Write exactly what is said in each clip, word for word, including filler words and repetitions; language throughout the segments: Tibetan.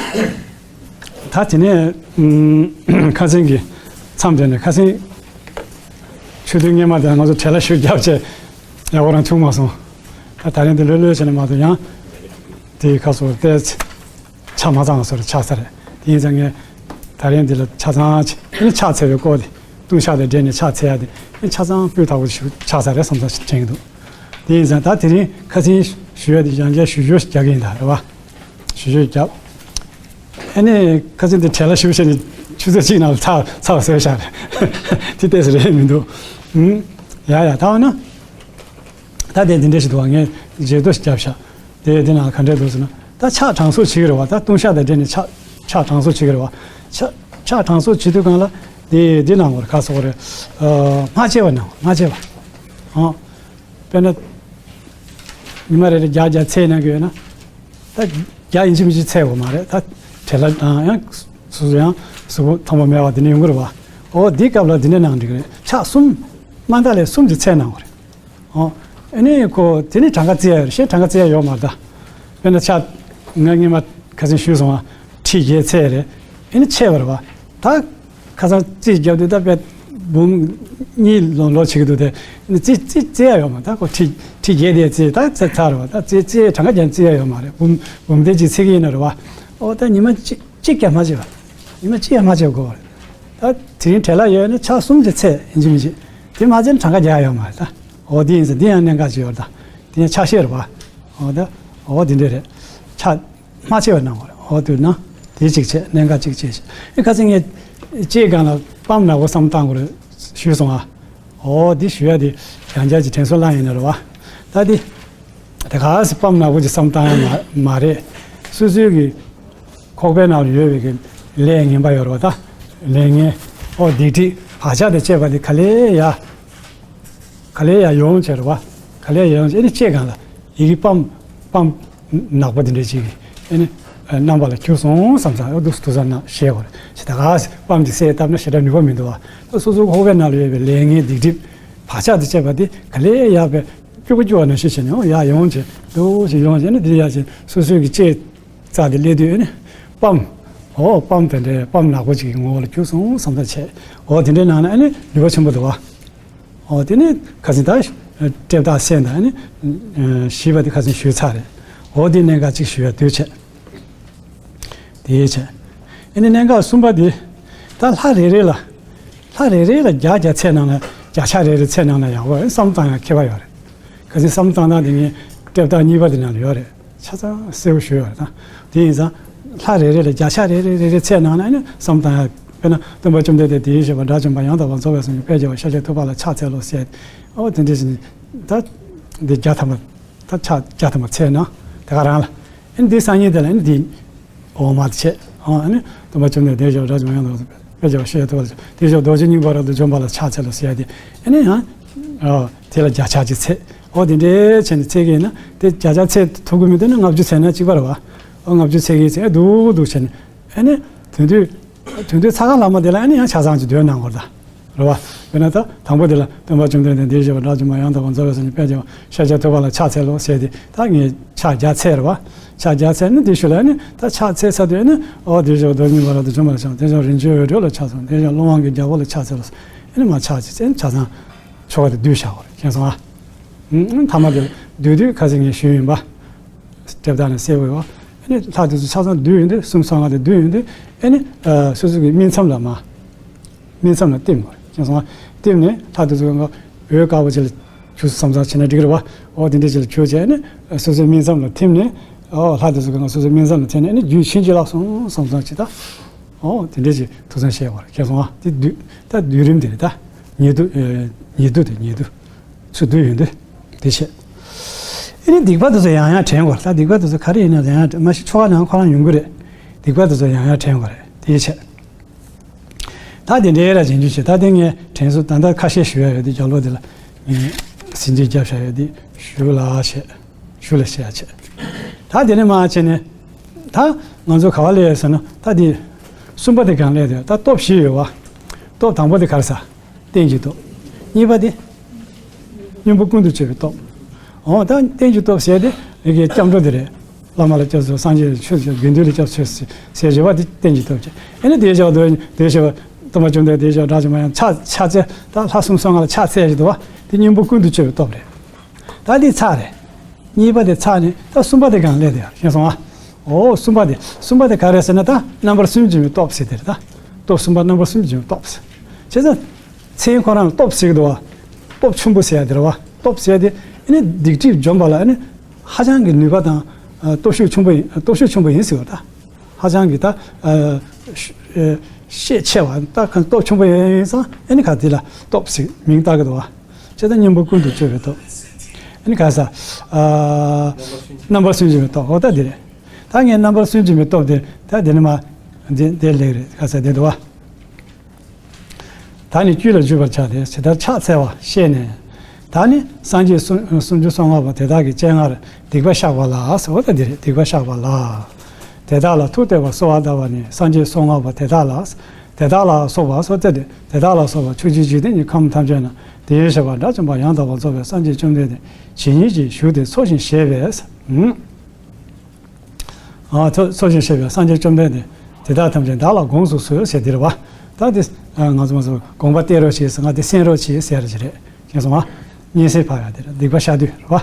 ད་དེ་ནས་ཨུམ་ཁ་སང་གི་མཚམས་དེ་ནས་ཁ་སང་ཆུ་ཚོད་སྔོན་མ་དེ་ང་ཚོ་བྲེལ་བ་ཞིག་བརྒྱབ་བྱས་ཡག་པོ་རང་བྱུང་མ་སོང་། ད་ད་རིང་དེ་ལྷོད་ལྷོད་བྱས་ནས་མ་གཏོགས་ཡང་དེའི་ཁ་སོ་ཏེ་ཆ་མ་ཚང་བ་སོ་རེ་ཆགས་ས་རེད། དེ་ཡིན་ཙང་ངས་ད་རིང་འདི་ལ་ཆ་ཚང་ཆེ་ཨ་ནི་ཕྱག་འཚལ་བའི་སྐོར་དེ་ལྟུང་བཤགས་དང་འབྲེལ་ནས་ཕྱག་འཚལ་ཡ་དེ་ཨ་ནི་ཆ་ཚང་སྤུས་དག་པོ་ཞིག་ཆགས་ས་རེད་བསམ་བསམ་ཞིག་དྲན་གྱི་འདུག་དེ་ཡིན་ཙང་ད་དེ་རིང་ཁ་སང་ཞུ་ཡ་དེ་ཡང་བསྐྱར་ཞུ་ཞུ་རྒྱག་གི་ཡིན་ད་རེད་བ། ཞུ་ཞུ་རྒྱབ། ཨ་ནི་ཁ་སང་དེ་བྲེལ་བ་ཞིག་བྱས་ནས་ཆུ་ཚོད་གཅིག་ནང་ལ་ཚར་ཚར་བ་ཟེར་བཞག་རེད། དེ་ལྟས་སུ་རེད་མི་འདུག་ཨུམ། ཡ་ཡ་ད་འོ་ན། ད་དེ་འདི་འདྲ་ཞིག་འདུག་བ། ངས་བརྗེད་ཐོ་ཞིག་བརྒྱབ་ཤག་དེ་དེ་ནང་ག་འདྲས་འདུག་ཟེར་ན། ད་ཕྱག་དྲང་སྲོང་བྱེད་ཀྱི་རེད་བ། ད་ལྟུང་བཤགས་དང་འབྲེལ་ནས་ཕྱག་ཕྱག་དྲང་སྲོང་བྱེད་ཀྱི་རེད་བ། ཕྱག་ཕྱག་དྲང་སྲོང་བྱེད་དུས་སྒང་ལ་དེ་དེ་ནང་བར་ག་སོགས་རེད། སྨྲ་བྱེད་པ་ནང་སྨྲ་བྱེད་པ། ཨང་། དཔེར་ན། ཉི་མ་རེ་རེ་བརྒྱ་བརྒྱ་འཚལ་གནང་གི་ཡོད་ན། ད་བརྒྱ་ཡིན་གཅིག་མིན་གཅིག་འཚལ་དགོས་མ་རེད། ད་བྲེལ་བ་དང་ཡང་སོ་སོ་ཡང་གཟུགས་པོ་ཐང་པོ་མེད་པ་དེ་འདྲ་ཡོང་གི་རེད་བ། འོ་འདི་སྐབས་ལ་འདི་འདྲ་གནང་འགྲིག་གི་རེད། ཕྱག་གསུམ། དམའ་མཐའ་ལས་གསུམ་གྱི་འཚལ་གནང་དགོས་རེད། ཨོ། ཨ་ནི་ཁོ་དེ་ནི་གྲངས་ཀ་བརྩི་ཡ་ཡོད་རེད། གཞན་གྲངས་ཀ་བརྩི་ཡ་ཡོད་མ་རེད་ད། དཔེར་ན་ཕྱག་ང་སྔོན་མ་ཁ་སང་ཞུས་སོང་བ། ཁྲི་བརྒྱད་འཚལ་རེད། ཨ་ནི་ཆད་པ་རེད་བ། ད་ཁ་སང་རྩིས་རྒྱབ་དུས་ད་དཔེ་འབུམ་གཉིས་ལོག་ལོག་བྱེད་ཀྱི་འདུག་དེ་ནི་རྩིས་རྩིས་རྩིས་ཡ་ཡོད་མ་རེད་ད། ཁོ་ཁྲི་ཁྲི་བརྒྱད་དེ་རྩིས་ད་ཚར་ཚར་རེད་བ། ད་རྩིས་རྩིས་གྲངས་ཀ་རྒྱབ་རྩིས་ཡ་ཡོད་མ་རེད། འབུམ་འབུམ་དེ་གཅིག་འཚལ་གྱི་ཡིན་ན་རེད་བ། ཨོ་ད་ཉི་མ་གཅིག་གཅིག་ཀྱང་མ་བྱེད་པ། ཉི་མ་གཅིག་ཡང་མ་བྱེད་དགོས་པ་རེད། ད་དེ་རིང་བྲེལ་བ་ཡོད་ན་ཕྱག་གསུམ་གྱི་ཚད་ཡིན་གཅིག་མིན་གཅིག་དེ་མ་བྱས་ན་གྲངས་ཀ་རྒྱག་ཡ་ཡོད་མ་རེད་ད། འོ་དེ་ཡིན་ཙང་དེ་ཡང་གནད་འགག་ཅིག་ཡོད་རེད་ད། དེ་ཡང་ཕྱག་བཞེས་རེད་པ། འོ་ད། འོ་དེ་འདྲ་རེད། ཕྱག་མ་ཆེ་བ་གནང་དགོས་རེད། འོ་དུས་ན་དེ་གཅིག་བྱས། གནད་འགག་གཅིག་བྱས་ཤིག་ཨེ་ཁ་སང་ངས་ལྕེ་སྒང་ལ་པམ་ནག་པོ་བསམ་བཏང་དགོས་རེད་ཞུས་སོང་ཨ། འོ་འདི་ཞུ་ཡ་དེ་ཡང་བསྐྱར་གྱི་དྲན་གསོ་བླངས་ཡིན་ན་རེད་བ། ད་འདི། དེ་ག་སེ་པམ་ནག་པོ་ཅིག་བསམ་བཏང་ཡ་མ་མ་རེད། སོ་སོའི་གི་ཁོག་པའི་ནང་ལ་ཡོད་པའི་གི་ལས་ངན་པ་ཡོད་རེད་བ་ད། ལས་ངན། ཨོ་སྡིག་སྒྲིབ་བག་ཆགས་དང་བཅས་པ་དེ་ག་ལེ་ཡ། ག་ལེ་ཡ་ཡོང་བྱས་རེད་བ། ག་ལེ་ཡ་ཡོང་བྱས་ཨེ་ནི་ལྕེ་སྒང་ལ་ཡི་གེ་པམ་པམ་ནག་པོ་དེ་འདྲ་ཅིག་གི་ཨེ་ནི་རྣམ་པ་ལ་གྱུར་སོང་བསམ་ཙང་ཨོ་འདུག་སེ་ཐུགས་བསམ་གནང་བཞེས་དགོས་རེད། ཞེ་ད་ག་སེ་པམ་ཅིག་བསད་བཏབ་ན་ཞེ་དྲག་ནུས་པ་མི་འདུག་བ། ད་སོ་སོའི་ཁོག་པའི་ནང་ལ་ཡོད་པའི་ལས་ངན་སྡིག་སྒྲིབ་བག་ཆགས་དང་བཅས་པ་དེ་ག་ལེ་ཡ་བའི་སྐྱུག་པ་སྐྱུག་པ་ནང་བཞིན་བྱས་ནས་ཨོ་ཡར་ཡོང་བྱས་འདུག་སེ་ཡོང་བྱས་ནས་འདིར་ཡར་བྱས་སོ་སོའི་གི་ལྕེ་རྩ་དེ་སླེབས་དུས་ཨེ་ནི་པམ། ཨོ་པམ་དེ་འདྲའི་པམ་ནག་པོ་ཅིག་གི་ངོ་བོ་ལ་གྱུར་སོང་བསམ་ད་བྱས། ཨོ་དེ་འདྲའི་ནང་ན་ཨེ་ནི་ནུས་པ་ཆེན་པོ་འདུག་བ། ཨོ་དེ་ནི་ཁ་སང་ད་སྤྲེལ་ཟླ་གསན་དང་ཨེ་ནི་བཞི་པ་དེ་ཁ་སང་ཞུས་ཚར་རེད། ཨོ་དེ་གནད་འགག་ཅིག་ཞུ་ཡ་དུས་བྱས། དེའི་ཆེད། ཨེ་ནི་གནད་འགག་གསུམ་པ་འདི། ད་ལྷ་རེ་རེ་ལ། ལྷ་རེ་རེ་ལ་བརྒྱ་བརྒྱ་འཚལ་གནང་ན་བརྒྱ་ཆ་རེ་རེ་འཚལ་གནང་ན་ཡག་པོ་བསམ་བཏང་ཡ་མཁས་པ་ཡོད་རེད། གལ་སྲིད་བསམ་བཏང་སྟངས་དེ་ངས་སྤྲེལ་ཟླ་གཉིས་པ་དེ་ནང་ལ་ཡོད་རེད། ཆ་ཚང་གསལ་པོ་ཞུས་ཡོད་རེད་ད། དེ་ཡིན་ཙང་། ལྷ་རེ་རེ་ལ་བརྒྱ་ཆ་རེ་རེ་རེ་རེ་འཚལ་གནང་ན་ཨེ་ནི་བསམ་བཏང་ཡ། དཔེར་ན་སྟོན་པ་བཅོམ་ལྡན་འདས་དེའི་ཞབས་པ་དགྲ་བཅོམ་པ་ཡང་དག་པར་རྫོགས་པའི་སངས་རྒྱས་དཔལ་རྒྱལ་བ་ཤཱཀྱ་ཐུབ་པ་ལ་ཕྱག་འཚལ་ལོ་ཟེར། ཨོ་དེ་འདྲ་ཞིག་ནི། ད། འདི་བརྒྱ་ཐམ་པ། ད་ཕྱག་བརྒྱ་ཐམ་པ་འཚལ་ན། དེ་ག་རང་ལ། ཨེ་ནི་འདི་སང་ཉིན་དེ་ལ་ཨེ་ནི་འདི། འོག་མ་དེ་བྱས། ཨ་ནི། སྟོན་པ་བཅོམ་ལྡན་འདས་ཞབས་པ་དགྲ་བཅོམ་པ་ཡང་དག་པར་རྫོགས་པའི་སངས་རྒྱས་དཔལ་རྒྱལ་བ་ཤཱཀྱ་ཐུབ་པ་ལ་ཕྱག་འཚལ་ལོ། དེའི་ཞབས་པ་རྡོ་རྗེ་སྙིང་པོ་རབ་ཏུ་འཇོམས་པ་ལ་ཕྱག་འཚལ་ལོ་ཟེར་ཡ་དེ། ཨེ་ནི་ཡང་། ཨ། དེ་ལ་བརྒྱ་ཆ་གཅིག་འཚལ། ཨོ་དེ་འདྲའི་བྱས་ནས་འཚལ་གྱི་ཡིན་ན་དེ་བརྒྱ་ཆ་འཚལ་ཐུབ་ཀྱི་མི་འདུག་ན་ལྔ་བཅུ་འཚལ་ན་གཅིག་པ་རེད་བ། ཨོ་ལྔ་བཅུ་འཚལ་གྱི་ཡིན་ཚེ་སྡུག་སྡུག་བྱས་ནས། ཨེ་ནི། དེ་དུས། དོན་དུ་ཚ་ཁ་ལ་མ་དེ་ལ་ཨ་ནི་ཡང་ཆ་ཚང་གཅིག་འདོན་གནང་དགོས་ད། རེད་བ། དཔེར་ན་ད་དང་པོ་དེ་ལ་སྟོན་པ་བཅོམ་ལྡན་འདས་དེའི་ཞབས་པ་དགྲ་བཅོམ་པ་ཡང་དག་པར་རྫོགས་པའི་སངས་རྒྱས་དཔལ་རྒྱལ་བ་ཤཱཀྱ་ཐུབ་པ་ལ་ཕྱག་འཚལ་ལོ་ཟེར་ཏེ་ད་ངས་ཕྱག་བརྒྱ་འཚལ་རེད་བ། ཕྱག་བརྒྱ་འཚལ་ནི་དེ་ཤུལ་ལ་ཨ་ནི་ད་ཕྱག་འཚལ་ཚར་དུས་ཨ་ནི་ཨོ་དེའི་ཞབས་པ་རྡོ་རྗེ་སྙིང་པོ་རབ་ཏུ་འཇོམས་པ་ལ་ཕྱག་འཚལ། དེའི་ཞབས་པ་རིན་ཆེན་འོད་འཕྲོ་ལ་ཕྱག་འཚལ་ལོ། དེའི་ཞབས་པ་ཀླུ་དབང་གི་རྒྱལ་པོ་ལ་ཕྱག་འཚལ་ལོ། ཨ་ནི་མ་ཕྱག་ཅིག་འཚལ་ནི་ཆ་ཚང་ཆོ་ག་དེ་བསྡུས་བཞག་དགོས་རེད་མཁྱེན་སོང་ཨ། ཐ་མ་དེ་བསྡུས་དུས་ཁ་སང་ངས་ཞུས་ཡིན་པ། སྤྲེལ་ཟླ་ནས་གསལ་བའི་འོ། ཨ་ནི་ལྷ་དེ་ཚོ་ཆ་ཚང་བསྡུས་ཡོང་དུས་གསུམ་གསང་སྔགས་དེ་བསྡུས་ཡོང་དུས་ཨ་ནི། སོ་སོ་གི་སྨིན་མཚམས་ལ་མ། སྨིན་མཚམས་ལ་བསྟིམ་དགོས་མཁྱེན་སོང་ཨ། བསྟིམ་ནས་ལྷ་དེ་ཚོ་གང་ག་འོད་དཀར་པོ་ཅིག་ལ་ཁྱུག་ཙམ་བསམ་བསམ་བྱས་ན་འགྲིག་གི་རེད་བ། འོ་དེ་འདྲ་ཅིག་ལ་ཁྱུག་བྱས་ནས་སོ་སོའི་སྨིན་མཚམས་ལ་ཐིམ་ནས། འོ་ལྷ་དེ་ཚོ་གང་ག་སོ་སོའི་སྨིན་མཚམས་ལ་ཐིམ་ནས་ཨ་ནི་རྒྱུད་ཕྱིན་ཅི་ལོག་སོང་བསམ་བསམ་ཅིག་ད། འོ་དེ་འདྲ་ཅིག་ཐུགས་བསམ་བཞེས་དགོས་རེད་མཁྱེན་སོང་ཨ། དེ་བསྡུས་ད་བསྡུས་རིམ་དེ་རེད་ད། ཉེ་དུ། ཉེ་དུ་དེ་ཉེ་དུ། ཚུར་བསྡུས་ཡོང་དུས། དེ་བྱས། ཨེ་ནི་སྡིག་པ་དེ་ཚོ་ཡང་ཡང་དྲན་དགོས། ད་སྡིག་པ་དེ་ཚོ་ག་རེ་ཡིན་ན་ཡང་ཡང་དྲན། མ་གཞི་ཆོ་ག་ནང་ཁོ་རང་ཡོང་གི་རེད། སྡིག་པ་དེ་ཚོ་ཡང་ཡང་དྲན་དགོས་རེད། དེ་བྱས། ད་དེ་འདྲའི་ར་རྗེས་འཇུག་བྱས། ད་དེ་ངས་དྲན་གསོ་ད་ལྟ་ཁ་ཤས་ཞུ་ཡ་ཡོད་དེ་རྒྱབ་ལོགས་དེ་ལ་ངས་ཟིན་བྲིས་བརྒྱབ་བཞག་ཡོད་དེ་ཞུ་ལ་བྱས། ཞུ་ལ་བྱས་ཡ་བྱས། ད་དེ་ནས་མ་བྱས་ནས། ད་ང་ཚོ་ག་བ་སླེབས་ཡོད་ཟེར་ན་ད་དེ། གསུམ་པ་དེ་གང་སླེབས་དེ་ད་སྟོབས་བཞི་ཡོད་བ། སྟོབས་དང་པོ་དེ་ག་རེ་ཟ། རྟེན་གྱི་སྟོབས། གཉིས་པ་དེ། སྙིང་པོ་ཀུན་ཏུ་སྤྱོད་པའི་སྟོབས། འོ་ད་རྟེན་གྱི་སྟོབས་ཟེར་དེ་རིགས་ཀྱི་སྐྱབས་འགྲོ་དེ་རེད། བླ་མ་ལ་སྐྱབས་སུ་མཆི། སངས་རྒྱས་ཆོས་ཀྱི་དགེ་འདུན་ལ་སྐྱབས་སུ་མཆི་ཟེར་བཞི་པ་དེ་བསྟན་གྱི་སྟོབས་ཀྱིས། ཨེ་ནི་དེའི་ཞབས་ཏོག་དེའི་ཞབས་སྟོན་པ་བཅོམ་ལྡན་འདས་དེའི་ཞབས་སྒྲ་ཅན་མ་ཡང་ཕྱག་ཕྱག་འཚལ། ད་ལྷ་སུམ་ཅུ་སོ་ལྔ་ལ་ཕྱག་འཚལ་ཞིག་འདུག་བ། དེ་སྙིང་པོ་ཀུན་ཏུ་སྤྱོད་པའི་སྟོབས་རེད། ད་དེ་ཚར་རེད། གཉིས་པ་དེ་ཚར་ནས་ད་གསུམ་པ་དེ་གང་སླེབས་དེ་ཡར་ཤེས་སོང་ཨ། འོ་གསུམ་པ་དེ་གསུམ་པ་དེ་ག་རེ་ཟེར་ན། ད་རྣམ་པར་སུན་འབྱིན་པའི་སྟོབས་ཟེར་དེ་རེད། ད་སྟོབས་གསུམ་པ་རྣམ་པར་སུན་འབྱིན་པའི་སྟོབས་ཟེར། བྱས་ཙང་མཚན་ཁོ་རང་ལ་སྟོབས་ཟེར་གི་འདུག་བ། སྟོབས་ཆེན་པོ་ཟེར་ཡ་དེ་རེད་བ། སྟོབས་ཟེར་ཡ་དེ་ཨེ་ནི་སྡིག་སྒྲིབ་འཇོམས་པ་ལ་ཨེ་ནི་ཧ་ཅང་གི་ནུས་པ་དང་། ཨ། སྟོབས་ཤུགས་ཆེན་པོ་ཡིན། སྟོབས་ཤུགས་ཆེན་པོ་ཡིན་ཟེར་བ། ད་ཧ་ཅང་གི་ད། ཨ། ཤ་ཨ། ཤས་ཆེ་བ། ད་གང་སྟོབས་ཆེན་པོ་ཡིན་ཙང་ཨེ་ནི་ག་དེ་ལ་སྟོབས་ཟེར་མིང་བཏགས་གི་འདུག་བ། བྱས་ཙང་སྙིང་པོ་ཀུན་ཏུ་སྤྱོད་པའི་སྟོབས། ཨེ་ནི་ག་ས། ཨ། རྣམ་པར་སུན་འབྱིན་པའི་སྟོབས། འོ་ད་དེ་རེད། ད་ངས་རྣམ་པར་སུན་འབྱིན་པའི་སྟོབས་དེ་ད་དེ་ནི་མ། འདི་འདི་ལེགས་རེད། ག་ས་དེ་འདུག་བ། ད་ནི་དཀྱུས་ལ་འཇུག་པར་བྱ་སྟེ། ཇི་ལྟར་ཕྱག་འཚལ་བ་ཤེས་ནས། ད་ནི་སངས་རྒྱས་སུམ་སུམ་ཅུ་སོ་ལྔ་པོ་དེ་དག་གི་སྤྱན་སྔར་སྡིག་པ་བཤགས་པ་ལ། འོ་ད་འདི་རེད། སྡིག་པ་བཤགས་པ་ལ། དེ་དག་ལ་ཐུགས་གཏད་པར་གསོལ་བ་གདབ་པ་ནི། སངས་རྒྱས་སོ་ལྔ་པོ་དེ་དག་ལ། དེ་དག་ལ་སོགས་པ་སོ་ཏེ་དེ་དེ་དག་ལ་སོགས་པ་ཕྱོགས་བཅུའི་འཇིག་རྟེན་གྱི་ཁམས་ཐམས་ཅད་ན། དེའི་ཞབས་པད་སྒྲ་ཅན་པ་ཡང་དག་པར་རྫོགས་པའི་སངས་རྒྱས་བཅོམ་ལྡན་འདས་ཇི་སྙེད་ཅིག་བཞུགས་ཏེ་འཚོ་ཞིང་གཞེས་པས། ཨ། འཚོ་འཚོ་ཞིང་གཞེས་པའི་སངས་རྒྱས་བཅོམ་ལྡན་འདས་དེ་དག་ཐམས་ཅད་བདག་ལ་དགོངས་སུ་གསོལ་ཟེར་དེ་རེད་བ། ད་དེ། ཨ། ང་ཚོ་ང་ཚོ་དགོངས་པ་གཏད་རོགས་བྱེད་ཟེར། ང་དེ་གསན་རོགས་བྱེད་ཟེར་རེད། ཤེས་སོང་ང་། སྙན་སེང་ཕབ་ཡ་དེ་རེད། སྡིག་པ་བཤགས་དུས་རེད་བ།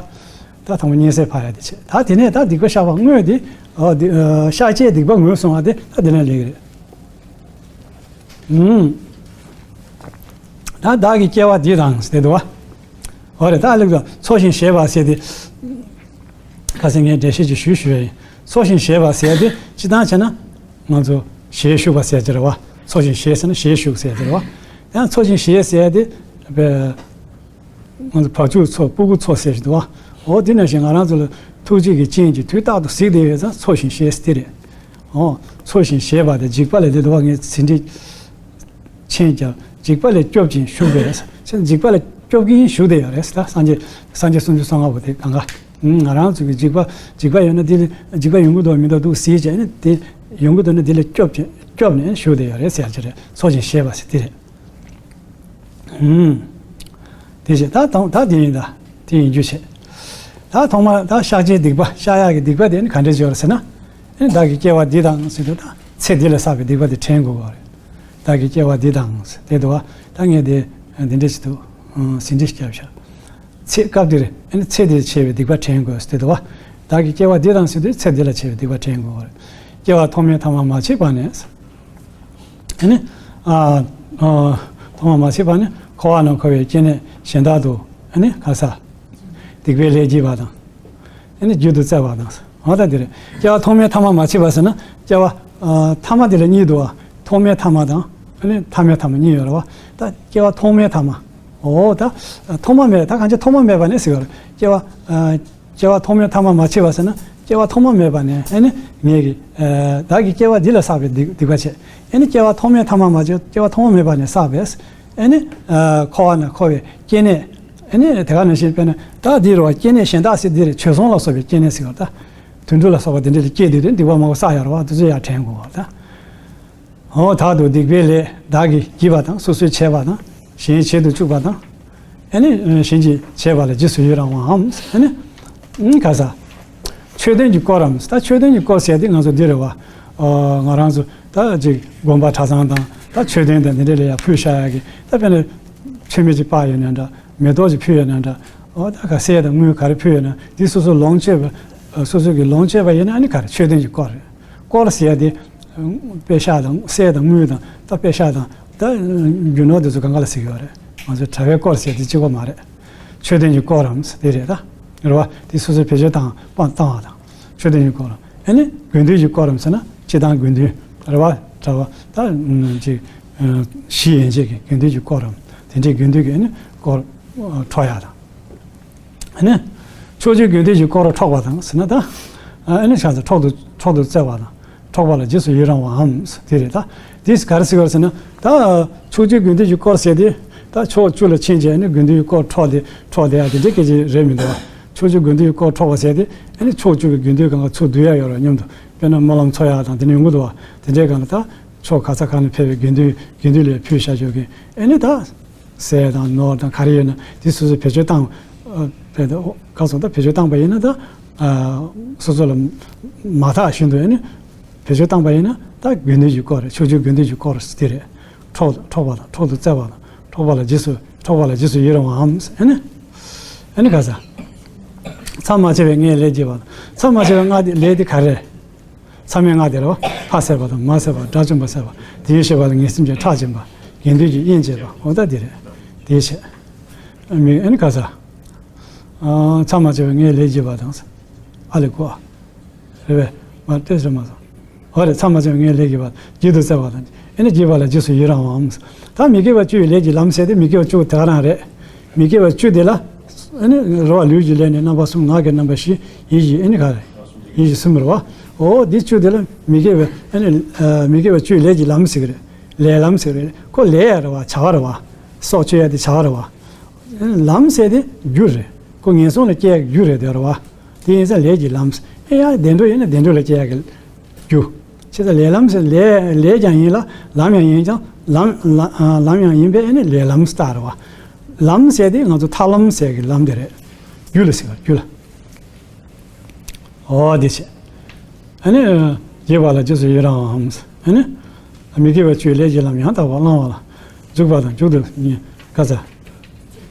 ད་དང་པོ་སྙན་སེང་ཕབ་ཡ་དེ་བྱེད། ད་དེ་ནས་ད་སྡིག་པ་བཤགས་པ་དངོས་དེ། ཨ། སྡིག་ཨ། བཤགས་བྱའི་སྡིག་པ་དངོས་སོང་བ་དེ་ད་དེ་ནས་ལེགས་རེད། ཨུམ། ད་བདག་གི་སྐྱེ་བ་འདི་དང་ཟེར་དུས་བ། འོ་རེད། ད་ལེགས་སོ། འཚོ་ཞིང་གཞེས་པ་ཟེར་དེ། ཁ་སང་ངས་འགྲེལ་བཤད་ཅིག་ཞུས་ཞུས་ཡིན། འཚོ་ཞིང་གཞེས་པ་ཟེར་དེ་སྤྱིར་བཏང་བྱས་ན། ང་ཚོ་གཞས་ཞུགས་པ་ཟེར་གྱི་རེད་བ། འཚོ་ཞིང་གཞེས་ཟེར་ན་གཞས་ཞུགས་ཟེར་གྱི་རེད་བ། ཡང་འཚོ་ཞིང་གཞེས་ཟེར་དེ། ང་ཚོ་བ་ཕྱུགས་འཚོ་སྤུ་གུ་འཚོ་ཟེར་གྱི་འདུག་བ། འོ་དེ་ནང་བཞིན་ང་རང་ཚོ་ལ་ཐུགས་རྗེ་གི་སྤྱན་གྱིས་དུས་རྟག་ཏུ་གཟིགས་བསྡད་ཡོད་ཙང་འཚོ་ཞིང་གཞེས་ཟེར་དེ་རེད། འོ། འཚོ་ཞིང་གཞེས་པ་དེ་འཇིགས་པ་ལས་དེ་འདུག་བ། ངས་ཟིན་བྲིས་མཆན་བརྒྱབ། འཇིགས་པ་ལས་སྐྱོབ་ཅིང་བཞུགས་པས། འཇིགས་པ་ལས་སྐྱོབ་ཀྱིན་བཞུགས་བསྡད་ཡོད་རེད་ཟེར། ད་སངས་རྒྱས་སངས་རྒྱས་སུམ་ཅུ་སོ་ལྔ་པོ་དེ་གང་ག་ང་རང་ཚོ་གི་འཇིགས་པ་འཇིགས་པ་ཡོད་ན་དེ་ལ་འཇིགས་པ་ཡོང་གི་འདུག་མི་འདུག་འདུག་ཟེར་བྱས་ནས། དེ་ཡོང་གི་འདུག་ན་དེ་ལས་སྐྱོབ་ཅིང་སྐྱོབ་ནས་བཞུགས་བསྡད་ཡོད་རེད་ཟེར་ཡ་ཅིག་རེད། འཚོ་ཞིང་གཞེས་པ་ཟེར་དེ་རེད། ཨུམ། དེ་བཞིན་ད་དང་ད་དེ་ཡིན། ད་དེ་ཡིན་རྒྱུ་བྱེད། ད་ཐོག་མར་ད་བཤགས་བྱའི་སྡིག་པ། བཤགས་ཡག་གི་སྡིག་པ་དེ་ནི་ག་འདྲས་ཡོད་རེད་ཟེར་ན། ཨེ་ནི་བདག་གི་སྐྱེ་བ་འདི་དང་ཟེར་དུས། ད་ཚེ་འདི་ལ་བསགས་པའི་སྡིག་པ་དེ་དྲན་དགོས་པ་རེད། བདག་གི་སྐྱེ་བ་འདི་དང་ཟེར་དུས་བ། ད་ངས་དེ་འདི་འདྲས་ཞིག་འདུག་ཟིན་བྲིས་བརྒྱབ་བཞག་ཚེ་སྐབས་འདིར་ཨེ་ནི་ཚེ་འདིར་བྱས་པའི་སྡིག་པ་དྲན་དགོས་ཟེར་དུས་བ། བདག་གི་སྐྱེ་བ་འདི་དང་ཟེར་དུས་ཚེ་འདི་ལ་བྱས་པའི་སྡིག་པ་དྲན་དགོས་པ་རེད། སྐྱེ་བ་ཐོག་མའི་ཐ་མ་མ་མཆིས་པ་ནས། ཨ་ནི། ཨ། ཨ། ཐོག་མ་མ་མཆིས་པ་ནས་འཁོར་བ་ན་འཁོར་བའི་སྐྱེ་གནས་གཞན་དག་ཏུ། ཨ་ནི་ག་ས། སྡིག་པའི་ལས་བགྱིས་པ་དང་། ཨ་ནི་རྒྱུན་དུ་བཙལ་བ་དང་། འོ་ད་འདི་རེད། སྐྱེ་བ་ཐོག་མའི་ཐ་མ་མ་མཆིས་པ་ཟེར་ན། སྐྱེ་བ། ཨ། ཐ་མ་དེ་ལ་གཉིས་འདུག་བ། ཐོག་མའི་ཐ་མ་དང་། ཨ་ནི་ཐ་མའི་ཐ་མ་གཉིས་ཡོད་རེད་བ། ད་སྐྱེ་བ་ཐོག་མའི་ཐ་མ། འོ་ད། ཐོག་མ་མེད། ད་གང་ཅི་ཐོག་མ་མེད་པ་ནས་ཟེར་བ་རེད། སྐྱེ་བ། ཨ། སྐྱེ་བ་ཐོག་མའི་ཐ་མ་མ་མཆིས་པ་ཟེར་ན། སྐྱེ་བ་ཐོག་མ་མེད་པ་ནས་ཨ་ནི་ངེད་ཀྱི། ཨ། བདག་གི་སྐྱེ་བ་འདི་ལ་བསགས་པའི་སྡིག་སྡིག་པ་བྱས། ཨ་ནི་སྐྱེ་བ་ཐོག་མའི་ཐ་མ་མ་བྱས། སྐྱེ་བ་ཐོག་མ་མེད་པ་ནས་བསགས་པས། ཨ་ནི། ཨ། འཁོར་བ་ན་འཁོར་བའི་སྐྱེ་གནས། ཨ་ནི་དེ་ག་ནང་བཞིན་དཔེར་ན་ད་འདི་རུ་བ་སྐྱེ་གནས་གཞན་དག་ཟེར་འདི་རེད། བྱོལ་སོང་ལ་སོགས་པའི་སྐྱེ་གནས་ཟེར་བ་ད། དུད་འགྲོ་ལ་སོགས་པ་དེ་འདྲ་ལ་སྐྱེས་དུས་དེ་སྡིག་པ་མང་པོ་བསགས་ཡོད་རེད་བ། དེ་ཚོ་ཡར་དྲན་དགོས་བ་ད། འོ་ད་དུ་སྡིག་པའི་ལས་བདག་གིས་བགྱིས་པ་དང་། སོ་སོས་བྱས་པ་དང་། གཞན་བྱེད་དུ་བཅུག་པ་དང་། ཨ་ནི་གཞན་གྱིས་བྱས་པ་ལ་རྗེས་སུ་ཡི་རང་བའམ། ཨ་ནི་ག་ས། ཆོས་དོན་གྱི་དཀོར་རམ། ད་ཆོས་དོན་གྱི་དཀོར་ཟེར་དེ་ང་ཚོ་འདི་རེད་བ། ཨ། ང་རང་ཚོ་ད་ཅིག་དགོན་པ་གྲྭ་ཚང་དང་། ད་ཆོས་དོན་དང་འདི་འདྲ་ལ་ཡར་ཕུལ་བཞག་ཡག་གི། ད་དཔེར་ན་མཆོད་མེ་ཅིག་སྤར་ཡོད་ན་འདྲ། མེ་ཏོག་ཅིག་ཕུལ་ཡོད་ན་འདྲ། འོ་ད་ག་གསེར་དང་དངུལ་ག་རེ་ཕུལ་ཡོད་ན་འདི་སོ་སོ་ལོངས་སྤྱོད་པ། སོ་སོ་གི་ལོངས་སྤྱོད་པ་ཡིན་ན་ཨ་ནི་ག་རེ། ཆོས་དོན་གྱི་དཀོར་རེད། དཀོར་ཟེར་ཡ་དེ། པེ་ཤག་དང་གསེར་དང་དངུལ་དང་། ད་པེ་ཤག་དང་། ད་རྒྱུ་ནོར་དེ་ཚོ་གང་ག་ལ་ཟེར་གྱི་ཡོད་རེད། ང་ཚོའི་གྲྭ་པའི་དཀོར་ཟེར་དེ་གཅིག་པ་མ་རེད། ཆོས་དོན་གྱི་དཀོར་རམ་ཟེར་དེ་རེད་ད། རེད་བ། དེ་སོ་སོའི་བེད་སྤྱོད་བཏང་བཏང་བ་དང་། ཆོས་དོན་གྱི་དཀོར་རམ། ཨ་ནི་དགེ་འདུན་གྱི་དཀོར་རམ་ཟེར་ན་སྤྱིར་བཏང་དགེ་འདུན་རེད་བ། གྲྭ་པ་ད་ཅིག་གཞི་ཡན་ཆད་ཀྱི་དགེ་འདུན་གྱི་དཀོར་རམ། དེ་འདྲའི་དགེ་འདུན་གྱི་ཨ་ནི་དཀོར་འཕྲོག་ཡ་དང་། ཨ་ནི། ཕྱོགས་བཅུའི་དགེ་འདུན་གྱི་དཀོར་འཕྲོག་པ་དང་ཟེར་ན་ད། ཨ་ནི་གང་ཟག་འཕྲོག་ཏུ་འཕྲོག་ཏུ་བཙལ་བ་དང་། འཕྲོག་པ་ལ་རྗེས་སུ་ཡི་རང་བའམ་དེ་རེད་ད། དེས་ག་རེ་ཟེར་བ་ཟེར་ན། ད་ཕྱོགས་བཅུའི་དགེ་འདུན་གྱི་དཀོར་ཟེར་དེ། ད་ཕྱོགས་བཅུ་ལ་ཕྱིན་བྱས་ནས་དགེ་འདུན་གྱི་དཀོར་འཕྲོག་དེ་འཕྲོག་དེ་ཡ་དེ་འདྲའི་སྐད་ཆ་རེད་མི་འདུག་བ། ཕྱོགས་བཅུའི་དགེ་འདུན་གྱི་དཀོར་འཕྲོག་པ་ཟེར་དེ། ཨ་ནི་ཕྱོགས་བཅུ་གི་དགེ་འདུན་གང་ག་ཚུར་བསྡུ་ཡ་ཡོད་ར་མཉམ་དུ། དཔེར་ན་སྨོན་ལམ་འཚོགས་ཡ་དང་དེ་འདྲ་ཡོང་གི་འདུག་བ། དེ་འདྲའི་སྒང་ལ་ད། ཕྱོགས་ག་ས་ག་ནས་ཕེབས་པའི་དགེ་འདུན་དགེ་འདུན་ལ་ཕུལ་བཞག་ཆོག་གི། ཨ་ནི་ད། གསེར་དང་ནོར་དང་ག་རེ་ཡོད་ན་དེ་སོ་སོས་བེད་སྤྱོད་བཏང་། ཨ། བེད་དེ་ག་སོང་ད་བེད་སྤྱོད་བཏང་པ་ཡིན་ན་ད། ཨ། སོ་སོ་ལ་མ་བརྟགས་བཞིན་དུ་ཨ་ནི་བེད་སྤྱོད་བཏང་པ་ཡིན་ན་ད་དགེ་འདུན་གྱི་སྐོར་རེད། ཕྱོགས་བཅུའི་དགེ་འདུན་གྱི་སྐོར་དེ་རེད། འཕྲོག་འཕྲོག་པ་དང་འཕྲོག་ཏུ་བཙལ་བ་དང་འཕྲོག་པ་ལ་རྗེས་སུ་འཕྲོག་པ་ལ་རྗེས་སུ་ཡི་རང་བའམ། ཨ་ནི་ཨ་ནི་ག་ས། མཚམས་མ་ཆད་པའི་ལྔའི་ལས་བགྱིས་པ་དང་། མཚམས་མ་ཆད་པའི་ལྔ་དེ་ལས་དེ་ག་རེ་རེད། མཚམས་མེད་ལྔ་དེ་རེད་བ། ཕ་བསད་པ་དང་མ་བསད་པ། དགྲ་བཅོམ་པ་བསད་པ། དེའི་ཤེས་པ་ལ་ངེས་སེམས་ཅན་ཁྲག་འབྱིན་པ། དགེ་འདུན་གྱི་དབྱེན་བྱེད་པ། འོ་ད་དེ་རེད། དེའི་ཕྱིར། མི་ཨ་ནི་ག་ས། ཨ། མཚམས་མ་ཆད་པའི་ལྔའི་ལས་བགྱིས་པ་དང་། ཨ་ལས་གོ། རེད་པས། མ་བལྟས་སོ་མ་སོང་། འོ་རེད། མཚམས་མ་ཆད་པའི་ལྔའི་ལས་བགྱིས་པ་བགྱིད་དུ་སྩལ་བ་དང་། ཨ་ནི་བགྱིས་པ་ལ་རྗེས་སུ་ཡི་རང་བའམ། ད་མི་དགེ་བ་བཅུའི་ལས་ཀྱི་ལམ་ཟེར་དེ་མི་དགེ་བ་བཅུ་དེ་ག་རང་རེད། མི་དགེ་བ་བཅུ་དེ་ལ། ཨ་ནི་རེད་བ། ལུས་ཀྱི་ལས་ནི་རྣམ་པ་གསུམ། ངག་གི་རྣམ་པ་བཞི། ཡིད་ཀྱི་ཨ་ནི་ག་རེད། ཡིད་ཀྱི་གསུམ་རེད་བ། འོ་དེ་བཅུ་དེ་ལ་མི་དགེ་བའི་ཨ་ནི་ཨ་མི་དགེ་བ་བཅུའི་ལས་ཀྱི་ལམ་ཟེར་གི་རེད། ལས་ལམ་ཟེར་གི་རེད། ཁོ་ལས་ཡ་རེད་བ། བྱ་བ་རེད་བ། སྲོག་གཅོད་ཡ་དེ་བྱ་བ་རེད་བ། ལམ་ཟེར་དེ་རྒྱུ་རེད། ཁོ་ངན་སོང་ལ་སྐྱེ་ཡག་རྒྱུ་རེད་དེ་རེད་བ། དེ་ཡིན་ཙང་ལས་ཀྱི་ལམ་ཟེར། ཨེ་ཡ་བདེ་འགྲོ་ཡིན་ན་བདེ་འགྲོ་ལ་སྐྱེ་ཡག་གི་རྒྱུ། བྱས་ཙང་ལས་ལམ་ཟེར་ལས་ལས་ཀྱང་ཡིན་ལ་ལམ་ཡང་ཡིན་ཀྱང་། ལམ་ལ་ཨ་ལམ་ཡང་ཡིན་པས་ཨེ་ནི་ལས་ལམ་ཟེར་རེད་བ། ལམ་ཟེར་དེ་ང་ཚོ་ཐར་ལམ་ཟེར་གི་ལམ་དེ་རེད། རྒྱུ་ལ་ཟེར་བ་རྒྱུ་ལ། འོ་དེ་བྱས། ཨ་ནི་བགྱིས་པ་ལ་རྗེས་སུ་ཡི་རང་བའམ། ཨ་ནི་མི་དགེ་བ་བཅུའི་ལས་ཀྱི་ལམ་ཡང་དག་པར་བླང་བ་ལ་འཇུག་པ་དང་། འཇུག་ཏུ་ག་ས།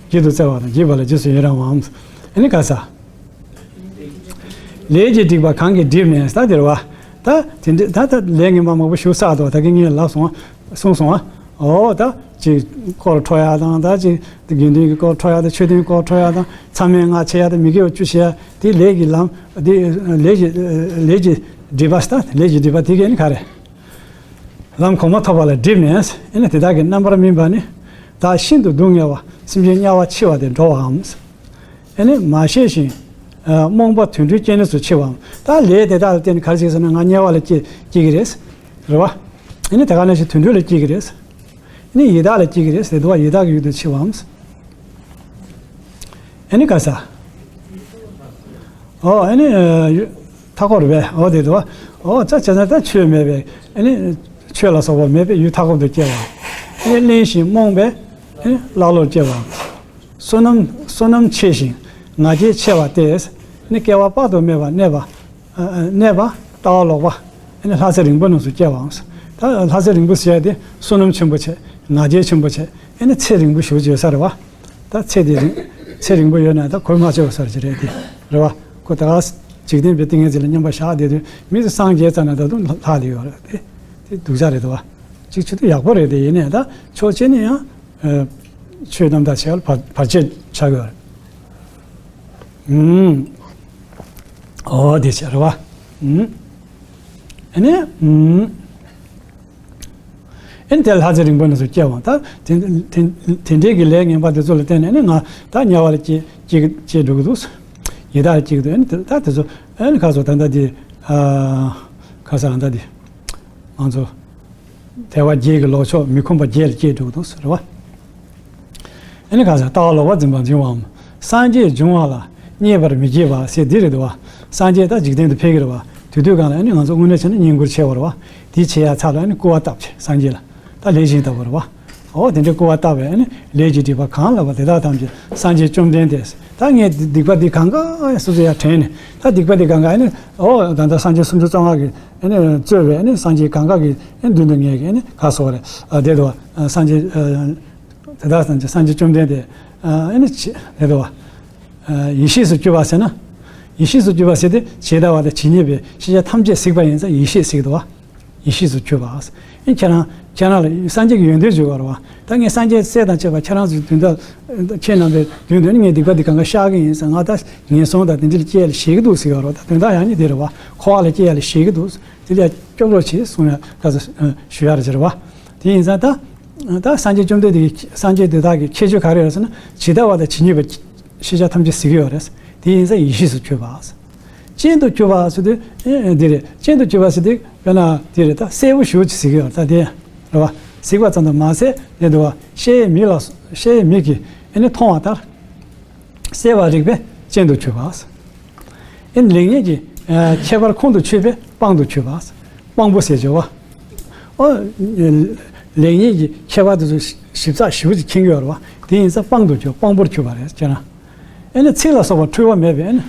བགྱིད་དུ་སྩལ་བ་དང་། བགྱིས་པ་ལ་རྗེས་སུ་ཡི་རང་བའམ། ཨ་ནི་ག་ས། ལས་ཀྱི་སྒྲིབ་པ་གང་གིས་བསྒྲིབས་ནས། ད་དེ་རེད་བ། ད་དེ་འདྲ་ད་ད་ལས་ངན་པ་མང་པོ་ཞིག་བསགས་འདུག་ད་གིན་ངས་ལབ་སོང་བ། གསུངས་སོང་བ། འོ་ད་ཅིག་དཀོར་འཕྲོག་ཡ་དང་། ད་ཅིག་དགེ་འདུན་གྱི་དཀོར་འཕྲོག་ཡ་དང་། ཆོས་དུང་དཀོར་འཕྲོག་ཡ་དང་། མཚམས་མེད་ལྔ་བྱེད་ཡ་དང་། མི་དགེ་བ་བཅུ་བྱེད་ཡ་དེ་ལས་ཀྱི་ལམ་དེ། ལས་ཀྱི་ལས་ཀྱི་སྒྲིབ་པ་ཟེར། ད་ལས་ཀྱི་སྒྲིབ་པ་དེ་གས་ནི་ག་རེ། ལམ་གོང་མ་ཐོབ་པ་ལ་བསྒྲིབས་ནས། ཨེ་ནི་དེ་དག་གི་རྣམ་པར་སྨིན་པ་ནི། བདག་ཤིན་ཏུ་སྡུག་བསྔལ་བ། སེམས་ཅན་དམྱལ་བ་འཆི་བ་སྟེ་འགྲོ་བའམ། ཨེ་ནི་མ་ཤེས་ཤིང་། ཨ། རྨོངས་པ་དུད་འགྲོའི་སྐྱེ་གནས་སུ་འཆི་བའམ། ད་ལས་དེ་དག་ལ་བརྟེན་ནས་ག་རེ་བྱེད་ཟེར་ན། ང་དམྱལ་བ་ལ་སྐྱེ་སྐྱེ་གི་རེད། རེད་བ། ཨེ་ནི་དེ་ག་ནང་བཞིན་དུད་འགྲོ་ལ་སྐྱེ་གི་རེད། ཨེ་ནི་ཡི་དྭགས་ལ་སྐྱེ་གི་རེད་ཟེར་དུས། ཡི་དྭགས་ཀྱི་ཡུལ་དུ་འཆི་བའམ། ཨེ་ནི་ག་ས། ཨོ་ཨེ་ནི་ཨ་ཡུ་མཐའ་འཁོར་རེད་པས། ཨོ་དེ་དུ་བ། ཨོ་ཙ་བྱས་ན་ད་ཆོས་མེད་པས། ཨེ་ནི་ཆོས་ལ་སོགས་པ་མེད་པས་ཡུལ་མཐའ་འཁོབ་ཏུ་སྐྱེ་བ། ཨེ་ནི་གླེན་ཞིང་རྨོངས་པས་ཨེ་ནི་ཀླ་ཀློར་སྐྱེ་བ། བསོད་ནམས་བསོད་ནམས་ཆེ་ཞིང་ང་རྒྱལ་ཆེ་བ་སྟེ། ཨེ་ནི་སྐྱེ་བ་དཔག་ཏུ་མེད་པར་གནས་པ། ཨ་ཨ་གནས་པ་ལྟ་བ་ལོག་པ། ཨེ་ནི་ལྷ་ཚེ་རིང་པོ་རྣམས་སུ་སྐྱེ་བའམ། ད་ལྷ་ཚེ་རིང་པོ་ཟེར་ཡ་དེ་བསོད་ནམས་ཆེན་པོ་བྱས། ང་རྒྱལ་ཆེན་པོ་བྱས། ཨེ་ནི་ཚེ་རིང་པོ་ཞེ་པོ་ཅིག་ཡོད་ས་རེད་བ། ད་ཚེ་དེ་རིང་ཚེ་རིང་པོ་ཡོད་ན་ད་གོད་མ་ཆོད་པ་ས་རེད་རེད་དེ། རེད་བ། ཁོ་ད་ག་འཇིག་རྟེན་པའི་ཏིང་ངེ་འཛིན་ལ་མཉམ་པར་བཞག་བསྡད་དུས་མི་ཚེ་སངས་རྒྱས་ཙམ་ན་ད་དུང་ལྷག་ལས་ཡོད་རེད་དེ། དེ་སྡུག་ཅག་རེད་དོ་བ། གཅིག་བྱེད་དུས་ཡག་པོ་རེད་དེ། ཡིན་ནའི་ད་ཕྱོགས་གཅིག་ནས་ཡང་ཨ་ཆོས་རྣམ་དག་བྱེད་པར་བར་ཆད་ཆགས་ཡོད་རེད། ཨུམ། ཨོ་དེ་བྱས་རེད་བ། ཨུམ། ཨ་ནི་ཨུམ། ཨེ་ནི་དེ་ལྷ་ཚེ་རིང་པོ་རྣམས་སུ་སྐྱེ་བའམ། ད་དེ་དེ་དེ་འདྲའི་གི་ལས་ངན་པ་དེ་ཚོ་ལ་བརྟེན་ནས་ཨེ་ནི་ང་ད་དམྱལ་བ་ལ་སྐྱེ་སྐྱེ་སྐྱེ་འགྲོ་གི་འདུག། ཡི་དྭགས་ལ་སྐྱེ་གི་འདུག། ཨེ་ནི་ད་དེ་ཚོ་ཨེ་ནི་ཁ་སོ་ད་ལྟ་དེ་ཨ་ཁ་སང་ད་དེ་ང་ཚོ་དལ་བ་བརྒྱད་ཀྱི་ལོག་ཕྱོགས་མི་ཁོམ་པ་བརྒྱད་ལ་སྐྱེ་འགྲོ་གི་འདུག་ཟེར་བ། ཨེ་ནི་ག་ས་ལྟ་བ་ལོག་པར་འཛིན་པ་འབྱུང་བའམ། སངས་རྒྱས་འབྱུང་བ་ལ་མཉེས་པར་མི་བགྱིད་པ་ཟེར་འདི་རེད་འདུག་བ། སངས་རྒྱས་ད་འཇིག་རྟེན་དུ་ཕེབས་ཀྱི་རེད་བ། དུས་དུས་གང་ལ་ཨེ་ནི་ང་ཚོ་དངོས་གནས་བྱས་ན་བསྙེན་བཀུར་ཆེ་བ་རེད་བ། དེ་བྱེད་ཡ་ཚ་ལ་ཨེ་ནི་སྐུར་བ་བཏབ་བྱས་སངས་རྒྱས་ལ་ད་ལེགས་ཤིང་ལྟ་བུ་རེད་བ། འོ་དེ་འདྲའི་སྐུར་བ་བཏབ་པས་ཨེ་ནི་ལས་ཀྱི་སྒྲིབ་པ་གང་ལ་བ་དེ་དག་ཐམས་ཅད་སངས་རྒྱས་བཅོམ་ལྡན་འདས་ད་ངས་སྡིག་པ་འདི་གང་ག་སོ་སོ་ཡ་དྲན་ནས། ད་སྡིག་པ་འདི་གང་ག་ཨེ་ནི་འོ་ད་ལྟ་སངས་རྒྱས་སུམ་ཅུ་རྩ་ལྔ་གིས་ཨེ་ནི་གཙོས་པའི་ཨེ་ནི་སངས་རྒྱས་གང་ག་གི་ཨེ་མདུན་དུ་ངས་ཀྱི་ཨེ་ནི་ག་སོགས་རེད་བསྡད་འདུག་བ། སངས་རྒྱས་དེ་དག་ཐམས་ཅད་སངས་རྒྱས་བཅོམ་ལྡན་འདས་ཨ་ནི་ཆེ་རེད་དོ། ཡེ་ཤེས་སུ་གྱུར་པ་ཟེར་ན། ཡེ་ཤེས་སུ་གྱུར་པ་ཟེར་དུས་ཇི་ལྟ་བ་དང་ཇི་སྙེད་པའི་ཤེས་བྱ་ཐམས་ཅད་གཟིགས་པ་ཡིན་ཙང་ཡེ་ཤེས་ཟེར་གྱི་འདུག་བ། ཡེ་ཤེས་སུ་གྱུར་པ། ཨེ་ཁྱེད་རང་ཁྱེད་རང་ལ་སངས་རྒྱས་ཀྱི་ཡོན་ཏན་བརྗོད་པ་རེད་བ། ད་ངས་སངས་རྒྱས་སྲས་དང་བཅས་པ་ཁྱེད་རང་ཚོའི་མདུན་དུ་ཁྱེད་རྣམ་པའི་མདུན་དུ་ནི་ངས་སྡིག་པ་འདི་གང་ག་བཤགས་ཀྱི་ཡིན་ཟེར། ང་ད་ངན་སོང་དང་དེ་འདྲ་ལ་སྐྱེ་ཡ་ལ་ཞེད་ཀྱི་འདུག་ཟེར་བ་རེད་བ། ད་དོན་དག་ཡང་ནི་དེ་རེད་བ། འཁོར་བ་ལ་སྐྱེ་ཡ་ལ་ཞེད་ཀྱི་འདུག། དེ་ལས་སྐྱོབ་རོགས་བྱེད་གསུང་ཡ་ག་ཚོད་ཞུ་ཡ་རེད་ཟེར་བ། དེ་ཡིན་ཙང་ད། ད་སངས་རྒྱས་བཅོམ་ལྡན་འདས་ཀྱི་སངས་རྒྱས་དེ་དག་གི་ཁྱད་ཆོས་ག་རེ་རེད་ཟེར་ན། ཇི་ལྟ་བ་དང་ཇི་སྙེད་པའི་ཤེས་བྱ་ཐམས་ཅད་གཟིགས་ཀྱི་ཡོད་རེད། དེ་ཡིན་ཙང་ཡེ་ཤེས་སུ་གྱུར་པ། སྤྱན་དུ་གྱུར་པ་ཟེར་དུས་ཨེ་འདི་རེད། སྤྱན་དུ་གྱུར་པ་ཟེར་དུས་དཔེར་ན་དེ་རེད། ད་གསལ་པོ་ཞེ་པོ་ཅིག་གཟིགས་ཀྱི་ཡོད་རེད། ད་དེ་རེད་བ། གཟིགས་པ་ཙམ་དུ་མ་ཟད་དེ་འདུག་བ། ཤེས་ཡས་མིག་ལ་ཤེས་ཡས་མིག་གིས་ཨེ་ནི་མཐོང་བ་ལྟར། གསལ་བ་རིག་པའི་སྤྱན་དུ་གྱུར་པ། ཨེ་ནི་ལེགས་ཉེས་ཀྱི་ཨ་ཁྱད་པར་ཁོང་དུ་ཆུད་པའི་དཔང་དུ་གྱུར་པ། དཔང་པོ་ཟེར་བྱ་བ། ཨོ། ལེགས་ཉེས་ཀྱི་ཁྱད་པར་དེ་ཚོ་ཞིབ་ཚགས་ཞེ་པོ་ཅིག་མཁྱེན་གྱི་ཡོད་རེད་བ། དེ་ཡིན་ཙང་དཔང་དུ་གྱུར། དཔང་པོར་གྱུར་པ་རེད་ཅེ་ན། ཨེ་ནི་ཚིག་ལ་སོགས་པ་འཁྲུལ་བ་མེད་པའི་ཨེ་ནི་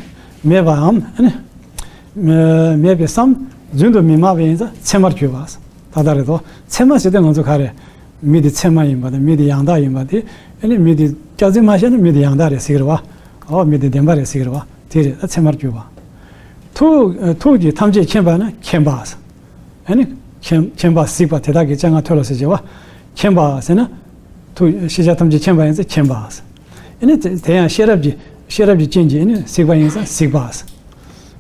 མེད་པའམ་ཨ་ནི་མེད་པའི་སའམ་རྫུན་དུ་མི་སྨྲ་བ་ཡིན་ཙང་ཚད་མར་གྱུར་པ། ད་ལྟ་རེད་དོ། ཚད་མ་ཟེར་དུས་ང་ཚོ་ག་རེ། མི་དེ་ཚད་མ་ཡིན་པ་དང་མི་དེ་ཡང་དག་ཡིན་པ་དེ། ཨ་ནི་མི་དེ་སྐྱག་རྫུན་མ་བཤད་ན་མི་དེ་ཡང་དག་རེད་ཟེར་གི་རེད་བ། ཨོ་མི་དེ་བདེན་པ་རེད་ཟེར་གི་རེད་བ། དེ་རེད། ད་ཚད་མར་གྱུར་པ། ཐུགས་ཐུགས་ཀྱིས་ཐམས་ཅད་མཁྱེན་པ་ན་མཁྱེན་པ། ཨ་ནི་མཁྱེན་མཁྱེན་པ་གཟིགས་པ་དེ་དག་གི་སྤྱན་སྔར་མཐོལ་ལོ་ཟེར་བྱས་པ། མཁྱེན་པ་ཟེར་ན། ཐུགས་ཤེས་བྱ་ཐམས་ཅད་མཁྱེན་པ་ཡིན་ཙང་མཁྱེན་པ། ཨ་ནི་དེ་དེ་ཡང་ཤེས་རབ་ཀྱི་ཤེས་རབ་ཀྱི་སྤྱན་གྱིས་ཨ་ནི་གཟིགས་པ་ཡིན་ཙང་གཟིགས་པ།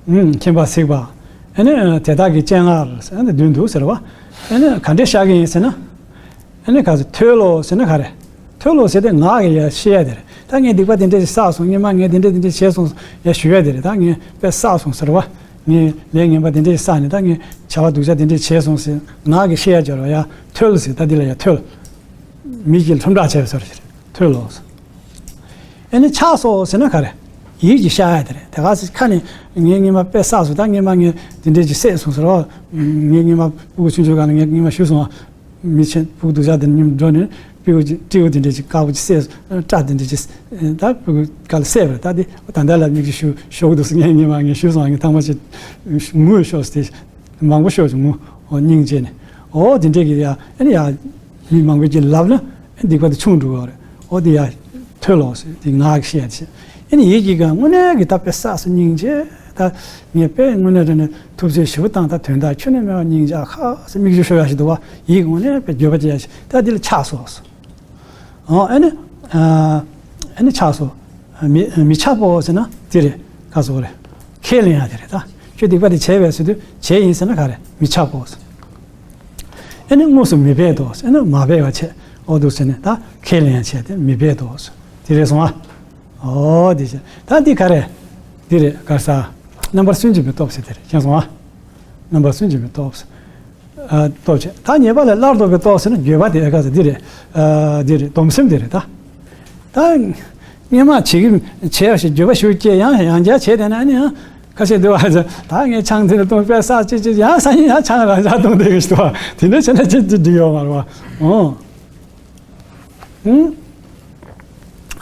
ཨུམ་མཁྱེན་པ་གཟིགས་པ། ཨ་ནི་དེ་དག་གི་སྤྱན་སྔར་ཨ་ནི་མདུན་དུ་ཟེར་བ། ཨ་ནི་ག་འདྲས་བཤགས་ཀྱི་ཡིན་ཟེར་ན། ཨ་ནི་ག་ཚོད་མཐོལ་ལོ་ཟེར་ན་ག་རེ། མཐོལ་ལོ་ཟེར་དེ་ངག་གིས་ཡ་བཤད་ཡ་དེ་རེད། ད་ངས་སྡིག་པ་དེ་འདྲས་ཞིག་བསགས་སོང་། སྔོན་མ་ངས་དེ་འདྲས་དེ་འདྲས་བྱས་སོང་ཡ་ཞུ་ཡ་དེ་རེད། ད་ངས་དཔེ་བསགས་སོང་ཟེར་བ། ངས་ལས་ངན་པ་དེ་འདྲས་ཞིག་བསགས་ནས་ད་ངས་བྱ་བ་སྡུག་ཅག་དེ་འདྲས་བྱས་སོང་ཟེར་ངག་གིས་བཤད་ཡ་སྦྱོར་བ་ཡ་མཐོལ་ཟེར། ད་འདི་ལ་ཡ་མཐོལ། མི་གཅིག་ལ་ཁྲོམ་བསྒྲགས་བྱས་པའི་ཚུལ་རེད། མཐོལ་ལོ་ཟེར། ཨ་ནི་འཆགས་སོ་ཟེར་ན་ག་རེ། ཡིད་ཀྱིས་བཤགས་ཡ་དེ་རེད། དེ་ག་ཚོད་ཁ་ནས་ངས་སྔོན་མ་དཔེ་བསགས་སོང་། ད་སྔོན་མ་ངས་དེ་འདྲས་ཅིག་བསད་སོང་ཟེར་བ། ངས་སྔོན་མ་སྤུ་གུ་ཆུང་ཆུང་སྒང་ལ་ངས་སྔོན་མ་ཞུས་སོང་བ། མི་ཆེན་ཕྲུ་གུ་སྡུག་ཅག་དེ་མཉམ་འགྲོ་ནས་སྤྲེའུ་ཅིག་སྤྲེའུ་དེ་འདྲས་ཅིག་དཀར་པོ་ཅིག་བསད། སྐྲ་དེ་འདྲས་ཅིག་ད་ཕྲུ་གུ་ག་ལ་བསད་པ་རེད། ད་དེ་ད་ལྟ་ལ་མིག་ཅིག་ཞུ་ཞོག་གི་འདུག་ཟེར། ངས་སྔོན་མ་ངས་ཞུས་སོང་བ། ངས་ཐང་མ་ཅིག་ངུ་ཤོག་ཟེར། མང་པོ་ཤོག་ཅིག་ངུ། ཨོ་སྙིང་རྗེ་ནས། ཨོ་དེ་འདྲས་ཀྱི་ཡ་ཨ་ནི་ཡ། མི་མང་པོས་ཀྱིས་ལབ་ན་སྡིག་པ་དེ་ཆུང་འགྲོ་གི་རེད། ཨོ་དེ་ཡ་མཐོལ་ལོ་ཟེར། དེ་ངག་གིས་བཤད་ཡ་དེ་བྱས། ཨ་ནི་ཡིད་ཀྱིས་ཀྱང་དངོས་གནས་ཀྱི་ད་དཔེ་བསགས་སོང་སྙིང་རྗེ། ད་ངས་དཔེ་དངོས་གནས་དྲང་གནས་ཐུབ་ཚོད་ཞེ་པོ་བཏང་། ད་དོན་དག་ཁྱོན་ནས་མེད་པ་སྙིང་རྗེ་ཁ་ཟེར་མིག་ཆུ་ཤོར་ཡ་ཞིག་འདུག་བ། ཡིད་དངོས་གནས་དཔེ་འགྱོད་པ་སྐྱེ་ཡ་ཞིག་ད་འདི་ལ་འཆགས་སོ་ཟེར། ཨོ་ཨ་ནི་ཨ་ནི་འཆགས་སོ། མི་མི་འཆགས་པོ་ཟེར་ན་དེ་རེད། ག་ཟེར་རེད། ཁས་ལེན་ཡ་དེ་རེད། ད་ཁྱོད་སྡིག་པ་དེ་བྱས་པས་ཟེར་དུས་བྱས་ཡིན་ཟེར་ན་ག་རེ། མི་འཆགས་པོ་ཟེར། ཨ་ནི་དངོས་སུ་མི་འབད་དོ་ཟེར་ན་མ་འབད་བ་བྱས། ཨོ་འདུག་ཟེར་ནས་ད་ཁས་ལེན་ཡ་བྱས་ཏེ་མི་འབད་དོ་ཟེར། དེ་རེད་སོང་ཨ། ཨོ་དེ་བྱས་ད་འདི་ག་རེ། འདི་རེད་ག་ས། རྣམ་པར་སུན་འབྱིན་པའི་སྟོབས་ཟེར་དེ་རེད། མཁྱེན་སོང་ཨ། རྣམ་པར་སུན་འབྱིན་པའི་སྟོབས་ཟེར། ཨ་སྟོབས་བྱས། ད་ཉེས་པ་ལས་སླར་ལྡོག་པའི་སྟོབས་ཟེར་ན་འགྱོད་པ་དེ་ཨེ་ག་ཟེར་འདི་རེད། ཨ་འདི་རེད། སྡོམ་སེམས་དེ་རེད་ད། ད་སྔོན་མ་བྱེད་ཀྱི་བྱས་པ་ཞིག་འགྱོད་པ་ཞིག་སྐྱེ། ཡང་ཡང་བསྐྱར་བྱས་བསྡད་ན་ཨ་ནི་ཡང་ཁ་ཤས་འདུག་བ། ད་ངས་ཆང་དེ་ལ་བཏུང་། དཔེ་བསགས་ཅི་ཅི་ཡང་སང་ཉིན་ཡང་ཆང་རང་འཇགས་བཏུང་བསྡད་ཀྱི་འདུག་བ། དེ་འདྲ་བྱས་ན་ཅི་ཅི་འགྲིག་ཡོད་མ་རེད་བ། ཨོ།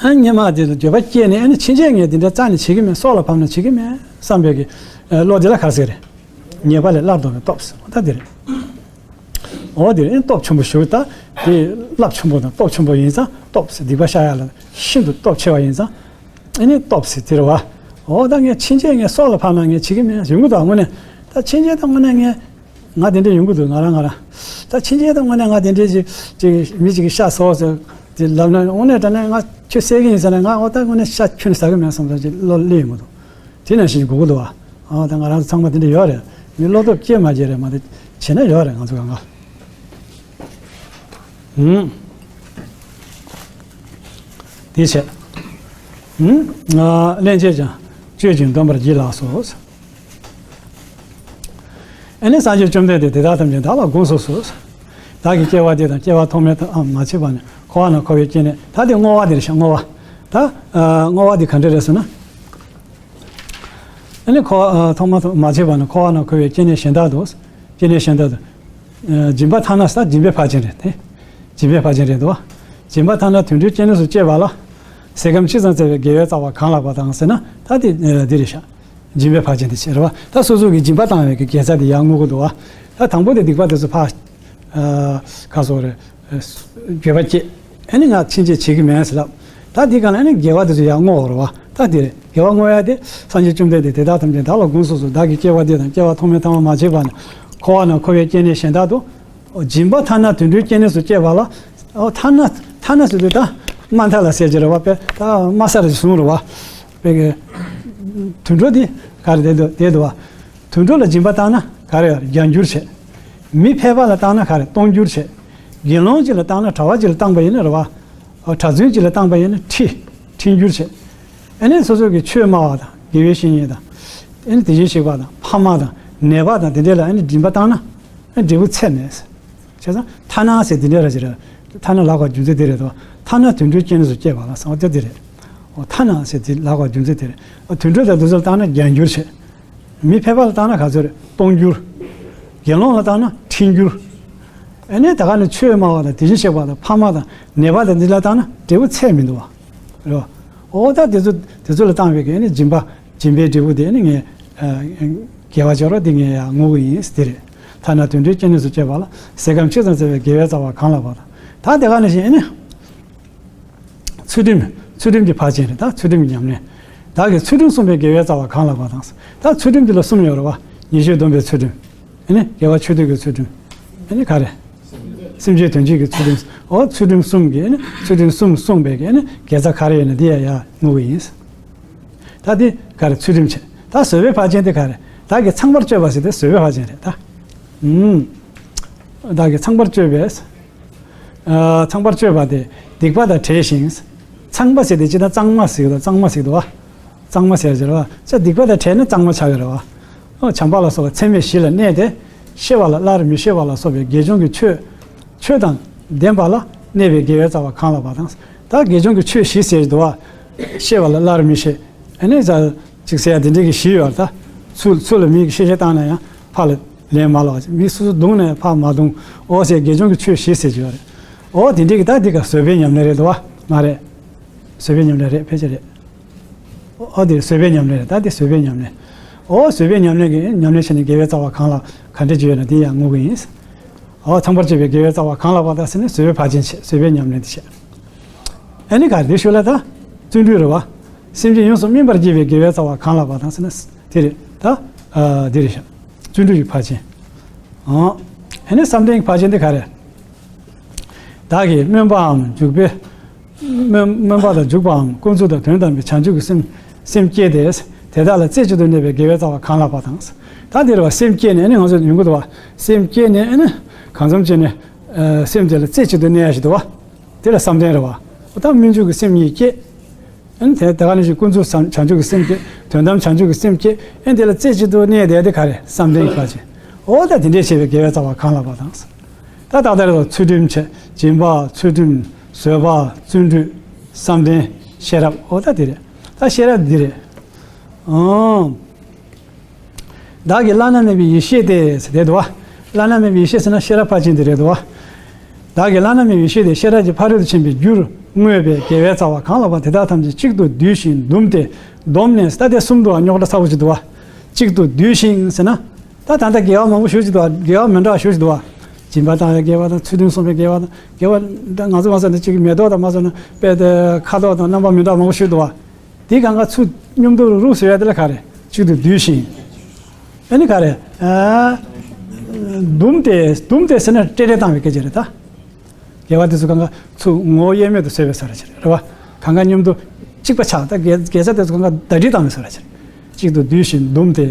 ཨ་སྔོན་མ་དེ་ལ་འགྱོད་པ་སྐྱེས་ནས་ཨ་ནི་ཕྱིན་ཆད་ངས་དེ་འདྲ་རྩ་ནས་བྱེད་ཀྱི་མེད། སྲོག་ལ་བབ་ན་བྱེད་ཀྱི་མེད་བསམ་པའི་གི་བློ་དེ་ལ་ག་རེ་ཟེར་རེད། ཉེས་པ་ལས་སླར་ལྡོག་པའི་སྟོབས་ཟེར་བ་ད་དེ་རེད། འོ་དེ་རེད། ཨ་ནི་སྟོབས་ཆེན་པོ་ཞིག་ད་དེ་རླབས་ཆེན་པོ་དང་སྟོབས་ཆེན་པོ་ཡིན་ཙང་སྟོབས་ཟེར། སྡིག་པ་བཤགས་ཡ་ལ་ཤིན་ཏུ་སྟོབས་ཆེ་བ་ཡིན་ཙང་ཨ་ནི་སྟོབས་ཟེར་དེ་རེད་བ། འོ་ད་ངས་ཕྱིན་ཆད་ངས་སྲོག་ལ་བབ་ན་ངས་བྱེད་ཀྱི་མེད་ཡོང་གི་འདུག་དངོས་གནས་ད་ཕྱིན་ཆད་ད་དངོས་གནས་ངས། ང་དེ་འདྲ་ཡོང་གི་འདུག་ང་རང་ང་རང་། ད་ཕྱིན་ཆད་ད་དངོས་གནས་ང་དེ་འདྲའི་ཅིག་ཅིག་མི་ཅིག་གིས་ཤ་ཟ་ཟེར་དེ་ལབ་ན་དངོས་གནས་དྲང་གནས་ང་ཁྱོད་བསད་ཀྱི་ཡིན་ཟེར་ན་ང་འོ་ད་དངོས་གནས་ཤ་ཁྱོན་ནས་ཟ་གི་མེད་བསམ་ས་ཅིག་བློ་སླེབས་ཡོང་གི་འདུག་དེ་ནང་བཞིན་དགོས་ཀྱི་འདུག་བ། ཨ་ད་ང་རང་ཚོ་ཚང་མ་དེ་འདྲ་ཡོད་རེད། མི་བློ་སྟོབས་སྐྱེ་མ་སྐྱེ་རེད་མ་གཏོགས་བྱས་ན་ཡོད་རེད་ང་ཚོ་གང་ག་ཧུམ། དེ་བྱས། ཧུམ། སླན་ཆད་ཀྱང་སྤྱོད་ཅིང་སྡོམ་པར་བགྱིད་ལགས་སོ། ཨ་ནི་སངས་རྒྱས་བཅོམ་ལྡན་འདས་དེ་དག་ཐམས་ཅད་བདག་ལ་དགོངས་སུ་གསོལ། བདག་གིས་སྐྱེ་བ་འདི་དང་སྐྱེ་བ་ཐོག་མའི་དང་མ་མཆིས་པ་ནས་འཁོར་བ་ན་འཁོར་བའི་སྐྱེ་གནས་ད་དེ་བསྔོ་བ་འདི་རེད་ཤག་བསྔོ་བ། ད་བསྔོ་བ་འདི་ག་འདྲ་རེད་ཟེར་ན། ཨ་ནི་འཁོར་བ་ཐོག་མ་མ་མཆིས་པ་ནས་འཁོར་བ་ན་འཁོར་བའི་སྐྱེ་གནས་གཞན་དག་ཏུ། སྐྱེ་གནས་གཞན་དག་ཏུ། སྦྱིན་པ་ཐ་ན་ས་སྦྱིན་པའི་བར་ཆད་རེད་དེ། སྦྱིན་པའི་བར་ཆད་རེད་དོ། སྦྱིན་པ་ཐ་ན་དུད་འགྲོའི་སྐྱེ་གནས་སུ་སྐྱེས་པ་ལ། ཟས་ཁམ་ཅི་ཙམ་བསྩལ་བའི་དགེ་བའི་རྩ་བ་གང་ལགས་པ་དང་ཟེར་ན་ད་དེ་འདི་རེད་ཤག་སྦྱིན་པའི་བར་ཆད་འདི་བྱེད་རེད་བ། ད་སོ་སོ་གིས་སྦྱིན་པ་བཏང་བའི་གི་དགེ་རྩ་དེ་ཡར་བསྔོ་གི་འདུག་བ། ད་དང་པོ་དེ་སྡིག་པ་དེ་ཚོ་ཕར། ག་སོགས་རེད། འགྱོད་པ་སྐྱེས། ཨ་ནི་ང་ཕྱིན་ཆད་བྱེད་ཀྱི་མེད་ཟེར་ལབ། ད་འདི་ག་ལ་ཨ་ནི་དགེ་བ་དེ་ཚོ་ཡར་བསྔོ་བ་རེད་བ། ད་དེ་རེད། དགེ་བ་བསྔོ་ཡ་དེ་སངས་རྒྱས་བཅོམ་ལྡན་འདས་དེ་དག་ཐམས་ཅད་བདག་ལ་དགོངས་སུ་གསོལ། བདག་གིས་སྐྱེ་བ་འདི་དང་སྐྱེ་བ་ཐོག་མའི་ཐ་མ་མ་མཆིས་པ་ནས་འཁོར་བ་ན་འཁོར་བའི་སྐྱེ་གནས་གཞན་དག་ཏུ། སྦྱིན་པ་ཐ་ན་དུད་འགྲོའི་སྐྱེ་གནས་སུ་སྐྱེས་པ་ལ། ཨོ་ཐ་ན་ཐ་ན་ཟེར་དུས་ད་དམའ་མཐའ་ལ་ཟེར་གྱི་རེད་བ། དཔེ་ད་དམའ་ས་རེ་བཟུང་རེད་བ། དཔེ་གི་དུད་འགྲོ་འདི་ག་རེ་བསྡད་འདུག་བསྡད་འདུག་བ། དུད་འགྲོ་ལ་སྦྱིན་པ་བཏང་ན་ག་རེ་ཡོད་རེད། བརྒྱ་འགྱུར་བྱས། མི་ཕལ་པ་ལ་བཏང་ན་ག་རེ་སྟོང་འགྱུར་བྱས། དགེ་སློང་གཅིག་ལ་བཏང་ན་གྲྭ་པ་གཅིག་ལ་བཏང་པ་ཡིན་ན་རེད་བ། ཨོ་གྲྭ་བཙུན་གཅིག་ལ་བཏང་པ་ཡིན་ན་ཁྲི་ཁྲི་འགྱུར་བྱས། ཨ་ནི་སོ་སོ་གི་ཆོས་སྨྲ་བ་དང་དགེ་བའི་བཤེས་གཉེན་དང་། ཨ་ནི་དེ་བཞིན་གཤེགས་པ་དང་ཕ་མ་དང་དེ་འདྲས་ལ་ཨ་ནི་སྦྱིན་པ་བཏང་ན། ཨ་འབྲས་བུ་ཚད་མེད། བྱས་ཙང་ཐ་ན་ཟེར་དེ་འདྲ་ར་ཅིག་རེད། ཐ་ན་ལབ་དགོས་རྒྱུ་མཚན་དེ་རེད་དོ། ཐ་ན་དུད་འགྲོའི་སྐྱེ་གནས་སུ་སྐྱེས་པ་ལ་ཟེར་བ་དེ་དེ་རེད། འོ་ཐ་ན་ཟེར་དེ་ལབ་དགོས་རྒྱུ་མཚན་དེ་རེད། འོ་དུད་འགྲོ་དང་དེ་ཚོ་ལ་བཏང་ན་བརྒྱ་འགྱུར་བྱས། མི་ཕལ་པ་ལ་བཏང་ན་ག་ཚོད་རེད། སྟོང་འགྱུར། དགེ་སློང་ལ་བཏང་ན་ཁྲི་འགྱུར། ཨ་ནི་ད་ག་ནི་ཆོས་སྨྲ་བ་དང་དེ་བཞིན་གཤེགས་པ་དང་ཕ་མ་དང་ནད་པ་དང་འདི་ལ་བཏང་ན་འབྲས་བུ་ཚད་མི་འདུག་བ། རེད་བ། འོ་ད་དེ་ཚོ་དེ་ཚོ་ལ་བཏང་བའི་གི་ཨ་ནི་སྦྱིན་པ་ སྦྱིན་པའི་འབྲས་བུ་དེ་ནི་ངས་ཨ་དགེ་བ་སྦྱོར་བ་དེ་ངས་ཡར་བསྔོ་གི་ཡིན་ཟེར་དེ་རེད། ཐ་ན་དུད་འགྲོའི་སྐྱེ་གནས་སུ་སྐྱེས་པ་ལ་ཟས་ཁམ་ཇི་ཙམ་བསྩལ་བའི་དགེ་བའི་རྩ་བ་གང་ལགས་པ་དང་། ད་དེ་ག་ནང་བཞིན་ཨེ་ནི། ཚུལ་ཁྲིམས། ཚུལ་ཁྲིམས་ཀྱི་ཕར་ཕྱིན་རེད། ད་ཚུལ་ཁྲིམས་ཀྱི་ཉམས་ལེན། བདག་གིས་ཚུལ་ཁྲིམས་བསྲུངས་པའི་དགེ་བའི་རྩ་བ་གང་ལགས་པ་དང་། ད་ཚུལ་ཁྲིམས་འདི་ལ་གསུམ་ཡོད་རེད་བ། ཉེས་སྤྱོད་སྡོམ་པའི་ཚུལ་ཁྲིམས། ཨེ་ནི་དགེ་བ་ཆོས་སྡུད་ཀྱི་ཚུལ་ཁྲིམས། ཨེ་ནི་ག་རེ། སེམས་ཅན་དོན་བྱེད་ཀྱི་ཚུལ་ཁྲིམས། འོ་ཚུལ་ཁྲིམས་གསུམ་གྱི་ཨེ་ནི་ཚུལ་ཁྲིམས་གསུམ་བསྲུངས་པའི་ཨེ་ནི་དགེ་རྩ་ག་རེ་ཡོད་ན་འདི་ཡང་ཡར་བསྔོ་གི་ཡིན། ད་འདི་ག་རེ་ཚུལ་ཁྲིམས་བྱས། ད་བཟོད་པའི་ཕར་ཕྱིན་དེ་ག་རེ། བདག་གིས་ཚངས་པར་སྤྱོད་པ་ཟེར་དེ་བཟོད་པའི་ཕར་ཕྱིན་རེད་ད། ཨུམ། བདག་གིས་ཚངས་པར་སྤྱོད་པས། ཨ་ཚངས་པར་སྤྱོད་པ་དེ་སྡིག་པ་དང་བྲལ་ཞིང་། ཚངས་པ་ཟེར་དེ་ཅི་ད་གཙང་མ་ཟེར་གི་འདུག་གཙང་མ་ཟེར་གི་འདུག་བ། གཙང་མ་ཟེར་ཟེར་བ་ཅི་སྡིག་པ་དང་བྲལ་ན་གཙང་མ་ཆགས་ཀྱི་རེད་བ། ཨོ་བྱམས་པ་ལ་སོགས་པ་ཚད་མེད་བཞི་ལ་གནས་ཏེ། ཤེས་པ་ལ་སླར་མི་ཤེས་པ་ལ་སོགས་པའི་དགེ་སྦྱོང་གི་ཆོས། ཆོས་དང་ལྡན་པ་ལ་གནས་པའི་དགེ་བའི་རྩ་བ་གང་ལགས་པ་དང་། ད་དགེ་སྦྱོང་གི་ཆོས་བཞི་ཟེར་གྱི་འདུག་བ། ཤེས་པ་ལ་སླར་མི་ཤེས། ཨ་ནི་ཟ། ཅིག་ཟེར་ཡ་དེ་འདྲའི་གི་བཞི་ཡོད་རེད་ད། ཚུར་ཚུར་ལ་མི་གི་ཤེས་བྱ་བཏང་ན་ཡང་ཕར་ལ་ལན་མ་སློག་མི་སོ་སོ་བརྡུངས་ན་ཡང་ཕར་མ་བརྡུངས། འོ་ཟེར་དགེ་སྦྱོང་གི་ཆོས་བཞི་ཟེར་གྱི་ཡོད་རེད། འོ་དེ་འདྲའི་གི་ད་འདི་ག་བཟོད་པའི་ཉམས་ལེན་རེད་འདུག་བ། མ་རེད། བཟོད་པའི་ཉམས་ལེན་རེད་ཕལ་ཆེར་རེད། འོ་དེ་བཟོད་པའི་ཉམས་ལེན་རེད་ད་དེ་བཟོད་པའི་ཉམས་ལེན། འོ་བཟོད་པའི་ཉམས་ལེན་གྱི་ཉམས་ལེན་བྱས་ནས་དགེ་བའི་རྩ་བ་གང་ལ་ག་འདྲ་ཅིག་ཡོད་ན་དེ་ཡང་བསྔོ་གི་ཡིན། འོ་ཚངས་པར་སྤྱོད་པའི་དགེ་བའི་རྩ་བ་གང་ལགས་པ་དང་ཟེར་ནས་བཟོད་པའི་ཕར་ཕྱིན་བྱས་བཟོད་པའི་ཉམས་ལེན་དེ་བྱས། ཨ་ནི་ག་རེ་ཞུ་ལ་ད། བརྩོན་འགྲུས་རེད་བ། སེམས་ཅན་ཡོངས་སུ་སྨིན་པར་བགྱིད་པའི་དགེ་བའི་རྩ་བ་གང་ལགས་པ་དང་ཟེར་ན་དེ་རེད་ད། ཨ་དེ་རེད་ཤག་བརྩོན་འགྲུས་ཀྱི་ཕར་ཕྱིན། ཨ་ནི་བསམ་གཏན་གྱི་ཕར་ཕྱིན་དེ་ག་རེ། བདག་གིས་སྨོན་པའམ་འཇུག་པའི། སྨོན་སྨོན་པ་དང་འཇུག་པའམ་ཀུན་རྫོབ་དང་དོན་དམ་པའི་བྱང་ཆུབ་ཀྱི་སེམས་སེམས་བསྐྱེད་དེ། དེ་དག་ལ་རྩེ་གཅིག་ཏུ་གནས་པའི་དགེ་བའི་རྩ་བ་གང་ལགས་པ་དང་། ད་འདིར་བ་སེམས་བསྐྱེད་ནས་ནི་ང་ཚོ་ཡོང་གི་འདུག་བ། སེམས་བསྐྱེད་ནས་ནི་གང་འཚམ་བྱས་ནས་སེམས་དེ་ལ་རྩེ་གཅིག་ཏུ་གནས་ཡ་ཞིག་འདུག་བ། དེ་ལ་བསམ་གཏན་རེད་བ། ད་སྨོན་འཇུག་གི་སེམས་གཉིས་བསྐྱེད། ཨ་ནི་དེ་དེ་ག་ནང་བཞིན་ཀུན་རྫོབ་བྱང་བྱང་ཆུབ་ཀྱི་སེམས་བསྐྱེད། དོན་དམ་བྱང་ཆུབ་ཀྱི་སེམས་བསྐྱེད། ཨ་ནི་དེ་ལ་རྩེ་གཅིག་ཏུ་གནས་བསྡད་དེ་ག་རེ་བསམ་གཏན་གྱི་ཕར་ཕྱིན། འོ་ད་དེ་འདྲས་བྱས་པའི་དགེ་བའི་རྩ་བ་གང་ལགས་པ་དང་། ད་ཏག་ཏག་རེད་དོ། ཚུལ་ཁྲིམས་བྱས། སྦྱིན་པ། ཚུལ་ཁྲིམས། བཟོད་པ། བརྩོན་འགྲུས། བསམ་གཏན། ཤེས་རབ། འོ་ད་དེ་རེད། ད་ཤེས་རབ་འདི་རེད། ཨང་། བདག་གི་བླ་ན་མེད་པའི་ཡེ་ཤེས་དེ་ཟེར་དེ་འདུག་བ། བླ་ན་མེད་པའི་ཡེ་ཤེས་ཟེར་ན་ཤེས་རབ་ཕར་ཕྱིན་དེ་རེད་འདུག་བ། བདག་གི་བླ་ན་མེད་པའི་ཡེ་ཤེས་དེ་ཤེས་རབ་ཀྱི་ཕ་རོལ་ཏུ་ཕྱིན་པའི་རྒྱུར་བསྔོས་པའི་དགེ་བའི་རྩ་བ་གང་ལགས་པ་དེ་དག་ཐམས་ཅད་གཅིག་ཏུ་བསྡུས་ཤིང་བཟླུམས་ཏེ། བསྡོམས་ནས་ད་དེ་གསུམ་དུའང་རྙོག་དྲ་ཚ་པོ་ཅིག་འདུག་བ། གཅིག་ཏུ་བསྡུས་ཤིང་ཟེར་ན། ད་ད་ལྟ་དགེ་བ་མང་པོ་ཞུ་ཅིག་འདུག་བ། དགེ་བ་མི་འདྲ་བ་ཞུ་ཅིག་འདུག་བ། སྦྱིན་པ་བཏང་བའི་དགེ་བ་དང་ཚུལ་ཁྲིམས་བསྲུང་བའི་དགེ་བ་དང་དགེ་བ་ད་ང་ཚོ་མ་ཟེར་ན་གཅིག་གི་མེ་ཏོག་དང་མ་ཟེར་ན་དཔེ་དེ་ཁ་དོག་དང་རྣམ་པ་མི་འདྲ་བ་མང་པོ་ཞུ་འདུག་བ། དེ་གང་ག་ཚུར་མཉམ་དུ་རུག་ཟེར་ཡ་དེ་ལ་ག་རེ། གཅིག་ཏུ་བསྡུས་ཤིང་། ཨ་ནི་ག་རེ། ཨ། བསྡོམས་ཏེ་བསྡོམས་ཏེ་ཟེར་ན་བསྲེ་བསྲེ་བཏང་བའི་སྐད་ཆ་རེད་ད། དགེ་བ་དེ་ཚོ་གང་ག་ཚུར་ངོ་བོ་དབྱེར་མེད་དུ་བཟོས་པའི་ས་ར་ཆེ་རེད་བ། གང་ག་མཉམ་དུ་གཅིག་པ་ཆགས་ད་དགེ་དགེ་རྩ་དེ་ཚོ་གང་ག་ཟླ་སྒྲིལ་བཏང་བའི་ས་ར་ཆེ་རེད། གཅིག་ཏུ་བསྡུས་ཤིང་བསྡོམས་ཏེ།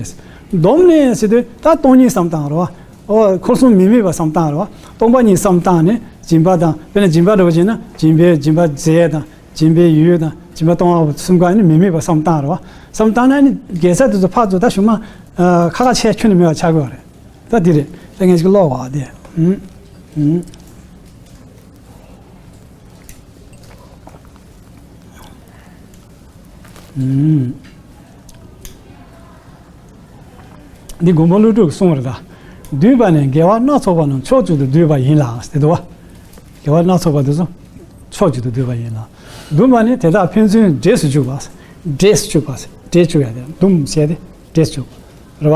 བསྡོམས་ནས་ཟེར་དུས་ད་སྟོང་ཉིད་བསམ་བཏང་རེད་བ། ཨོ་འཁོར་གསུམ་མི་དམིགས་པ་བསམ་བཏང་རེད་བ། སྟོང་པ་ཉིད་བསམ་བཏང་ནས་སྦྱིན་པ་དང་དཔེར་ན་སྦྱིན་པ་འདྲ་བོ་བྱས་ན་སྦྱིན་པའི་སྦྱིན་པ་རྫས་དང་། སྦྱིན་པའི་ཡུལ་དང་སྦྱིན་པ་གཏོང་བ་གསུམ་ཀ་ནི་མི་དམིགས་པ་བསམ་བཏང་རེད་བ། བསམ་བཏང་ན་ནི་དགེ་རྩ་དེ་ཚོ་ཕར་ཚུར་ད་ཞུ་མ། ཁ་ཁ་ཆེ་ཁྱོན་ནས་མེད་པ་ཆགས་ཀྱི་ཡོད་རེད། ད་འདི་རེད། ད་ངས་ཅིག་ཀློག་བ་དེ། ཨུམ། ཨུམ། ཨུམ། འདི་མགོན་པོ་ཀླུ་སྒྲུབ་ཀྱི་གསུང་རེད་ད། བསྡུས་པ་ནི་དགེ་བ་སྣ་ཚོགས་པ་རྣམས་ཕྱོགས་གཅིག་ཏུ་བསྡུས་པ་ཡིན་ལ་ཟེར་འདུག་བ། དགེ་བ་སྣ་ཚོགས་པ་འདི་ཚོ་ཕྱོགས་གཅིག་ཏུ་བསྡུས་པ་ཡིན་ལ། བསྡུམས་པ་ནི་དེ་དག་ཕན་ཚུན་འདྲེས་སུ་འཇུག་པ། འདྲེས་སུ་འཇུག་པ། འདྲེས་འཇུག་ཡ་དེ་བསྡུམས་བྱས་ཏེ་འདྲེས་སུ་འཇུག་པ་རེད་བ།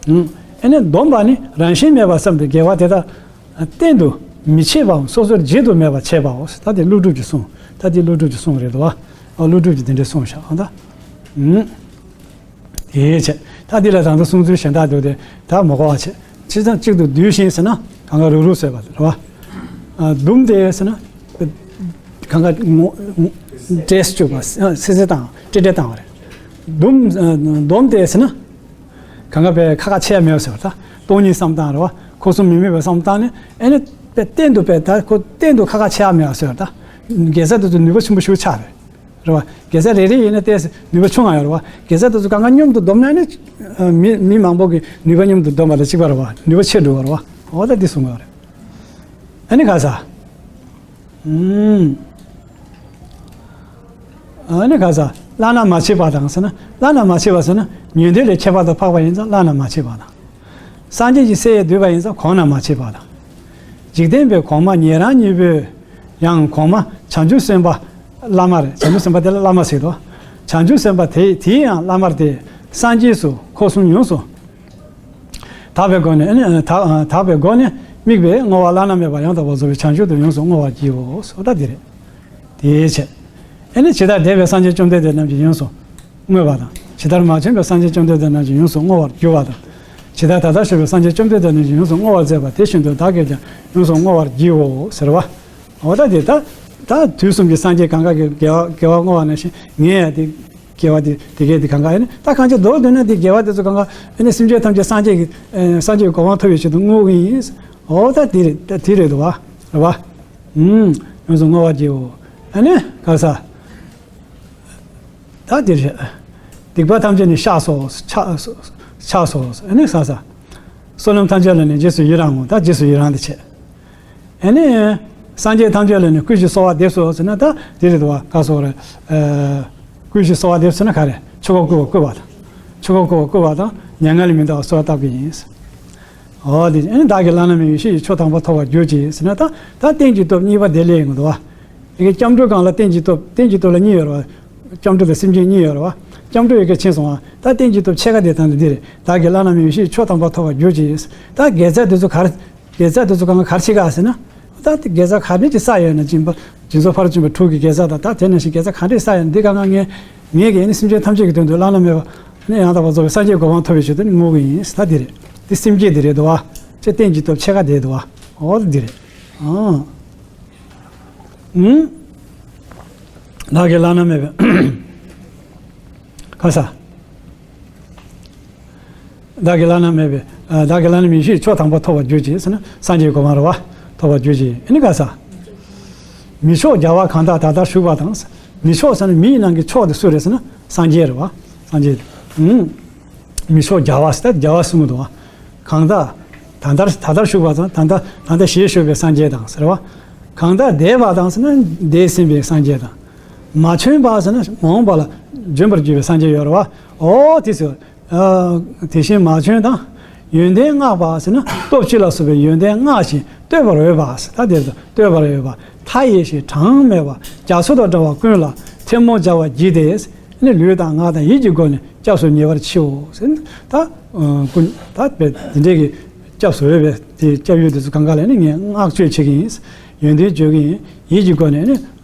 ཨུམ། ཨེ་ནི་བསྡོམས་པ་ནི་རང་བཞིན་མེད་པར་བསམས་ཏེ་དགེ་བ་དེ་དག་གཏན་དུ་མི་བྱེད་པའམ་སོ་སོར་བརྗེད་དུ་མེད་པར་བྱེད་པའོ། ད་དེ་ཀླུ་སྒྲུབ་ཀྱི་གསུང་། ད་དེ་ཀླུ་སྒྲུབ་ཀྱི་གསུང་རེད་དོ། ཨ་ཀླུ་སྒྲུབ་ཀྱིས་དེ་འདྲའི་གསུངས་བཞག་ཨ་ད། ཨུམ། དེའི་ཕྱིར་ད་འདི་ལ་ད་ལྟ་གསུང་ཚུལ་གཞན་དག་འདུག་སྟེ་ད་མ་གོ་བ་བྱེད། ཅི་ཙམ་གཅིག་ཏུ་བསྡུས་ཤིང་ཟེར་ན་གང་ག་རུག་རུག་བཟོས་པ་རེད་བ། ཨ་བསྡོམས་ཏེ་ཟེར་ན་གང་ག་ངོ་འདྲེས་བཅུག་པ། སེ་སེ་བཏང་བསྲེ་བསྲེ་བཏང་བ་རེད། བསྡོམས་ཨ་བསྡོམས་ཏེ་ཟེར་ན། གང་ག་པའི་ཁ་ཁ་ཆེ་ཡ་མེད་པ་ཟེར་བ་ད། སྟོང་ཉིད་བསམ་བཏང་རེད་བ། འཁོར་གསུམ་མི་དམིགས་པ་བསམ་བཏང་ནས་ཨེ་ནི་དཔེ་གཏན་དུ་དཔེ་ད་ཁོ་གཏན་དུ་ཁ་ཁ་ཆེ་ཡ་མེད་པ་ཟེར་བ་ད། དགེ་རྩ་དེ་ཚོ་ནུས་པ་ཆེན་པོ་ཞིག་ཆགས་རེད། རེད་བ། དགེ་རྩ་རེ་རེ་ཡིན་ན་ཏོག་ཙམ་ནུས་པ་ཆུང་ང་ཡོད་རེད་བ། དགེ་རྩ་དེ་ཚོ་གང་ག་མཉམ་དུ་བསྡོམས་ན་ནི། མི་མི་མང་པོ་གི་ནུས་པ་མཉམ་དུ་བསྡོམས་པ་དང་གཅིག་པ་རེད་བ། ནུས་པ་ཆེ་འགྲོ་བ་རེད་བ། འོ་ད་འདི་གསུང་གི་ཡོད་རེད། ཨ་ནི་ག་ས། ཨུམ། ཨ་ནི་ག་ས། བླ་ན་མ་མཆིས་པ་དང་ཟེར་ན། བླ་ན་མ་མཆིས་པ་ཟེར་ན་ཉན་ཐོས་ལས་ཁྱད་པར་དུ་འཕགས་པ་ཡིན་ཙང་བླ་ན་མ་མཆིས་པ་དང་། སངས་རྒྱས་ཀྱི་སྲས་ཡང་འདུས་པ་ཡིན་ཙང་གོང་ན་མ་མཆིས་པ་དང་། འཇིག་རྟེན་པའི་གོང་མ་ཉན་རང་གཉིས་པོས་ཡང་གོང་མ་བྱང་ཆུབ་སེམས་དཔའ་བླ་མ་རེད། བྱང་ཆུབ་སེམས་དཔའ་དེ་ལ་བླ་མ་ཟེར་དོ། བྱང་ བྱང་ཆུབ་སེམས་དཔའ་དེ་དེའི་ཡང་བླ་མར་ཐལ། སངས་རྒྱས་སུ་འཁོར་གསུམ་ཡོངས་སུ་དག་པའི་སྒོ་ནས་ཨ་ནི་དག་དག་པའི་སྒོ་ནས་དམིགས་པའི་བསྔོ་བ་བླ་ན་མེད་པ་ཡང་དག་པར་རྫོགས་པའི་བྱང་ཆུབ་ཏུ་ཡོངས་སུ་བསྔོ་བར་བགྱིའོ། སོ་ད་འདི་རེད། དེའི་ཕྱིར། ཨེ་ནི་ཇི་ལྟར་འདས་པའི་སངས་རྒྱས་བཅོམ་ལྡན་འདས་རྣམས་ཀྱིས་ཡོངས་སུ་བསྔོས་པ་དང་། ཇི་ལྟར་མ་བྱོན་པའི་སངས་རྒྱས་བཅོམ་ལྡན་འདས་རྣམས་ཀྱིས་ཡོངས་སུ་བསྔོ་བར་འགྱུར་བ་དང་། ཇི་ལྟར་ད་ལྟར་བཞུགས་པའི་སངས་རྒྱས་བཅོམ་ལྡན་འདས་རྣམས་ཀྱིས་ཡོངས་སུ་བསྔོ་བར་མཛད་པ་དེ་བཞིན་དུ་བདག་གིས་ཀྱང་ཡོངས་སུ་བསྔོ་བར་བགྱིའོ་ཟེར་བ། འོ་ད་དེ་ད་ད་དུས་གསུམ་གྱི་སངས་རྒྱས་གང་ག་གི་དགེ་བ་དགེ་བ་བསྔོ་བ་ནང་བཞིན་ངས་ཡང་དེ་དགེ་བ་དེ་དེ་གས་དེ་གང་ག་ཨེ་ནི་ད་གང་ཅི་མདོར་བསྡུས་ན་དེ་དགེ་བ་དེ་ཚོ་གང་ག་ཨེ་ནི་སེམས་ཅན་ཐམས་ཅད་སངས་རྒྱས་ཀྱི་ཨེ་སངས་རྒྱས་ཀྱི་གོ་འཕང་ཐོབ་པའི་ཆེད་དུ་བསྔོ་གི་ཡིན། འོ་ད་དེ་རེད། ད་དེ་རེད་འདུག་བ། རེད་བ། ཨུམ། ཡོངས་སུ་བསྔོ་བར་བགྱིའོ། ཨ་ནི་ག་ས། ད་འདིར་སྡིག་པ་ཐམས་ཅད་ནི་བཤགས་སོ། ཆགས་སོ། ཆགས་སོ། ཨ་ནི་ས་ས། བསོད་ནམས་ཐམས་ཅད་ལ་ནི་རྗེས་སུ་ཡི་རང་ངོ་། ད་རྗེས་སུ་ཡི་རང་དེ་བྱེད། ཨ་ནི་སངས་རྒྱས་ཐམས་ཅད་ལ་ནི་བསྐུལ་ཞིང་གསོལ་བ་འདེབས་སོ་ཟེར་ན་ད་འདི་རེད་དོ། ག་སོགས་རེད། ཨ། བསྐུལ་ཞིང་གསོལ་བ་འདེབས་ཟེར་ན་ག་རེ། ཆོས་འཁོར་བསྐོར་བ་བསྐུལ་བ་དང་། ཆོས་འཁོར་བསྐོར་བ་བསྐུལ་བ་དང་མྱ་ངན་ལས་མི་འདའ་བར་གསོལ་བ་བཏབ་ཀྱི་ཡིན། འོ་དེ་ཨ་ནི་བདག་གིས་བླ་ན་མེད་པའི་ཡེ་ཤེས་ཀྱི་མཆོག་དམ་པ་ཐོབ་པར་གྱུར་ཅིག་ཟེར་ན་ད་ད་རྟེན་གྱི་སྟོབས་གཉིས་པ་དེ་སླེབས་ཡོང་གི་འདུག་བ། ཡ་གི་སྐྱབས་འགྲོའི་སྒང་ལ་རྟེན་གྱི་སྟོབས། རྟེན་གྱི་སྟོབས་ལ་གཉིས་ཡོད་རེད་བ། སྐྱབས་འགྲོ་དང་སེམས་ཅན་གཉིས་ཡོད་རེད་བ། སྐྱབས་འགྲོ་ཡི་གེ་ཕྱིན་སོང་བ། ད་རྟེན་གྱི་སྟོབས་ཕྱེད་ཀ་དེ་དང་འདི་རེད། བདག་གིས་བླ་ན་མེད་པའི་ཡེ་ཤེས་མཆོག་དམ་པ་ཐོབ་པར་གྱུར་ཅིག་ད་དགེ་རྩ་དེ་ཚོ་ག་རེ། དགེ་རྩ་དེ་ཚོ་གང་ག་ག་རེ་བྱེད་ག་ཟེར་ན། ད་དེ་དགེ་རྩ་ག་འདྲ་ཅིག་བསགས་ཡོད་ན། སྦྱིན་པ་སྦྱིན་སོགས་ཕ་རོལ་ཏུ་ཕྱིན་པ་དྲུག་གི་དགེ་རྩ་དང་། ད་དེ་ནང་བཞིན་དགེ་རྩ་ག་འདྲ་བསགས་ཡོད་ན་འདི་གང་ག་ངས་ངས་ཀྱིས་ཨ་ནི་སེམས་ཅན་ཐམས་ཅད་ཀྱི་དོན་དུ་བླ་ན་མེད་པ་ནི་ཡང་དག་པར་རྫོགས་པའི་སངས་རྒྱས་གོ་འཕང་ཐོབ་པའི་ཆེད་དུ་ནི་བསྔོ་གི་ཡིན་ཟེར། ད་འདི་རེད། འདི་སེམས་བསྐྱེད་འདི་རེད་དོ། ཅེས་རྟེན་གྱི་སྟོབས་ཕྱེད་ཀ་དེ་དོ། འོ་འདི་རེད། ཨང་། ཨུམ། བདག་གིས་བླ་ན་མེད་པའི་ག་ས། བདག་གིས་བླ་ན་མེད་པའི། ཨ། བདག་གིས་བླ་ན་མེད་པའི་ཡེ་ཤེས་མཆོག་དམ་པ་ཐོབ་པར་གྱུར་ཅིག་ཟེར་ན་སངས་རྒྱས་གོ་འཕང་རེད་བ། ཐོབ་པར་གྱུར་ཅིག་ཨ་ནི་ག་ས། མི་མཆོག་རྒྱལ་བ་གང་དག་ད་ལྟར་བཞུགས་པ་དང་། མི་མཆོག་ཟེར་ན་མིའི་ནང་གི་མཆོག་དེ་སུ་རེད་ཟེར་ན་སངས་རྒྱས་རེད་བ། སངས་རྒྱས། ཨུམ། མི་མཆོག་རྒྱལ་བ་ཟེར་ད་རྒྱལ་བ་གསུང་གི་འདུག་བ། གང་དག་ད་ལྟར་ད་ལྟར་བཞུགས་པ་དང་། ད་ལྟ་ད་ལྟ་ཞལ་བཞུགས་པའི་སངས་རྒྱས་དང་ཟེར་བ། གང་དག་འདས་པ་དང་ཟེར་ན་འདས་ཟིན་པའི་སངས་རྒྱས་དང་། མ་བྱོན་པ་ཟེར་ན་མ་འོངས་པ་ལ་འབྱོན་པར་འགྱུར་བའི་སངས་རྒྱས་ཡོད་རེད་བ། འོ་དེ་ཚོ། ཨ། དེ་བཞིན་མ་བྱོན་དང་། ཡོན་ཏན་བསྔགས་པ་ཟེར་ན་སྟོབས་བཅུ་ལ་སོགས་པའི་ཡོན་ཏན་བསྔགས་ཤིང་བསྟོད་པར་འོས་པ་ཟེར། ད་དེར་བསྟོད་པར་འོས་པ། མཐའ་ཡས་ཤིང་གྲངས་མེད་པ་རྒྱ་མཚོ་དང་འདྲ་བ་ཀུན་ལ་ཐལ་མོ་སྦྱར་བར་བགྱིས་ཏེ། ནི་ལུས་དང་ངག་དང་ཡིད་ཀྱི་སྒོ་ནས་སྐྱབས་སུ་ཉེ་བར་མཆིའོ་ཟེར། ད་ཀུན་ད་དཔེ་འདི་འདྲའི་གི་སྐྱབས་སུ་འོས་པའི་དེ་སྐྱབས་ཡུལ་དེ་ཚོ་གང་ག་ལ་ནི་ངས་བསྔགས་བརྗོད་བྱེད་ཀྱི་ཡིན། ཡོན་ཏན་བརྗོད་ཀྱི་ཡིན། ཡིད་ཀྱི་སྒོ་ནས་ནི་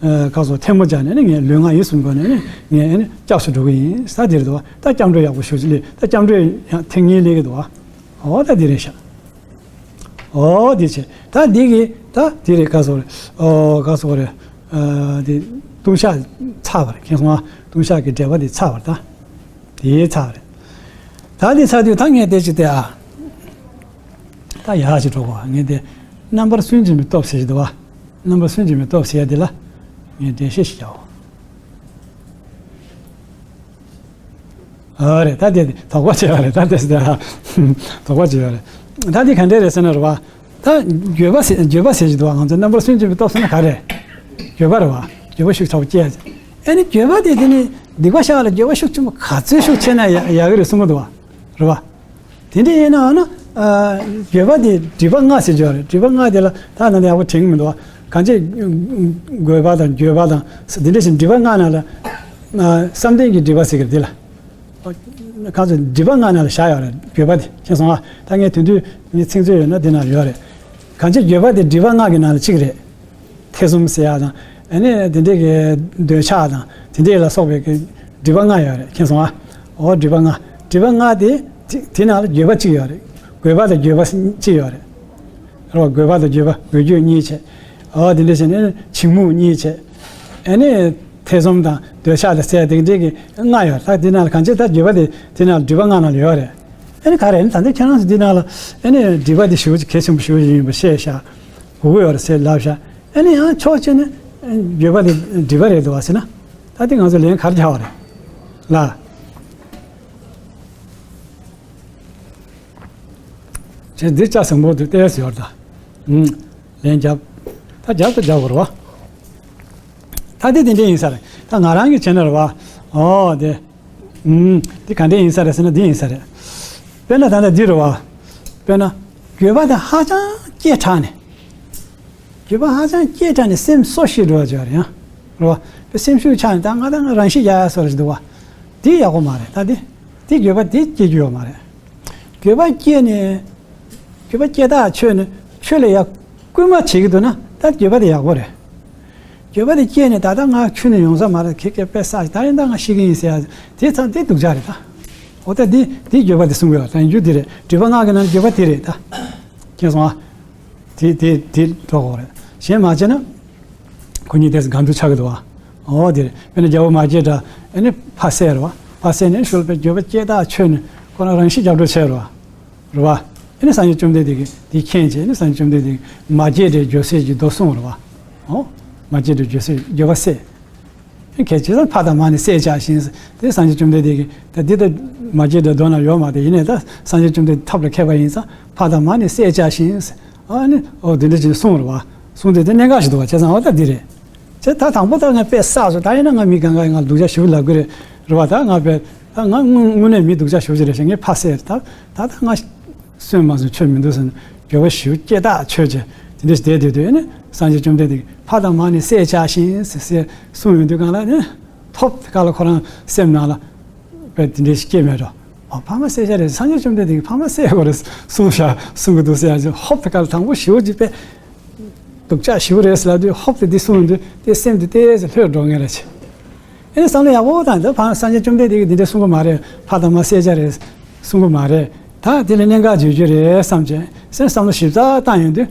ཁ་སོགས་ཐལ་མོ་སྦྱར་ནས་ནི་ངས་ལུས་ངག་ཡིད་གསུམ་སྒོ་ནས་ནི་ངས་ནི་སྐྱབས་སུ་འགྲོ་གི་ཡིན་ཟེར། དེ་རེད་དོ། ད་སྐྱབས་འགྲོ་ཡག་པོ་ཞུ་ཅི་ལས། ད་སྐྱབས་འགྲོ་ཡང་ཐེངས་གཉིས་སླེབས་ཀྱི་འདུག་བ། འོ་ད་འདི་རེད་ཤག་འོ་འདི་བྱས་ད་འདི་གི་ད་འདི་རེད། ཁ་སོགས་རེད། འོ་ཁ་སོགས་རེད། ཨ། འདི་ལྟུང་བཤགས་ཚར་བ་རེད། མཁྱེན་སོང་ཨ། ལྟུང་བཤགས་ཀྱི་འགྲེལ་པ་འདི་ཚར་བ་རེད་ད། དེ་ཚར་བ་རེད། ད་འདི་ཚར་དུས་ད་ངས་དེ་ཅི་སྟེ་ཨ། ད་ཡག་ཅིག་འགྲོ་གོ་ངས་དེ། རྣམ་པར་སུན་འབྱིན་པའི་སྟོབས་ཟེར་གྱི་འདུག་བ། རྣམ་པར་སུན་འབྱིན་པའི་སྟོབས་ཟེར་ཡ་འདི་ལ་ངས་འགྲེལ་བཤད་ཞིག་བྱའོ། ཨ་རེད། ད་དེ་དོགས་པ་བྱས་པ་རེད། ད་དེ་ཟེར་དོགས་པ་བྱས་པ་རེད། ད་འདི་ག་འདྲས་རེད་ཟེར་ན་རེད་བ། ད་འགྱོད་པ་ཟེར་འགྱོད་པ་ཟེར་གྱི་འདུག་བ། ང་ཚོ་རྣམ་པར་སུན་འབྱིན་པའི་སྟོབས་ཟེར་ན་ག་རེ། འགྱོད་པ་རེད་བ། འགྱོད་པ་ཤུགས་ཆེ་བ་སྐྱེ་ཡ། ཨ་ནི་འགྱོད་པ་དེ་དེ་ནི་སྡིག་པ་བཤགས་ལ་འགྱོད་པ་ཤུགས་ཆེན་པོ་ག་ཚོད་ཤུགས་ཆེ་ན་ཡག་ཡག་གི་རེད་གསུང་གི་འདུག་བ། རེད་བ། དེ་འདྲ་ཡིན་ནའང་ན། ཨ། འགྱོད་པ་དེ་སྒྲིབ་པ་ལྔ་ཟེར་གྱི་ཡོད་རེད། སྒྲིབ་པ་ལྔ་དེ་ལ་ད་ནང་དུ་ཡག་པོ་དྲན་གྱི་མི་འདུག་བ། གང་ཅི་རྒོད་པ་དང་འགྱོད་པ་དང་འདི་འདྲ་ཞིག་སྒྲིབ་པ་ལྔ་ནང་ལ། ཨ། བསམ་གཏན་གྱི་སྒྲིབ་པ་ཟེར་གྱི་རེད་དེ་ལ། གང་ཚོད་སྒྲིབ་པ་ལྔ་ནང་ལ་བཞག་ཡོད་རེད། འགྱོད་པ་དེ་མཁྱེན་སོང་ཨ། ད་ངས་དེ་དུས་ངས་ཚིག་མཛོད་ཡོད་ན་དེ་ནང་ཡོད་རེད། གང་ཅི་འགྱོད་པ་དེ་སྒྲིབ་པ་ལྔ་གི་ནང་ལ་གཅིག་རེད། ཐེ་ཚོམ་ཟེར་ཡ་དང་། ཨ་ནི་དེ་འདྲས་ཀྱི་འདོད་ཆགས་དང་དེ་འདྲས་ལ་སོགས་པའི་གི་སྒྲིབ་པ་ལྔ་ཡོད་རེད། མཁྱེན་སོང་ཨ། འོ་སྒྲིབ་པ་ལྔ། སྒྲིབ་པ་ལྔ་དེ་དེ་དེ་ནང་ལ་འགྱོད་པ་གཅིག་ཡོད་རེད། རྒོད་པ་དང་འགྱོད་པ་གཅིག་ཡོད་རེད། རེད་བ། རྒོད་པ་དང་འགྱོད་པ། རྒོད་འགྱོད་གཉིས་བྱས། འོ་དེ་འདྲས་བྱས་ནས་འཆིང་རྨུགས་གཉིས་བྱས། ཨ་ནི་ཐེ་ཚོམ་དང་འདོད་ཆགས་དང་ཟེར་དེ་འདྲས་ཀྱི་ལྔ་ཡོད་རེད། ད་དེ་ནང་ལ་གང་ཅི་ད་འགྱོད་པ་དེ་དེ་ནང་ལ་སྒྲིབ་པ་ལྔ་ནང་ལ་ཡོད་རེད། ཨ་ནི་ག་རེ་ཨ་ནི་ད་ལྟ་ཁྱེད་རང་ཚོ་འདི་ནང་ལ་ཨ་ནི་སྒྲིབ་པ་དེ་ཞེ་པོ་ཅིག་གལ་ཆེན་པོ་ཞེ་པོ་ཅིག་ཡིན་པ་བཤད་ཤག་གོ་གི་ཡོད་རེད་ཟེར་ལབ་ཤག་ཨ་ནི་ཡང་ཕྱོགས་གཅིག་ནས་འགྱོད་པ་དེ་སྒྲིབ་པ་རེད་འདུག་བ་ཟེར་ན། ད་དེ་ང་ཚོ་ལན་ག་རེ་རྒྱག་པ་རེད་ལ། ཅེས་འདི་ལྕགས་ཟམ་པོ་དེ་ཏོག་ཙམ་ཡོད་རེད་ད། ཨུམ། ལན་རྒྱབ། ད་རྒྱབ་ད་རྒྱབ་དགོས་རེད་བ། ད་དེ་དེ་འདྲ་ཡིན་ས་རེད། ད་ང་རང་གི་བྱས་ན་རེད་བ། ཨོ་དེ། ཨུམ། དེ་ག་འདྲ་ཡིན་ས་རེད་ཟེར་ན་འདི་ཡིན་ས་རེད། དཔེར་ན་ད་ལྟ་འདི་རེད་བ། དཔེར་ན། འགྱོད་པ་དེ་ཧ་ཅང་སྐྱེ་དྲགས་ནས། འགྱོད་པ་ཧ་ཅང་སྐྱེ་དྲགས་ནས་སེམས་གསོ་ཞིག་འགྲོ་བ་ཅིག་རེད་ཡང་། རེད་བ། དཔེ་སེམས་ཤུགས་ཆག་ནས་ད་ང་ད་ང་རང་ཤི་རྒྱག་ཡ་བཟོ་འདྲ་ཞིག་འདུག་བ། དེ་ཡག་པོ་མ་རེད། ད་དེ་དེ་འགྱོད་པ་དེ་སྐྱེ་རྒྱུ་ཡོད་མ་རེད། འགྱོད་པ་སྐྱེས་ནས་འགྱོད་པ་སྐྱེ་ཐག་ཆོད་ནས་ཆོས་ལ་ཡར་སྐུལ་མ་བྱེད་ཀྱི་འདུག་ན། ད་འགྱོད་པ་དེ་ཡག་པོ་རེད། འགྱོད་པ་དེ་སྐྱེས་ནས་ད་ལྟ་ང་ཆོས་ནས་ཡོང་ས་མ་རེད། ཁྱེད་ཀྱིས་དཔེ་བསགས་ཤིག་ད་ཡིན་ད་ང་ཤི་གི་ཡིན་ཟེར་ཡ་དེ་ཚང་དེ་སྡུག་ཅག་རེད་ད། འོ་ད་དེ་དེ་འགྱོད་པ་དེ་གསུང་གི་ཡོད། ད་ཡིན་རྒྱུ་དེ་རེད། སྒྲིབ་པ་ལྔ་གི་ནང་ནས་འགྱོད་པ་དེ་རེད་ད། མཁྱེན་སོང་ཨ། དེ་དེ་དེ་འགྲོ་དགོས་རེད། གཞན་མ་བྱས་ན། ཁོ་གཉིས་དེ་སྒང་དུ་ཆགས་ཀྱི་འདུག་བ། འོ་དེ་རེད། དཔེར་ན་རྒྱལ་པོ་མ་སྐྱེས་དགྲ་ཨེ་ནི་ཕ་བསད་རེད་བ། ཕ་བསད་ནས་ཤུལ་པའི་འགྱོད་པ་སྐྱེ་ཐག་ཆོད་ནས་ཁོ་རང་རང་ཤི་རྒྱབ་འགྲོ་བྱས་རེད་བ། རེད་བ། ཨེ་ནི་སངས་རྒྱས་བཅོམ་ལྡན་འདས་ཀྱིས་དེ་མཁྱེན་བྱས་ཨེ་ནི་སངས་རྒྱས་བཅོམ་ལྡན་འདས་ཀྱིས་མ་སྐྱེས་དགྲའི་འགྱོད་བཟོད་ཀྱི་མདོ་གསུངས་རེད་བ། འོ། མ་སྐྱེས་དགྲའི་འགྱོད་བཟོད་འགྱོད་པ་བསད། གལ་ཆེ་ས་ཕ་དང་མ་ནི་བསད་བྱ་ཞིང་། དེ་སངས་རྒྱས་བཅོམ་ལྡན་འདས་ཀྱིས་ད་འདི་ལྟ་མ་སྐྱེས་དགྲ་མདོ་ན་ཡོད་མ་རེད། ཡིན་ནའི་ད་སངས་རྒྱས་བཅོམ་ལྡན་འདས་ཐབས་ལ་མཁས་པ་ཡིན་ཙང་ཕ་དང་མ་ནི་བསད་བྱ་ཞིང་། ཨ་ནི་འོ་དེ་འདྲ་ཅིག་གསུངས་རེད་བ། གསུངས་དེ་དེ་གནད་འགག་ཞིག་འདུག་བ། བྱས་ཙང་འོ་ད་འདི་རེད། བྱས་ད་དང་པོ་ད་ངས་དཔེ་བསགས་སོང་། ད་ཡིན་ན་ང་མི་གང་ག་ཡིན། ང་སྡུག་ཅག་ཞེ་པོ་ལབ་གི་རེད། རེད་བ། ད་ང་དཔེ་ད་ང་དངོས་དངོས་གནས་མི་སྡུག་ཅག་ཞེ་པོ་ཅིག་རེད་ཤག་ངས་ཕ་བསད་རེད། ད་ད་ད་ང་སོན་མ་སོན་ཆོད་མི་འདུག་ཟེར་ནས་འགྱོད་པ་ཞེ་པོ་སྐྱེ་ཐག་ཆོད་བྱས་དེ་འདྲ་ཞིག་བསྡད་དུས་དུས་ཨེ་ནི་སངས་རྒྱས་བཅོམ་ལྡན་འདས་ཀྱིས་ཕ་དང་མ་ནི་བསད་བྱ་ཞིང་ཟེར་ཟེར་གསུངས་ཡོང་དུས་སྒང་ལ་ནི་ཐོབ་དེ་ག་ལ་ཁོ་རང་སེམས་ནང་ལ་དཔེ་དེ་འདྲ་ཞིག་སྐྱེས་མེད་འགྲོ། ཨ་ཕ་མ་བསད་བྱ་རེད། སངས་རྒྱས་བཅོམ་ལྡན་འདས་ཀྱིས་ཕ་མ་བསད་དགོས་རེད་གསུངས་བཞག་གསུང་གི་འདུག་ཟེར་ཡ་ཅིག་ཧོབ་དེ་ག་ལ་དང་པོ་ཞེ་པོ་ཅིག་དཔེ་སྡུག་ཅག་ཞེ་པོ་རེད་ཟེར་ལབ་དུས་ཧོབ་དེ་འདི་གསུངས་ཡོང་དུས་དེ་སེམས་དེ་ཏོག་ཙམ་ལྷོད་འགྲོ་ངེས་རེད་ཅེ། ཨེ་ནི་བསམ་བློ་ཡག་པོ་བཏང་། ད་ཕར་སངས་རྒྱས་བཅོམ་ལྡན་འདས་ཀྱིས་འདི་འདྲ་གསུང་གི་མ་རེད། ཕ་དང་མ་བསད་བྱ་རེད་གསུང་གི་མ་རེད། ད་དེ་ལ་གནད་འགག་བརྗོད་རྒྱུ་རེད་བསམ་བྱས་སེམས་བསམ་བློ་ཞིབ་ཚགས་བཏང་ཡོང་དུས་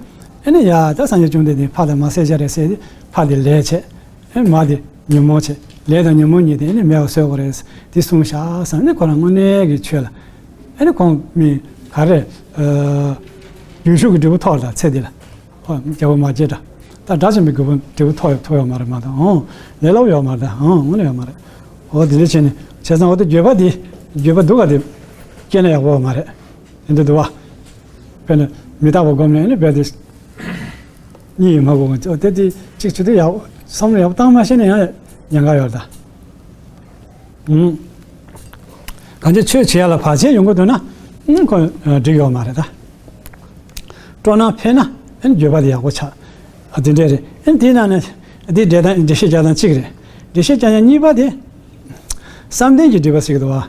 ཨེ་ནི་ཡ་ད་སངས་རྒྱས་བཅོམ་ལྡན་འདས་ཕ་དང་མ་བསད་བྱ་རེད་ཟེར་དུས་ཕ་དེ་ལས་བྱས་ཨེ་མ་དེ་ཉོན་མོངས་བྱས་ལས་དང་ཉོན་མོངས་གཉིས་དེ་ཨེ་ནི་མེད་པ་བཟོ་དགོས་རེད་དེ་གསུངས་བཞག་བསམ་ནས་ཁོ་རང་དངོས་གནས་ཀྱི་ཆོས་ལ་ཨེ་ནི་ཁོང་མི་ག་རེ་རྒྱུན་ཞུགས་ཀྱི་འབྲས་བུ་ཐོགས་ལ་ཚེ་འདི་ལ། ཨོ། རྒྱལ་པོ་མ་སྐྱེས་དགྲ། ད་དགྲ་བཅོམ་པའི་མགོན་པོ་འབྲས་བུ་ཐོགས་ཐོགས་ཡོད་མ་རེད་མ་གཏོགས། ཨོ། ལས་སླ་པོ་ཡོད་མ་རེད་ད། ཨོ། དངོས་གནས་ཡོད་མ་རེད། ཨོ་དེ་འདྲ་བྱས་ནས་བྱས་ཙང་འོ་དེ་འགྱོད་པ་དེ་འགྱོད་པ་སྡུག་ག་དེ་སྐྱེས་ན་ཡག་པོ་ཡོད་མ་རེད། དེ་འདྲ་འདུག་བ། དཔེར་ན་མི་རྟག་པ་སྒོམ་ནས་ནི་རྦད་དེ་གཉིད་ཡེ་མ་དགོས། ཨོ་དེ་དེ་གཅིག་བྱེད་དུས་ཡག་པོ་བསམ་བློ་ཡག་པོ་བཏང་མ་ཤེས་ན་ཡང་ཉེན་ཁ་ཡོད་རེད་ད། ཨང་། གང་ཅི་ཆོས་བྱེད་ཡ་ལ་བར་ཆད་ཡོང་གི་འདུག་ན་ཨང་ཁོ་འགྲིག་ཡོད་མ་རེད་ད། སྤྲོ་སྣང་འཕེལ་ན་ཨན་འགྱོད་པ་དེ་ཡག་པོ་ཆགས། ཨ་དེ་འདྲས་རེད། ཨན་དེའི་ནང་ནས་དེ་འགྲེལ་དང་འགྲེལ་བཤད་རྒྱག་སྟངས་གཅིག་རེད། འགྲེལ་བཤད་རྒྱག་སྟངས་གཉིས་པ་དེ། བསམ་གཏན་གྱི་སྒྲིབ་པ་ཟེར་གི་འདུག་བ།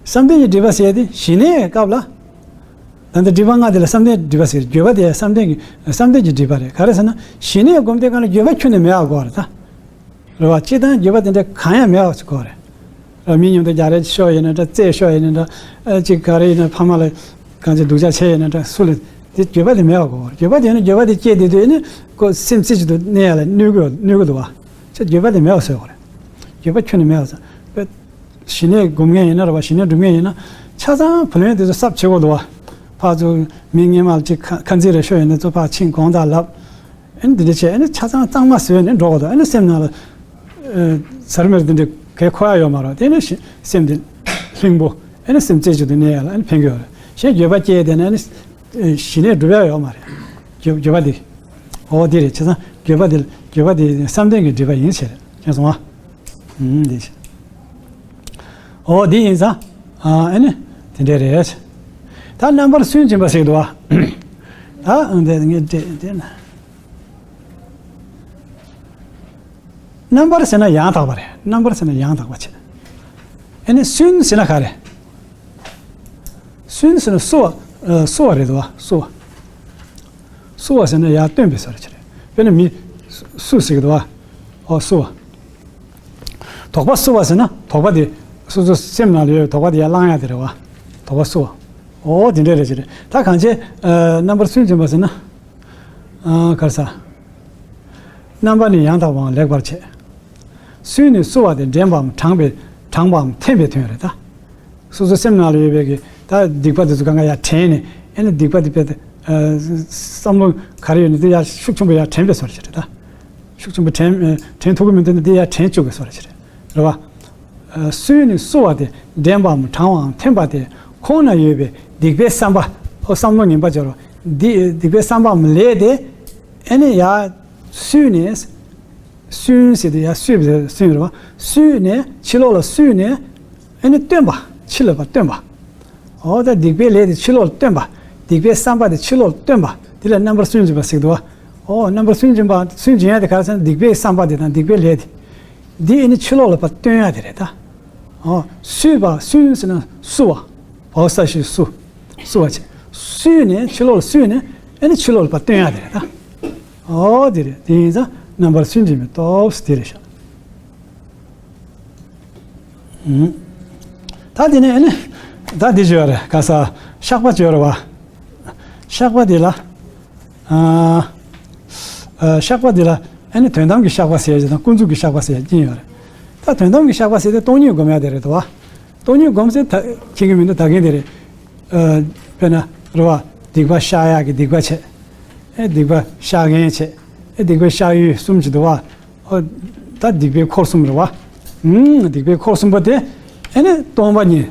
བསམ་གཏན་གྱི་སྒྲིབ་པ་ཟེར་ཡ་དེ་ཞི་གནས་སྐབས་ལ། ད་ལྟ་སྒྲིབ་པ་ལྔ་དེ་ལ་བསམ་གཏན་སྒྲིབ་པ་ཟེར། འགྱོད་པ་དེ་བསམ་གཏན་གྱི་བསམ་གཏན་གྱི་སྒྲིབ་པ་རེད། ག་རེ་ཟེར་ན་ཞི་གནས་སྒོམ་དུས་སྒང་ལ་འགྱོད་པ་ཁྱོན་ནས་མེད་པ་དགོས་རེད་ད། རེད་བ། སྤྱིར་བཏང་འགྱོད་པ་དེ་འདྲ་གང་ཡང་མེད་པ་ཞིག་དགོས་རེད། རེད་བ། མི་མཉམ་དུ་རྒྱག་རེས་ཤོར་ཡིན་ན་འདྲ། རྩེད་ཤོར་ཡིན་ན་འདྲ། ཨ་ཅིག་ག་རེ་ཡིན་ན་ཕ་མ་ལ་གང་ཅི་སྡུག་ཅག་བྱས་ཡིན་ན་འདྲ། སུ་ལ་དེ་འགྱོད་པ་དེ་མེད་པ་དགོས་རེད། འགྱོད་པ་དེ་ནི་འགྱོད་པ་དེ་སྐྱེས་དེ་དུས་ནི་ཁོ་སེམས་རྩེ་གཅིག་ཏུ་གནས་ཡ་ལ་གནོད་གི་གནོད་གི་འདུག་བ། ཅེས་འགྱོད་པ་དེ་མེད་པ་བཟོ་དགོས་རེད། འགྱོད་པ་ཁྱོན་ནས་མེད་པ་བཟོ། དཔེ་ཞི་གནས་སྒོམ་མཁན་ཡིན་ན་རེད་བ། ཞི་གནས་སྒྲུབ་མཁན་ཡིན་ན་ཆ་ཚང་བུ་ལོན་དེ་ཚོ་གསབ་བྱེད་དགོས་འདུག་བ། ཕར་ཚུར་མི་སྔན་མ་ལ་ཅིག་ཁ་ཁ་འཛིང་རེ་ཤོར་ཡོད་ན་ཚུར་ཕར་ཕྱིན་དགོངས་དག་ལབ། ཨ་ནི་འདི་འདྲ་བྱས་ཨ་ནི་ཆ་ཚང་གཙང་མ་བཟོས་ནས་འགྲོ་དགོས་འདུག་ཨ་ནི་སེམས་ནང་ལ་ཨ་ཟེར་མེར་འདི་འདྲ་གས་འཁོར་ཡ་ཡོད་མ་རེད། དེ་ནི་ཤི་སེམས་འདི་ལྷིང་པོ་ཨ་ནི་སེམས་རྩེ་གཅིག་ཏུ་གནས་ཡ་ལ་ཨ་ནི་ཕན་གྱི་ཡོད་རེད། གཞན་འགྱོད་པ་སྐྱེས་དེ་ནི་ཨ་ནི་ཨ་ཞི་གནས་སྒྲུབ་ཡ་ཡོད་མ་རེད། འགྱོད་འགྱོད་པ་འདི། འོ་འདི་རེད། བྱས་ཙང་འགྱོད་པ་འདི་འགྱོད་པ་འདི་བསམ་གཏན་གྱི་སྒྲིབ་པ་ཡིན་ཟེར། མཁྱེན་སོང་ཨ། ཨུམ་འདི་བྱས། འོ་འདི་ཡིན་ཙང་ཨ་ཨ་ནི་དེ་འདྲས་རེད། ད་རྣམ་པར་སུན་འབྱིན་པ་ཞིག་འདུག་ཨ། ད་འདི་ངས་འདྲེ་འདྲེ་ན། རྣམ་པར་ཟེར་ན་ཡང་དག་པ་རེད། རྣམ་པར་ཟེར་ན་ཡང་དག་པ་བྱས། ཨ་ནི་སུན་ཟེར་ན་ག་རེ། སུན་ཟེར་ན་བསུ་བ། ཨ་བསུ་བ་རེད་དོ། བསུ་བ། བསུ་བ་ཟེར་ན་ཡར་བཏོན་པའི་བཟོ་འདྲ་ཅིག་རེད། དཔེར་ན་མི་སུ་ཟེར་གི་འདུག་བ། ཨོ་བསུ་བ། དོགས་པ་བསུ་བ་ཟེར་ན་དོགས་པ་དེ་སོ་སོ་སེམས་ནང་ལ་ཡོད་པའི་དོགས་པ་དེ་ཡར་བསླང་ཡ་དེ་རེད་བ། དོགས་པ་བསུ་བ། ཨོ་དེ་འདྲ་རེད་ཅིག་རེད། ད་གང་བྱས་ཨ་རྣམ་པར་སུན་འབྱིན་པ་ཟེར་ན། ཨ་ག་རེ་ཟ། རྣམ་པར་ནི་ཡང་དག་པའང་ལེགས་པར་བྱས། སུན་ནི་བསུ་བ་སྟེ་འགྲན་པའམ་དྲངས་པའི་དྲངས་པའམ་འཐེན་པའི་དོན་རེད་ད། སོ་སོ་སེམས་ནང་ལ་ཡོད་པའི་གི་ད་སྡིག་པ་དེ་ཚོ་གང་ག་ཡར་དྲན་ནས་ཨེ་ནི་སྡིག་པ་དེ་དཔེ་ཨ་བསམ་བློ་ག་རེ་ཡོད་ན་དེ་ཡར་ཤུགས་ཆེན་པོ་ཡར་དྲན་པའི་བཟོ་འདྲ་ཅིག་རེད་ད། ཤུགས་ཆེན་པོ་དྲན་ཨ་དྲན་ཐུབ་ཀྱི་མི་འདུག་ན་དེ་ཡར་དྲན་བཅུག་པའི་བཟོ་འདྲ་ཅིག་རེད། རེད་བ། ཨ་སུན་ནི་བསུ་བ་སྟེ་འགྲན་པའམ་དྲངས་པའམ་འཐེན་པ་སྟེ་ཁོང་ན་ཡོད་པའི་སྡིག་པའི་བསམ་པ། ཨོ་བསམ་བློ་ངན་པ་སྦྱོར་བ་འདི་སྡིག་པའི་བསམ་པའམ་ལས་དེ་ཨེ་ནི་ཡར་སུན་ནས། སུན་ཟེར་དུས་ཡར་སུས་པའི་སུན་རེད་བ། སུན་ནས་ཕྱི་ལོགས་ལ་སུན་ནས་ཨེ་ནི་བཏོན་པ། ཕྱི་ལ་ཕར་བཏོན་པ། འོ་ད་སྡིག་པའི་ལས་དེ་ཕྱི་ལོགས་ལ་བཏོན་པ། སྡིག་པའི་བསམ་པ་དེ་ཕྱི་ལོགས་ལ་བཏོན་པ་དེ་ལ་རྣམ་པར་སུན་འབྱིན་པ་ཟེར་གི་འདུག་བ། འོ་རྣམ་པར་སུན་འབྱིན་པ་སུན་འབྱིན་ཡ་དེ་ག་རེ་ཟེར་ན་སྡིག་པའི་བསམ་པ་དེ་དང་སྡིག་པའི་ལས་དེ། འདི་ཨེ་ནི་ཕྱི་ལོགས་ལ་ཕར་བཏོན་ཡ་དེ་རེད་ད། ཨོ། བསུས་པ། བསུས་ཟེར་ན་བསུ་བ། བ་ས་ཞིག་བསུ། བསུ་བ་བྱས། བསུས་ནས་ཕྱི་ལོགས་ལ་བསུས་ནས་ཨ་ནི་ཕྱི་ལོགས་ལ་ཕར་སྟོན་ཡ་དེ་རེད་ད། ཨོ་དེ་རེད། དེ་ཡིན་ཙང་རྣམ་པར་སུན་འབྱིན་པའི་སྟོབས་དེ་རེད་ཤག་ཨུམ། ད་དེ་ནས་ཨ་ནི་ད་འདི་བརྗོད་རེད། ག་ས་བཤགས་པ་བརྗོད་རེད་བ། བཤགས་པ་འདི་ལ། ཨ། ཨ། བཤགས་པ་འདི་ལ་ཨ་ནི་དོན་དམ་གྱི་བཤགས་པ་ཟེར་ཡ་དང་ཀུན་རྫོབ་ཀྱི་བཤགས་པ་ཟེར་ཡ་གཉིས་ཡོད་རེད། ད་དོན་དམ་གྱི་བཤགས་པ་ཟེར་དེ་སྟོང་ཉིད་སྒོམ་ཡ་དེ་རེད་དོ། སྟོང་ཉིད་སྒོམ་ཟེར་ད་མཁྱེན་གྱི་མི་འདུག་ད་གིན་དེ་རེད། ཨ། དཔེར་ན་རེད་བ། སྡིག་པ་བཤགས་ཡག་གི་སྡིག་པ་བྱས། ཨེ། སྡིག་པ་བཤགས་མཁན་བྱས། ཨེ། སྡིག་པ་བཤགས་ཡུལ་གསུམ་ཅིག་འདུག་བ། ཨོ། ད་སྡིག་པའི་འཁོར་གསུམ་རེད་བ། ཨུམ། སྡིག་པའི་འཁོར་གསུམ་པོ་དེ་ཨེ་ནི་སྟོང་པ་ཉིད།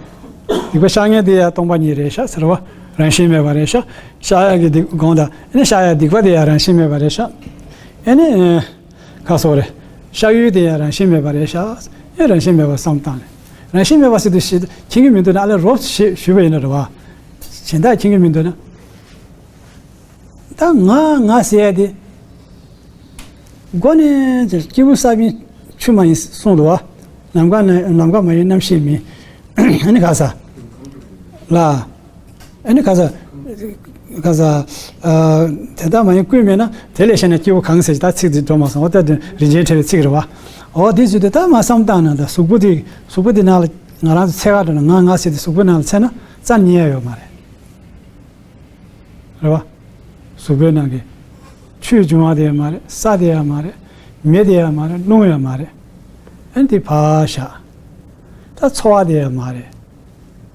སྡིག་པ་བཤགས་མཁན་དེ་ཡང་སྟོང་པ་ཉིད་རེད་ཤག་ཟེར་བ། རང་བཞིན་མེད་པ་རེད་ཤག་བཤགས་ཡག་གི་སྡིག་དགོངས་དག་ཨེ་ནི་བཤགས་ཡག་སྡིག་པ་དེ་ཡང་རང་བཞིན་མེད་པ་རེད་ཤག་ཨེ་ནི་ཁ་སོགས་རེད། བཤགས་ཡུལ་དེ་ཡང་རང་བཞིན་མེད་པ་རེད་ཤག་ཨེ། རང་བཞིན་མེད་པ་བསམ་བཏང་ནས། རང་བཞིན་མེད་པ་ཟེར་དུས་ཤེས་མཁྱེན་གྱི་མི་འདུག་ན། ཨ་ལས་རོབ་ཞེས་ཞུས་པ་ཡིན་ན་རེད་བ། གཞན་དག་མཁྱེན་གྱི་མི་འདུག་ན། ད་ང་ང་ཟེར་ཡ་དེ། མགོ་ནས་སྐྱེས་བུ་ས་བོན་ཆུ་མ་ཡིན་གསུངས་འདུག་བ། ནམ་མཁའ་ན་ནམ་མཁའ་མ་ཡིན་རྣམ་ཤེས་མིན། ཨ་ནི་ག་ས། ལ། ཨ་ནི་ག་ས། ག་ས། ཨ། དེ་དག་མ་ཡིན་ཀུན་མེད་ན། དེ་ལས་གཞན་ན་སྐྱེས་བུ་གང་ཟེར་གྱི་ད་ཚིག་འདི་འགྲོ་མ་སོང་། འོ་ད་དེ་རིན་ཆེན་ཕྲེང་བའི་ཚིག་རེད་བ། འོ་དེ་ཚོ་དེ་ད་མ་བསམ་བཏང་ན། ད་གཟུགས་པོ་དེ་གཟུགས་པོ་དེ་ནང་ལ་ང་རང་ཚོ་ཚད་ག་འགྲོ་ན། ང་ང་ཟེར་དེ་གཟུགས་པོའི་ནང་ལ་ཚད་ན་རྩ་རྙེད་ཡ་ཡོད་མ་རེད། རེད་བ། གཟུགས་པོའི་ནང་གི་ཆོས་འབྱུང་བ་དེ་ཡང་མ་རེད། ས་དེ་ཡང་མ་རེད། མེ་དེ་ཡང་མ་རེད། རླུང་ཡང་མ་རེད། ཨ་ནི་དེ་ཕར་བཞག་ད་ཚོར་བ་དེ་ཡང་མ་རེད།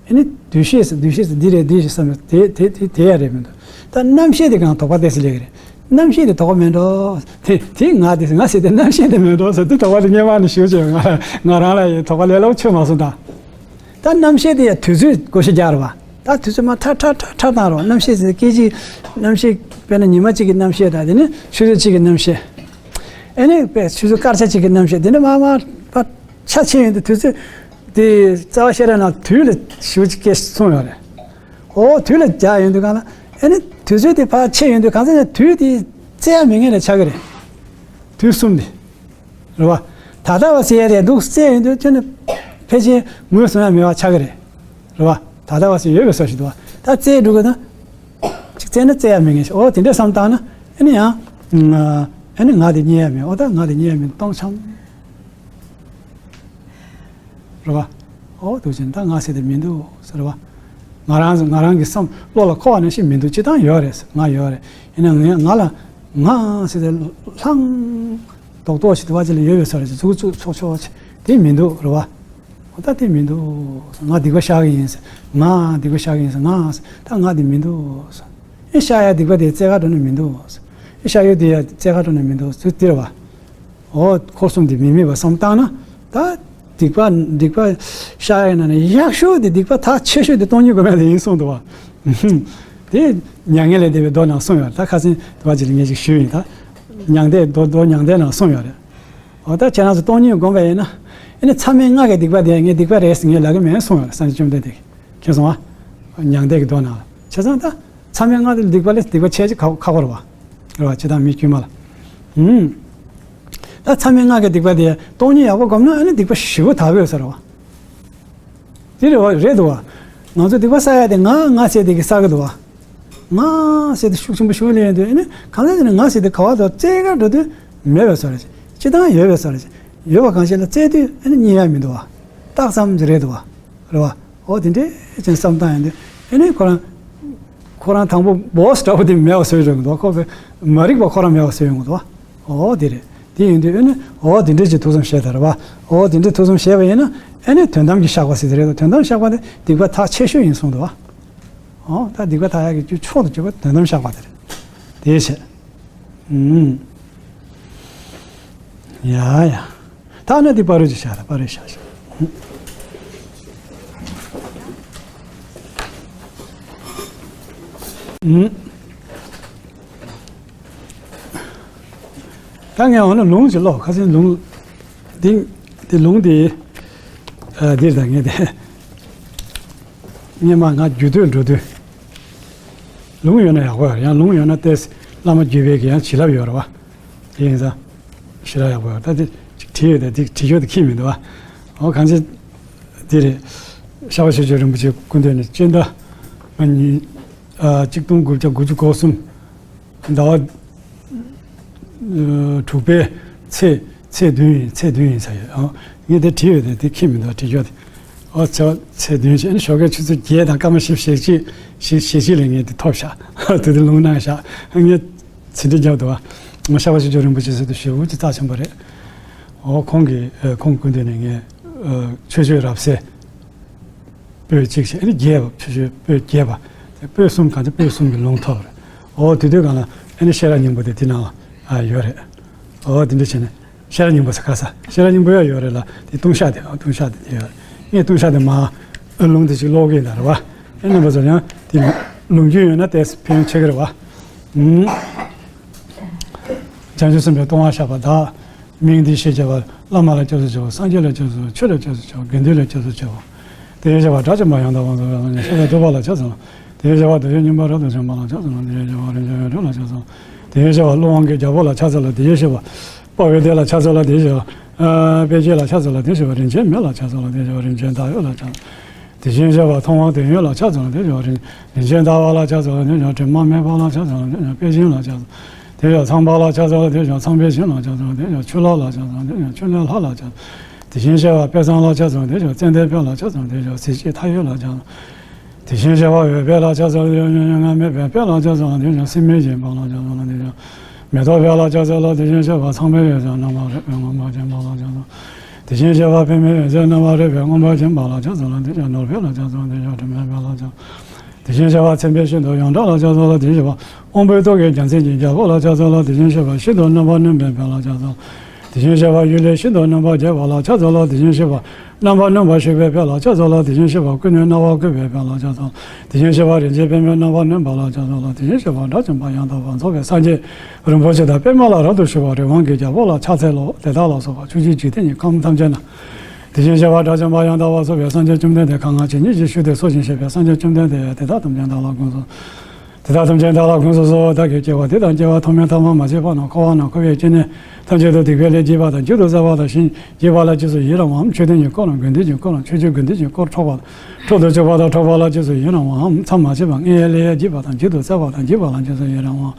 ཨ་ནི་འདུ་ཤེས་སུ་འདུ་ཤེས་སུ་འདི་རེད་འདི་ཞིག་བསམ་ན་དེ་དེ་དེ་དེ་ཡང་རེད་མི་འདུག་ད་རྣམ་ཤེས་དེ་གང་དོགས་པ་དེ་སུ་ལེགས་རེད། རྣམ་ཤེས་དེ་དོགས་པ་མེད་འགྲོ། དེ་དེ་ང་དེ་ང་ཟེར་དེ་རྣམ་ཤེས་དེ་མེད་འགྲོ་ཟེར་དུས་དོགས་པ་དེ་སྔོན་མ་ནས་ཞུ་བྱས། ང་ང་རང་ལ་ཡི་དོགས་པ་ལས་སླ་པོ་ཆོད་མ་སོང་ད། ད་རྣམ་ཤེས་དེ་ཡང་དུས་ཚོད་བགོ་བཤའ་རྒྱག་རེད་བ། ད་དུས་ཚོད་མར་ཁྲ་ཁྲ་ཁྲ་ཁྲ་བཏང་རོགས། རྣམ་ཤེས་ཟེར་སྐད་ཅིག་རྣམ་ཤེས། དཔེར་ན་ཉི་མ་གཅིག་གི་རྣམ་ཤེས་དང་། དེ་ནས་ཆུ་ཚོད་གཅིག་གི་རྣམ་ཤེས། ཨེ་ནས་དཔེ་ཆུ་ཚོད་སྐར་ཆ་གཅིག་གི་རྣམ་ཤེས། དེ་ནས་མར་མར་ཕར་ཆ་ཕྱེ་ཡོང་དུས་དུས་ཚོད་དེ་རྩ་བ་ཤེས་རབ་ནང་དུས་ལ་ཞེ་པོ་ཅིག་སྐད་གསུངས་ཡོད་རེད། ཨོ་དུས་ལ་རྒྱག་ཡོང་དུས་གང་ལ། ཨེ་ནས་དུས་ཚོད་དེ་ཕར་ཕྱེ་ཡོང་དུས་གང་ཟེར་ན་དུས་དེ་བཙལ་ཡ་མེད་མཁན་ལ་ཆགས་ཀྱི་རེད། དུས་གསུམ་དེ། རེད་བ། ད་ལྟ་བ་ཟེར་ཡ་དེ་འདུག་བཙལ་ཡོང་དུས་ཁྱོད་ནི་ཕལ་ཆེར་ངོས་བཟུང་ཡ་མེད་པ་ཆགས་ཀྱི་རེད། རེད་བ། ད་ལྟ་བ་ཟེར་ཡོད་པའི་བཟོ་ཞིག་འདུག་བ། ད་བཙལ་འགྲོ་གི་ན། ཅིག་བཙལ་ན་བཙལ་ཡ་མེད་མཁན་ཞིག་ཨོ་དེ་འདྲ་བསམ་བཏང་ན་ཨ་ནི་ཡང་། ཨ་ནི་ང་དེ་རྙེད་ཡ་མེད། ཨོ་ད་ང་དེ་རྙེད་ཡ་མེད། སྟོང་འཆམ། རེད་བ། ཨོ་དུ་ཅན་ད་ང་ཟེར་དེ་མི་འདུག་ཟེར་བ། ང་རང་ང་རང་གི་བསམ་བློ་ལ་འཁོར་བ་ནང་བཞིན་མི་འདུག་སྤྱིར་བཏང་ཡོད་རེད། ང་ཡོད་རེད། ཡིན་ན་ང་ང་ལ་ང་ཟེར་དེ་ལྷང་རྡོག་རྡོག་ཞིག་དུ་བ་ཅིག་ལ་ཡོད་པའི་བཟོ་རེད། ཟུག་ཚུགས་ཚོགས་ཆོག་ཆེ་དེ་མི་འདུག་རེད་བ། ཨོ་ད་དེ་མི་འདུག་ང་སྡིག་པ་བཤགས་ཀྱི་ཡིན་ཟེར། ང་སྡིག་པ་བཤགས་ཀྱི་ཡིན་ཟེར། ང་ད་ང་དེ་མི་འདུག་ཨེ་བཤགས་ཡ་སྡིག་པ་དེ་བཙལ་ག་འགྲོ་ན་མི་འདུག་ཨེ་བཤགས་ཡུལ་དེ་ཡ་བཙལ་ག་འགྲོ་ན་མི་འདུག་ཚུལ་དེ་རེད་བ། འོ་འཁོར་གསུམ་དེ་མི་དམིགས་པ་བསམ་བཏང་ན། ད་སྡིག་པ་སྡིག་པ་བཤགས་ཡ་ན་ནི་ཡག་ཤོས་དེ་སྡིག་པ་ཐག་ཆད་ཤོས་དེ་སྟོང་ཉིད་སྒོམ་ཡ་དེ་ཡིན་གསུངས་འདུག་བ། དེ་མྱ་ངན་ལས་འདས་པའི་མདོ་ནང་གསུངས་ཡོད་རེད། ད་ཁ་སང་དུ་བ་ཅིག་ལ་ངས་ཅིག་ཞུས་ཡིན། ད་མྱང་འདས་མདོ་མདོ་མྱང་འདས་ནང་གསུངས་ཡོད་རེད། འོ་ད་ཁྱེད་རང་ཚོ་སྟོང་ཉིད་སྒོམ་པ་ཡིན་ན། ཨེ་ནི་མཚམས་མེད་ལྔ་གི་སྡིག་པ་དེ་ངས་སྡིག་པ་རེད་ཟེར་ངས་ལབ་ཀྱི་མེད་གསུངས་ཡོད་རེད། སངས་རྒྱས་བཅོམ་ལྡན་འདས་ཀྱིས། མཁྱེན་སོང་ཨ། མྱང་འདས་ཀྱི་མདོ་ནང་ལ། བྱས་ཙང་ད། མཚམས་མེད་ལྔ་དེ་ལ་སྡིག་པ་ལས་སྡིག་པ་ཆེ་ཆེ་ཁག་ཁག་པོ་རེད་བ། རེད་བ། ཇི་ལྟར་མི་དཀྱུས་མ་ལ། ཨུམ། ད་མཚམས་མེད་ལྔ་གི་སྡིག་པ་དེ་སྟོང་ཉིད་ཡག་པོ་སྒོམ་ན་ཨ་ནི་སྡིག་པ་ཞེ་པོ་དག་པོ་ཡོད་ས་རེད་བ། དེ་རེད་བ། རེད་འདུག་བ། ང་ཚོ་སྡིག་པ་བསགས་ཡ་དེ་ང་ང་ཟེར་དེ་གི་བསགས་ཀྱི་འདུག་བ། ང་ཟེར་དེ་ཤུགས་ཆེན་པོ་ཤུགས་ལེན་དུས་ཨ་ནི་གང་ལྟར་དེ་ནི་ང་ཟེར་དེ་ག་བ་དང་བཙལ་ག་འགྲོ་དུས་མེད་པའི་བཟོ་རེད། སྤྱིར་བཏང་ཡོད་པའི་བཟོ་རེད། ཡོད་པ་གང་ཞིག་ལ་བཙལ་དུས་ཨ་ནི་རྙེད་ཡ་མི་འདུག་བ། རྟགས་ཙམ་ཞིག་རེད་འདུག་བ། རེད་བ། འོ་དེ་འདྲས་ཅན་བསམ་བཏང་ཡོང་དུས་ཨ་ནི་ཁོ་རང་། ཁོ་རང་དང་པོ་བོ་སི་འདྲ་པོ་དེ་མེད་པ་བཟོས་ཡོང་གི་འདུག་ཁོ་གི་མ་རིག་པ་ཁོ་རང་མེད་པ་བཟོས་ཡོང་གི་འདུག་འོ་དེ་རེད། དེ་ཡིན་དུས་ཨ་ནི་འོ་དེ་འདྲས་ཀྱི་ཐུགས་བསམ་བཞེས་ད་རེད་བ། འོ་དེ་འདྲས་ཐུགས་བསམ་བཞེས་པ་ཡིན་ན་ཨ་ནི་དོན་དམ་གྱི་བཤགས་པ་ཟེར་དེ་རེད་དོ། དོན་དམ་བཤགས་པ་དེ་སྡིག་པ་ཐག་ཆད་ཤོས་ཡིན་གསུངས་འདུག་བ། འོ་ད་སྡིག་པ་ཐག་ཡག་གི་རྒྱུ་མཆོག་ཏུ་གྱུར་པ་དོན་དམ་བཤགས་པ་དེ་རེད། དེའི་ཕྱིར། ཨུམ། ཡ་ཡ། ད་ནི་འདི་པ་རོལ་ཅིག་བཞག་ད། པ་རོལ་བཞག་བཞག་ཨུམ། ད་ངས་འོ་ན་ལུང་ཅིག་ཀློག་ཁ་སང་ལུང་། འདི་འདི་ལུང་འདི། ཨ་འདིར་ད་ངས་དེ། སྔོན་མ་ང་རྒྱུགས་སྟོད་འགྲོ་དུས། ལུང་ཡོད་ན་ཡག་པོ་ཡོད་རེད། ཡང་ལུང་ཡོད་ན་ཏོག་ཙམ་བླ་མ་བརྒྱུད་པའི་གི་ཡང་བྱིན་རླབས་ཡོད་རེད་བ། དེ་ཡིན་ཙང་། ཞེ་དྲག་ཡག་པོ་ཡོད་རེད། ད་དེ་ཅིག་བྲིས་ཡོད་དེ་དེ་བྲིས་ཆོག་དེ་ཁྱི་མི་འདུག་བ། འོ་གང་ཅི། དེ་རེད། ཤར་པ་ཆོས་ཀྱི་རིན་པོ་ཆེ་སྐུ་མདུན་ནས་སྤྱི་ཟླ་ཉི་ཨ་གཅིག་སྟོང་དགུ་བརྒྱ་དགུ་བཅུ་གོ་གསུམ་ཟླ་བ་དྲུག་པའི་ཚེས་ཚེས་བདུན་ཡིན། ཚེས་བདུན་ཡིན་ས་ཡོད་ཨང་། ངས་དེ་བྲིས་ཡོད་དེ་དེ་ཁྱེད་མི་འདུག་བྲིས་ཡོད་དེ། ཨོ་ཚེས་ཚེས་བདུན་བྱས་ནས་ཞོགས་ཀའི་ཆུ་ཚོད་བརྒྱད་དང་སྐར་མ་བཞི་བཅུ་ཞེ་གཅིག་ཞེ་བཞི་ལ་ངས་དེ་ཐོབ་ཤག་དེ་དེ་ལུང་གནང་ཤག་ངས་ཚིག་འབྲི་རྒྱབ་འདུག་བ། ཤར་པ་ཆོས་ཀྱི་རིན་པོ་ཆེ་ཟེར་དུ་ཞེ་པོ་ཅིག་རྩ་ཆེན་པོ་རེད། ཨོ་ཁོང་གིས་ཨ་ཁོང་སྐུ་མདུན་ནས་ངས་ཨ་ཆོས་སྤྱོད་རབ་གསལ་པོད་གཅིག་བྱས་ཨ་ནི་རྒྱས་པ། ཆོས་སྤྱོད་པོད་རྒྱས་པ། དེ་པོད་གསུམ་གང་ཚེ་པོད་གསུམ་གྱི་ལུང་ཐོབ་རེད། ཨོ་དེ་དུས་གང་ལ་ཨ་ནི་ཤེས་རབ་སྙིང་པོ་དེ་དེ་ནང་ལ་ཨ་ཡོད་རེད། ཨོ་དེ་འདྲ་བྱས་ནས་ཤེས་རབ་སྙིང་པོ་ཟེར་ག་ས། ཤེས་རབ་སྙིང་པོ་ཡང་ཡོད་རེད་ལ། དེ་ལྟུང་བཤགས་དེ། ཨོ་ལྟུང་བཤགས་དེ་དེ་ཡོད་རེད། ངས་ལྟུང་བཤགས་དེ་མ་ཨ་ལུང་དེ་ཅིག་ཀློག་གི་ཡིན་ད་རེད་བ། ཨ་ནི་མ་ཟེར་ཡང་དེ་ལུང་རྒྱུན་ཡོད་ན་དེ་ཕན་ཡོན་ཆེ་གི་རེད་བ། ཨུམ། བྱང་ཆུབ་སེམས་དཔའི་ལྟུང་བ་བཤགས་པ་དག་མིང་འདི་ཞེས་བྱ་བ། བླ་མ་ལ་སྐྱབས་སུ་མཆིའོ། སངས་རྒྱས་ལ་སྐྱབས་སུ་མཆིའོ། ཆོས་ལ་སྐྱབས་སུ་མཆིའོ། དགེ་འདུན་ལ་སྐྱབས་སུ་མཆིའོ། དེ་བཞིན་གཤེགས་པ་དགྲ་བཅོམ་པ་ཡང་དག་པར་རྫོགས་པའི་སངས་རྒྱས་ཤཱཀྱ་ཐུབ་པ་ལ་ཕྱག་འཚལ་ལོ། དེ་བཞིན་གཤེགས་པ་བདུད་ཀྱི་སྨྱོན་པ་རབ་ཏུ་འཇོམས་པ་ལ་ཕྱག་འཚལ་ལོ། དེ་བཞིན་གཤེགས་པ་ཀླུ་དབང་གི་རྒྱལ་པོ་ལ་ཕྱག་འཚལ་ལོ། དེ་བཞིན་གཤེགས་པ་ཀླུ་དབང་གི་རྒྱལ་པོ་ལ་ཕྱག་འཚལ་ལོ། དེ་བཞིན་གཤེགས་པ་དཔའ་བོའི་སྡེ་ལ་ཕྱག་འཚལ་ལོ། དེ་བཞིན་གཤེགས་པ་ཨ་དཔལ་སྐྱེས་ལ་ཕྱག་འཚལ་ལོ། དེ་བཞིན་གཤེགས་པ་རིན་ཆེན་མེ་ལ་ཕྱག་འཚལ་ལོ། དེ་བཞིན་གཤེགས་པ་རིན་ཆེན་ཟླ་འོད་ལ་ཕྱག་འཚལ་ལོ། དེ་བཞིན་གཤེགས་པ་ཐུབ་དབང་དོན་ཡོད་ལ་ཕྱག་འཚལ་ལོ། དེ་བཞིན་གཤེགས་པ་རིན་ཆེན་ཟླ་བ་ལ་ཕྱག་འཚལ་ལོ། དེ་བཞིན་དྲི་མ་མེད་པ་ལ་ཕྱག་འཚལ་ལོ། དེ་བཞིན་དཔལ་ཆེན་ལ་ཕྱག་འཚལ་ལོ། དེ་བཞིན་ཚངས་པ་ལ་ཕྱག་འཚལ་ལོ། དེ་བཞིན་ཚངས་པའི་ཞིང་ལ་ཕྱག་འཚལ་ལོ། དེ་བཞིན་ཆུ་ལྷ་ལ་ཕྱག་འཚལ་ལོ། དེ་བཞིན་ཆུ་ལྷའི་ལྷ་ལ་ཕྱག་འཚལ་ལོ། དེ་བཞིན་དཔལ་ས་ལ་ཕྱག་འཚལ་ལོ། དེ་བཞིན་ཙན་དན་དཔལ་ལ་ཕྱག་འཚལ་ལོ། དེ་བཞིན་གཟི་བརྗིད་མཐའ་ཡས་ལ་ཕྱག་འཚལ་ལོ། དེ་བཞིན་གཤེགས་པ་འོད་དཔལ་ལ་ཕྱག་འཚལ་ལོ། དེ་བཞིན་མྱ་ངན་མེད་པའི་དཔལ་ལ་ཕྱག་འཚལ་ལོ། དེ་བཞིན་སྲེད་མེད་ཀྱི་འབངས་ལ་ཕྱག་འཚལ་ལོ། དེ་བཞིན་མེ་ཏོག་དཔལ་ལ་ཕྱག་འཚལ་ལོ། དེ་བཞིན་གཤེགས་པ་ཚངས་པའི་འོད་ཟེར་རྣམ་པར་རོལ་པའི་མངོན་པར་མཁྱེན་པ་ལ་ཕྱག་འཚལ་ལོ། དེ་བཞིན་གཤེགས་པ་པདྨའི་འོད་ཟེར་རྣམ་པར་རོལ་པའི་མངོན་པར་མཁྱེན་པ་ལ་ཕྱག་འཚལ་ལོ། དེ་བཞིན་ནོར་དཔལ་ལ་ཕྱག་འཚལ་ལོ། དེ་བཞིན་དྲི་མེད་དཔལ་ལ་ཕྱག་འཚལ་ལོ། དེ་བཞིན་གཤེགས་པ་མཚན་དཔལ་ཤིན་ཏུ་ཡོངས་གྲགས་ལ་ཕྱག་འཚལ་ལོ། དེ་བཞིན་གཤེགས་པ་དབང་པོའི་ཏོག་གི་རྒྱལ་མཚན་གྱི་རྒྱལ་པོ་ལ་ཕྱག་འཚལ་ལོ། དེ་བཞིན་གཤེགས་པ་ཤིན་ཏུ་རྣམ་པར་གནོན་པའི་དཔལ་ལ་ཕྱག་འཚལ་ལོ། དེ་བཞིན་གཤེགས་པ་གཡུལ་ལས་ཤིན་ཏུ་རྣམ་པར་རྒྱལ་བ་ལ་ཕྱག་འཚལ་ལོ། དེ་བཞིན་གཤེགས་པ་རྣམ་པར་གནོན་པར་བཞུགས་པའི་དཔལ་ལ་ཕྱག་འཚལ་ལོ། དེ་བཞིན་གཤེགས་པ་ཀུན་ནས་སྣང་བ་བཀོད་པའི་དཔལ་ལ་ཕྱག་འཚལ་ལོ། དེ་བཞིན་གཤེགས་པ་རིན་ཆེན་པདྨས་རྣམ་པར་གནོན་པ་ལ་ཕྱག་འཚལ་ལོ། དེ་བཞིན་གཤེགས་པ་དགྲ་བཅོམ་པ་ཡང་དག་པར་རྫོགས་པའི་སངས་རྒྱས་རིན་པོ་ཆེ་དང་པདྨ་ལ་རབ་ཏུ་ཞུ་བ་རི་དབང་གི་རྒྱལ་པོ་ལ་ཕྱག་འཚལ་ལོ། དེ་དག་ལ་སོགས་པ་ཕྱོགས་བཅུའི་འཇིག་རྟེན་གྱི་ཁམས་ཐམས་ཅད་ན། དེ་བཞིན་གཤེགས་པ་དགྲ་བཅོམ་པ་ཡང་དག་པར་རྫོགས་པའི་སངས་རྒྱས་བཅོམ་ལྡན་འདས་གང་ང་ཇི་སྙེད་ཅིག་བཞུགས་ཏེ་སོ་ཞིང་གཤེགས་པའི་སངས་རྒྱས་བཅོམ་ལྡན་འདས་དེ་དག་ཐམས་ཅད་བདག་ལ་དགོངས་སོ། དེ་དག་ཐམས་ཅད་བདག་ལ་དགོངས་སོ། བདག་གིས་སྐྱེ་བ་འདི་དང་སྐྱེ་བ་ཐོག་མའི་མཐའ་མ་མ་མཆིས་པ་དང་། འཁོར་བ་ན་འཁོར་བའི་སྐྱེ་གནས་ཐམས་ཅད་དུ་སྡིག་པའི་ལས་བགྱིས་པ་དང་། བགྱིད་དུ་སྩལ་བ་དང་། ཞིང་བགྱིས་པ་ལ་རྗེས་སུ་ཡི་རང་བའམ། མཆོད་རྟེན་གྱི་དཀོར་རམ། དགོན་སྡེ་གྱི་དཀོར་རམ། ཆོས་ཀྱི་དགོན་སྡེ་གྱི་དཀོར་འཕྲོག་པ་དང་། འཕྲོག་ཏུ་བཅུག་པ་དང་། འཕྲོག་པ་ལ་རྗེས་སུ་ཡི་རང་བའམ། མཚམས་མ་མཆིས་པ་ལྔའི་ལས་བགྱིས་པ་དང་། བགྱིད་དུ་སྩལ་བ་དང་། བགྱིས་པ་ལ་རྗེས་སུ་ཡི་རང་བའམ།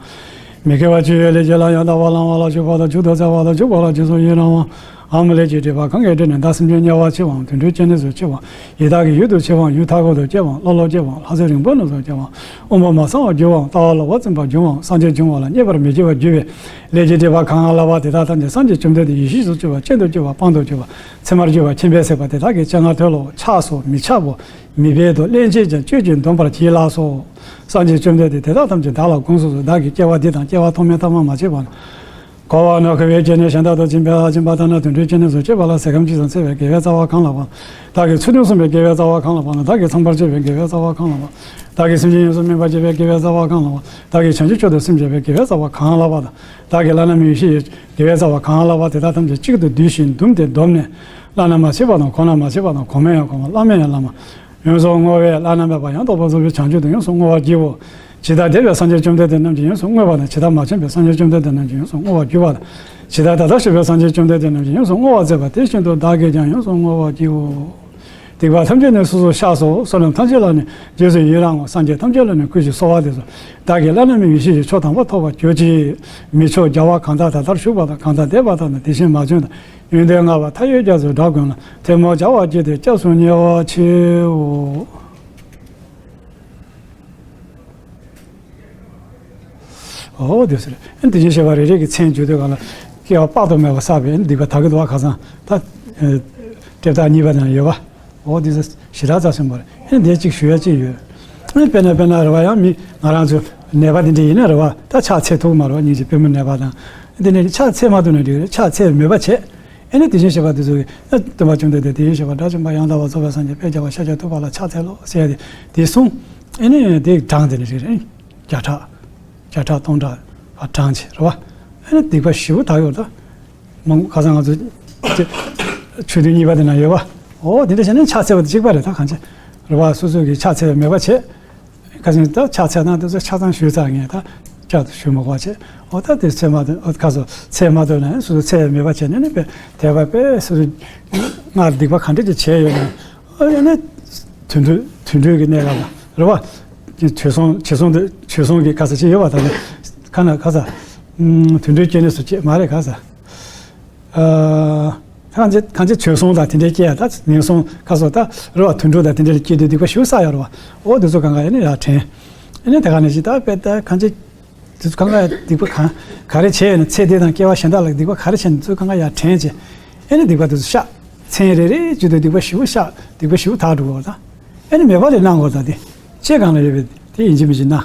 མི་དགེ་བ་བཅུའི་ལས་བགྱིས་ལ་ཡང་དག་པར་བླང་བ་ལ་ཕྱུག་པ་དང་། ཕྱུག་ཏུ་སྩལ་བ་དང་། ཕྱུག་པ་ལ་རྗེས་སུ་ཡི་རང་བའམ། ལས་ཀྱི་སྒྲིབ་པ་གང་གིས་བསྒྲིབས་ནས། བདག་སེམས་ཅན་དམྱལ་བར་མཆི་བའམ། དུད་འགྲོའི་སྐྱེ་གནས་སུ་མཆི་བའམ། ཡི་དྭགས་ཀྱི་ཡུལ་དུ་མཆི་བའམ། ཡུལ་མཐའ་འཁོབ་ཏུ་སྐྱེ་བའམ། ཀླ་ཀློར་སྐྱེ་བའམ། ལྷ་ཚེ་རིང་པོའི་ནང་དུ་སྐྱེ་བའམ། དབང་པོ་མ་སངས་པར་གྱུར་པའམ། ལྟ་བ་ལོག་པར་འཛིན་པར་འགྱུར་བའམ། སངས་རྒྱས་འབྱུང་བ་ལ་མཉེས་པར་མི་བགྱིད་པར་གྱུར་པའི་ལས་ཀྱི་སྒྲིབ་པ་གང་ལགས་པ་དེ་དག་ཐམས་ཅད་སངས་རྒྱས་བཅོམ་ལྡན་འདས་ཡེ་ཤེས་སུ་གྱུར་པ། སྤྱན་དུ་གྱུར་པ། དཔང་དུ་གྱུར་པ། མཚན་མར་གྱུར་པ། མཁྱེན་པས་གཟིགས་པ་དེ་དག་གི་སྤྱན་སྔར་མཐོལ་ལོ། ཆགས་སོ། མི་ཆགས་པོ། མི་འབད་དོ། སླན་ཆད་ཀྱང་གཅོད་ཅིང་འདོམས་པར་གྱིས་ལགས་སོ། སངས་རྒྱས་བཅོམ་ལྡན་འདས་དེ་དག་ཐམས་ཅད་བདག་ལ་དགོངས་སོ། བདག་གིས་སྐྱེ་བ་འདི་དང་སྐྱེ་བ་ཐོག་མའི་མཐའ་མ་མ་མཆིས་པ་ན། འཁོར་བ་ན་འཁོར་བའི་སྐྱེ་གནས་གཞན་དག་ཏུ་སྦྱིན་པ་སྦྱིན་པ་ལྟར་ན། དུད་འགྲོའི་སྐྱེ་གནས་སུ་སྐྱེས་པ་ལ་ཟས་ཁམ་གཅིག་ཙམ་འཚལ་བའི་དགེ་བའི་རྩ་བ་གང་ལགས་པ། བདག་གིས་ཚུལ་ཁྲིམས་བསྲུངས་པའི་དགེ་བའི་རྩ་བ་གང་ལགས་པ་ན། བདག་གིས་ཚངས་པར་སྤྱོད་པའི་དགེ་བའི་རྩ་བ་གང་ལགས་པ། བདག་གིས་སེམས་ཅན་ཡོངས་སུ་སྨིན་པར་བྱེད་པའི་དགེ་བའི་རྩ་བ་གང་ལགས་པ། བདག་གིས་བྱང་ཆུབ་མཆོག་ཏུ་སེམས་བསྐྱེད་པའི་དགེ་བའི་རྩ་བ་གང་ལགས་པ་དང་། བདག་གིས་བླ་ན་མེད་པའི་ཡེ་ཤེས་ཀྱི་དགེ་བའི་རྩ་བ་གང་ལགས་པ། དེ་དག་ཐམས་ཅད་གཅིག་ཏུ་བསྡུས་ཤིང་བཟླུམས་ཏེ་བསྡོམས་ནས། བླ་ན་མ་མཆིས་པ་དང་། གོང་ན་མ་མཆིས་པ་དང་། གོང་མའི་ཡང་གོང་མ། བླ་མའི་ཡང་བླ་མ། ཡོངས་སུ་བསྔོ་བས་བླ་ན་མེད་པ་ཡང་དག་པར་རྫོགས་པའི་བྱང་ཆུབ་ཏུ་ཡོངས་སུ་བསྔོ་བར་བགྱིའོ། ཇི་ལྟར་འདས་པའི་སངས་རྒྱས་བཅོམ་ལྡན་འདས་རྣམས་ཀྱིས་ཡོངས་སུ་བསྔོས་པ་དང་། ཇི་ལྟར་མ་བྱོན་པའི་སངས་རྒྱས་བཅོམ་ལྡན་འདས་རྣམས་ཀྱིས་ཡོངས་སུ་བསྔོ་བར་བགྱིའོ། ཇི་ལྟར་ད་ལྟ་བཞུགས་པའི་སངས་རྒྱས་བཅོམ་ལྡན་འདས་རྣམས་ཀྱིས་ཡོངས་སུ་བསྔོ་བར་མཛད་པ་དེ་བཞིན་དུ་བདག་གིས་ཀྱང་ཡོངས་སུ་བསྔོ་བར་བགྱིའོ། སྡིག་པ་ཐམས་ཅད་ནི་སོ་སོར་བཤགས་སོ། བསོད་ནམས་ཐམས་ཅད་ལ་ནི་རྗེས་སུ་ཡི་རང་ངོ་། སངས་རྒྱས་ཐམས་ཅད་ལ་ནི་གུས་ཤིང་གསོལ་བ་འདེབས་སོ། བདག་གིས་བླ་ན་མེད་པའི་ཡེ་ཤེས་ཀྱི་མཆོག་དམ་པ་ཐོབ་པར་གྱུར་ཅིག་མི་མཆོག་རྒྱལ་བ་གང་དག་ད་ལྟར་བཞུགས་པ་དང་། གང་དག་འདས་པ་དག་དང་། དེ་བཞིན་མ་བྱོན་དང་། ཡོན་ཏན་མངའ་བ་མཐའ་ཡས་རྒྱ་མཚོའི་སྒྲ་ཀུན་ལ། ཐལ་མོ་སྦྱར་བ་བགྱིས་ཏེ་སྐྱབས་སུ་ཉེ་བར་མཆིའོ། འོ་དེ་ཟེར། ཨ་ནི་དེ་བཞིན་གཤེགས་པ་རེ་རེ་གི་མཚན་བརྗོད་དུས་གང་ལ་སྐྱེ་བ་དཔག་ཏུ་མེད་པ་བསགས་པའི་སྡིག་པ་དག་གི་འདུག་བ། ཁ་སང་ད་ཨ་འགྲེལ་བརྡ་གཉིས་པ་དེ་ན་ཡོད་པ། འོ་དེ་ཟེར་ཞེ་དྲག་རྩ་ཆེན་པོ་རེད། ཨ་ནི་དེ་གཅིག་ཞུ་ཡ་གཅིག་ཡོད། ཨ་ནི་དཔེར་ན་དཔེར་ན་རེད་བ། ཡང་མི་ང་རང་ཚོ་ནད་པ་དེ་འདྲ་ཡིན་ན་རེད་བ། ད་ཕྱག་འཚལ་ཐུབ་མ་རེད་བ། སྙིང་རྗེ་པུས་མོ་ནད་པ་དང་། དེ་ནས་ཕྱག་འཚལ་མ་ཐུབ་ན་འགྲིག་རེད། ཕྱག་འཚལ་བའི་མོས་པ་བྱས། ཨ་ནི་དེ་བཞིན་གཤེགས་པ་དེ་ཚོ་གིས་ཨ་སྟོན་པ་བཅོམ་ལྡན་འདས་དེ་བཞིན་གཤེགས་པ་དགྲ་བཅོམ་པ་ཡང་དག་པར་རྫོགས་པའི་སངས་རྒྱས་དཔལ་རྒྱལ་བ་ཤཱཀྱ་ཐུབ་པ་ལ་ཕྱག་འཚལ་ལོ་ཟེར་ཡ་དེ་དེ་གསུངས། ཨ་ནི་དེ་གྲངས་དེ་འདྲ་ཞིག་རེད། བརྒྱ་ཕྲག་བརྒྱ་ཕྲག་སྟོང་ཕྲག་བ་གྲངས་ཆེ་རེད་བ། ཨ་ནི་སྡིག་པ་ཞེ་པོ་དག་ཡོད་ད། མང་ཁ་སང་ང་ཚོ་ཆོས་ཐུན་གཉིས་པ་དེ་ན་ཡོད་བ། འོ་དེ་འདྲ་བྱས་ནས་ཕྱག་འཚལ་བ་དེ་གཅིག་པ་རེད། ད་གང་བྱས་རེད་བ། སོ་སོ་གིས་ཕྱག་འཚལ་བའི་མོས་པ་བྱས། ཁ་སང་ད་ཕྱག་འཚལ་ན་དེ་ཚོ་ཆ་ཚང་ཞུས་ཚར། ངས་ད་ཕྱག་ཞུ་མ་དགོས་བྱས། འོ་ད་དེ་འཚལ་མ་ཐུབ། ཁ་སང་འཚལ་མ་ཐུབ་ན་སོ་སོ་འཚལ་བའི་མོས་པ་བྱས་ནས་ནི་དཔེ་དད་པ་དཔེ་སོ་སོ་སྔར་སྡིག་པ་ག་འདྲ་ཅིག་བྱས་ཡོད་ན། ཨ་ནི་དུད་འགྲོ་དུད་འགྲོའི་གི་གནས་སྐབས་ལ་རེད་བ། དེ་བྱོལ་སོང་བྱོལ་སོང་དེ་བྱོལ་སོང་གི་ག་ས་ཅི་ཡོད་བ། ད་ནི་ཁ་ན་ག་ས་དུད་འགྲོའི་སྐྱེ་གནས་སུ་སྐྱེ་མ་རེད་ག་ས། ཨ་གང་ཅི་གང་ཅི་བྱོལ་སོང་དང་དེ་འདྲའི་སྐྱེ་ཡ་ད་ངན་སོང་ག་སོགས་ད་རེད་བ། དུད་འགྲོ་དང་དེ་འདྲའི་སྐྱེ་དུས་སྡིག་པ་ཞེ་པོ་བསགས་ཡོད་རེད་བ། འོ་དེ་ཚོ་གང་ག་ཡ་ནི་ཡར་དྲན། ཨ་ནི་ད་ག་ནས་ཅི་ད་དཔེ་ད་གང་ཅི། དེ་ཚོ་གང་ག་ཡ་སྡིག་པ་གང་ག་རེ་བྱས་ཡོད་ན། ཚེ་འདི་དང་སྐྱེ་བ་གཞན་དག་ལ་སྡིག་པ་ག་རེ་བྱས་ན་དེ་ཚོ་གང་ག་ཡར་དྲན་བྱས། ཨེ་ནི་སྡིག་པ་དེ་ཚོ་བཤགས། མཚན་རེ་རེ་བརྒྱུད་དུ་སྡིག་པ་ཞེ་པོ་བཤགས། སྡིག་པ་ཞེ་པོ་དག་འགྲོ་དགོས་པ་དང་། ཨེ་ནི་མེད་པ་ལས་གནང་དགོས་དང་། དེ་ལྕེ་སྒང་ལ་ཡོད་པའི་དེ་ཡིན་གཅིག་མིན་གཅིག་གནང་།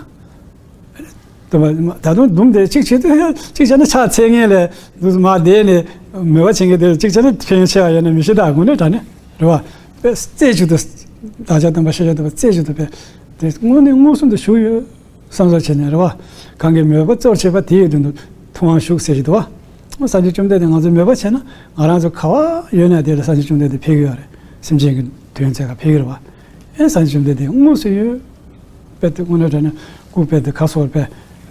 དུ་མ་ད་དུང་འདུམ་དེ་གཅིག་བྱེད་དུས་གཅིག་བྱས་ན་ཕྱག་འཚལ་མཁན་ལས་དུ་མ་བསྡད་ནས་མོས་པ་བྱེད་མཁན་དེ་གཅིག་བྱས་ན་ཕན་ཆེ་བ་ཡོད་ན་མི་ཤེས། ད་དངོས་གནས་དྲང་གནས་རེད་བ། དཔེ་རྩེ་གཅིག་ཏུ་བདག་ཅག་སྟོན་པ་ཤཱཀྱ་ཐུབ་པ་རྩེ་གཅིག་ཏུ་དཔེ་དེ་དངོས་གནས་མངོན་སུམ་དུ་བཞུགས་ཡོད། བསམ་བློ་བྱས་ནས་རེད་བ། གང་གིས་མོས་པ་གཙོར་བྱས་པ་དེ་ཡི་མདུན་དུ་ཐུབ་དབང་ཞུགས་ཟེར་གྱི་འདུག་བ། སངས་རྒྱས་བཅོམ་ལྡན་འདས་ང་ཚོས་མོས་པ་བྱས་ན་ང་རང་ཚོ་ག་བ་ཡོད་ན་དེ་ལ་སངས་རྒྱས་བཅོམ་ལྡན་འདས་ཕེབས་ཀྱི་ཡོད་རེད། སེམས་ཅན་གྱི་དོན་མཛད་ག་ཕེབས་ཀྱི་རེད་བ། ཨེ་སངས་རྒྱས་བཅོམ་ལྡན་འདས་དངོས་སུ་ཡོད། དཔེ་དེ་དངོས་གནས་དྲང་གནས་སྐུ་དཔེ་དེ་ག་སོགས་དཔེ་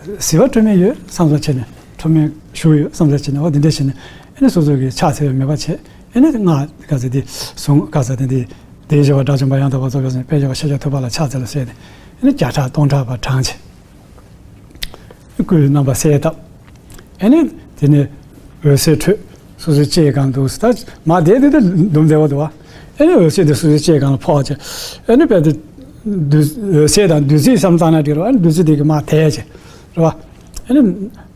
གཟིགས་པ་སྤྲོ་མོ་ཡོད་བསམ་བློ་བྱས་ནས་སྤྲོ་མོ་ཞུགས་ཡོད་བསམ་བློ་བྱས་ནས་འོ་དེ་འདྲ་བྱས་ནས་ཨེ་ནི་སོ་སོ་གི་ཕྱག་འཚལ་བའི་མོས་པ་བྱས། ཨེ་ནི་ང་ག་ཚོད་དེ་གསུང་ག་ཚོད་དེ་འདི་དེའི་བཞི་པ་དགྲ་བཅོམ་པ་ཡང་དག་པར་རྫོགས་པའི་སངས་རྒྱས་དཔལ་བྱེ་བ་ཤཱཀྱ་ཐུབ་པ་ལ་ཕྱག་འཚལ་ལོ་ཟེར་ཏེ། ཨེ་ནི་བརྒྱ་ཕྲག་སྟོང་ཕྲག་བ་བགྲངས་བྱས། སྐུའི་རྣམ་པ་གསལ་བཏབ། ཨེ་ནི་དེ་ནས་འོད་ཟེར་འཕྲོས། སོ་སོའི་ལྕེ་སྒང་དུ་ད་མ་བསྡད་དེ་དུ་འདུམ་བསྡད་པ་འདུག་བ། ཨེ་ནི་འོད་ཟེར་དེ་སོ་སོའི་ལྕེ་སྒང་ལ་ཕོག་བྱས། ཨེ་ནི་དཔེ་དེ་བདུད་འོད་ཟེར་དང་བདུད་རྩི་བསམ་བཏང་ན་འགྲིག་རེད་བ། ཨེ་ནི་བདུད་རྩི་དེ་གི་མར་དལ་བྱས་རེད་བ། ཨེ་ནི་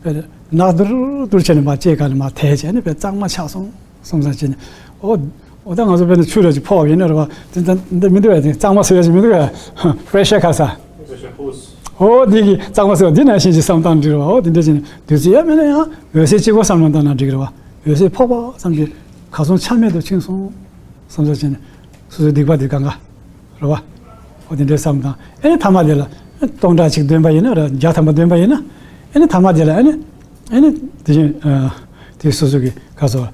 དཔེ་དེ་ནག་དུར་དུར་བྱས་ནས་མར་ལྕེ་སྒང་ལ་མར་དལ་བྱས། ཨེ་ནི་དཔེ་གཙང་མ་ཆགས་སོང་། བསམ་བློ་བྱས་ནས། ཨོ། ཨོ་ད་ང་ཚོ་དཔེར་ན་ཆུ་ར་ཅིག་ཕོག་ཡིན་ན་རེད་བ། དེ་ད་འདི་མི་འདུག་བས། དེ་གཙང་མ་བཟོ་ཡ་ཅིག་མི་འདུག་བས། པེ་རེ་ཤར་ག་ས། ཨོ་འདི་གི་གཙང་མ་བཟོ་འདི་ནང་བཞིན་ཅིག་བསམ་བཏང་འགྲིག་རེད་བ། ཨོ་དེ་འདྲ་བྱས་ནས་བདུད་རྩི་ཡ་མེད་ན་ཡང་འོད་ཟེར་གཅིག་པོ་བསམ་བློ་བཏང་ན་འགྲིག་རེད་བ། འོད་ཟེར་ཕོག་པ་ཙམ་གྱིས་གར་སོང་ཆ་མེད་དུ་ཕྱིན་སོང་། བསམ་བློ་བྱས་ནས་སོ་སོའི་སྡིག་པ་འདི་གང་ག་རེད་བ། ཨོ་དེ་འདྲའི་བསམ་དང་། ཨེ་ནི་ཐ་མ་དེ་ལ་སྟོང་ཕྲག་གཅིག་འདོན་པ་ཡིན་ན་ར་བརྒྱ་ཐམ་པ་འདོན་པ་ཡིན་ན། ཨེ་ནི་ཐ་མ་དེ་ལ་ཨེ་ནི་ཨེ་ནི་དེ་བཞིན་དེ་སོ་སོ་གི་ག་སོ་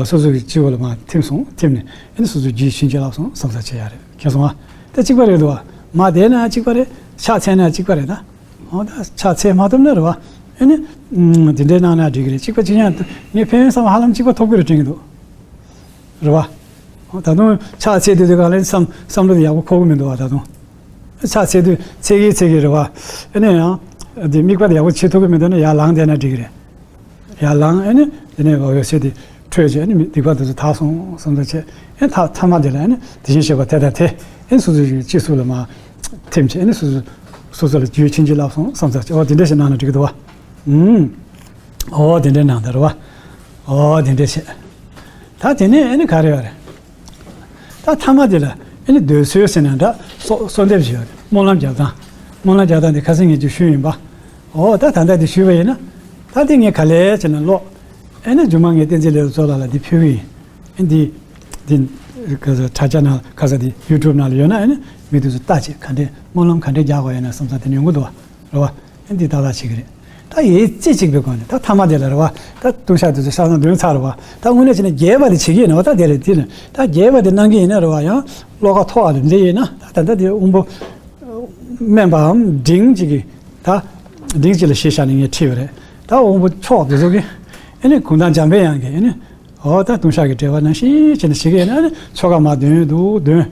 སོ་སོ་གི་སྤྱི་བོ་ལ་མར་ཐིམ་སོང་། ཐིམ་ནས་ཨེ་ནི་སོ་སོའི་རྒྱུད་བྱིན་གྱིས་བརླབས་སོང་བསམ་ས་བྱེད་ཡ་རེད། མཁྱེན་སོང་ཨ། དེ་གཅིག་པ་རེད་འདུག་བ། མ་བསྡད་ན་གཅིག་པ་རེད། ཕྱག་འཚལ་ན་གཅིག་པ་རེད་ད། འོ་ད་ཕྱག་འཚལ་མ་ཐུབ་ན་རེད་བ། ཨེ་ནི་དེ་འདྲའི་གནང་ན་འགྲིག་གི་རེད། གཅིག་པ་གཅིག་རྐྱང་ངས་ཕན་ཡོན་བསམ་ཧ་ལམ་གཅིག་པ་ཐོབ་གི་རེད་དྲན་གི་འདུག་རེད་བ། ད་དུང་ཕྱག་འཚལ་དུས་དུས་གང་ལ་བསམ་བསམ་བློ་དེ་ཡག་པོ་འཁོར་གི་མི་འདུག་བ། ད་དུང་ཕྱག་འཚལ་དུས་འཚལ་གི་འཚལ་གི་རེད་བ། ཨེ་ནས་ཡང་དེ་དམིགས་པ་དེ་ཡག་པོ་བྱེད་ཐུབ་ཀྱི་མི་འདུག་ན་ཡར་ལངས་བསྡད་ན་འགྲིག་གི་རེད། ཡར་ལངས། ཨེ་ནས་དེ་ནས་འོད་ཟེར་དེ་འཕྲོས་བྱས། ཨེ་ནས་མི་སྡིག་པ་དེ་ཚོ་དག་སོང་བསམ་ཚུལ་བྱས། ཨེ་ཐ་ཐ་མ་དེ་ལ་ཨེ་ནས་དེ་བཞིན་གཤེགས་པ་དེ་དང་དེ་ཨེ་སོ་སོའི་སྤྱི་གཙུག་ལ་མར་ཐིམ་བྱས། ཨེ་ནས་སོ་སོ་སོ་སོ་ལ་རྒྱུད་བྱིན་གྱིས་བརླབས་སོང་བསམ་ཚུལ་བྱས། འོ་དེ་འདྲ་ཞིག་གནང་ན་འགྲིག་གི་འདུག་བ། ཨུམ། འོ་དེ་འདྲ་གནང་དང་རེད་བ། འོ་དེ་འདྲ་བྱས། ད་དེ་ནས་ཨེ་ནི་ག་རེ་ཡོད་རེད། ད་ཐ་མ་དེ་ལ་ཨེ་ནི་འདོད་གསོལ་ཟེར་ན་འདྲ། གསོལ་གསོལ་འདེབས་ཞུ་ཡོད་རེད། སྨོན་ལམ་རྒྱག་སྟངས། སྨོན་ལམ་རྒྱག་སྟངས་དེ་ཁ་སང་ངས་ཀྱང་ཞུས་ཡིན་པ། འོ་ད་ད་ལྟ་དེ་ཞུས་པ་ཡིན་ན། ད་དེ་ངས་ག་ལེར་བྱས་ན་ཀློག་ཨེ་ནི་རྒྱུ་མ་ངས་བསྟན་འཛིན་ལེགས་གྲུབ་ཚོགས་ལགས་ལ་འདི་ཕུལ་གི་ཡིན། ཨེ་འདི་འདི་ག་ས་དྲ་རྒྱ་ནང་ག་ས་འདི་ཡུ་ཊུབ་ནང་ལ་ཡོད་ན་ཨེ་ནི་མི་དེ་ཚོ་ལྟ་བྱེད། ག་འདྲས་སྨོན་ལམ་ག་འདྲས་རྒྱག་དགོས་ཡོད་ན་བསམ་ས་དེ་ནི་ཡོང་གི་འདུག་བ། རེད་བ། ཨེ་འདི་ཏག་ཏག་བྱེད་ཀྱི་རེད། ད་ཡིད་རྩེ་གཅིག་པའི་སྒོ་ནས་ད་ཐ་མ་དེ་ལ་རེད་བ། ད་ལྟུང་བཤགས་དེ་ཚོ་ཤག་ན་འདོན་ཚར་རེད་བ། ད་དངོས་གནས་བྱས་ན་རྒྱས་པ་དེ་བྱེད་ཀྱི་ཡིན་ན་བ། ད་དེ་རེད། དེ་ནི་ད་རྒྱས་པ་དེ་གནང་གི་ཡིན་ན་རེད་བ། ཡང་བློ་ཁ་མཐོ་བ་རེད། འདི་ཡིན་ན་ད་ད་ལྟ་དེ་དབང་པོ་སྨན་པའམ་འབྲིང་གཅིག་གིས་ད་འབྲིང་གཅིག་ལ་གཞི་བཞག་ནས་ངས་ཁྲིད་པ་རེད། ད་དབང་པོ་མཆོག་དེ་ཚོ་གིས་ཨེ་ནི་གུང་ཐང་འཇམ་པའི་དབྱངས་ཀྱིས་ཨེ་ནི། འོ་ད་ལྟུང་བཤགས་ཀྱི་འགྲེལ་པ་ནང་བཞིན་བྱས་ནས་བྱེད་ཀྱི་ཡིན་ན་ཨ་ནི་ཆོ་ག་མར་འདོན་འདུག་འདོན།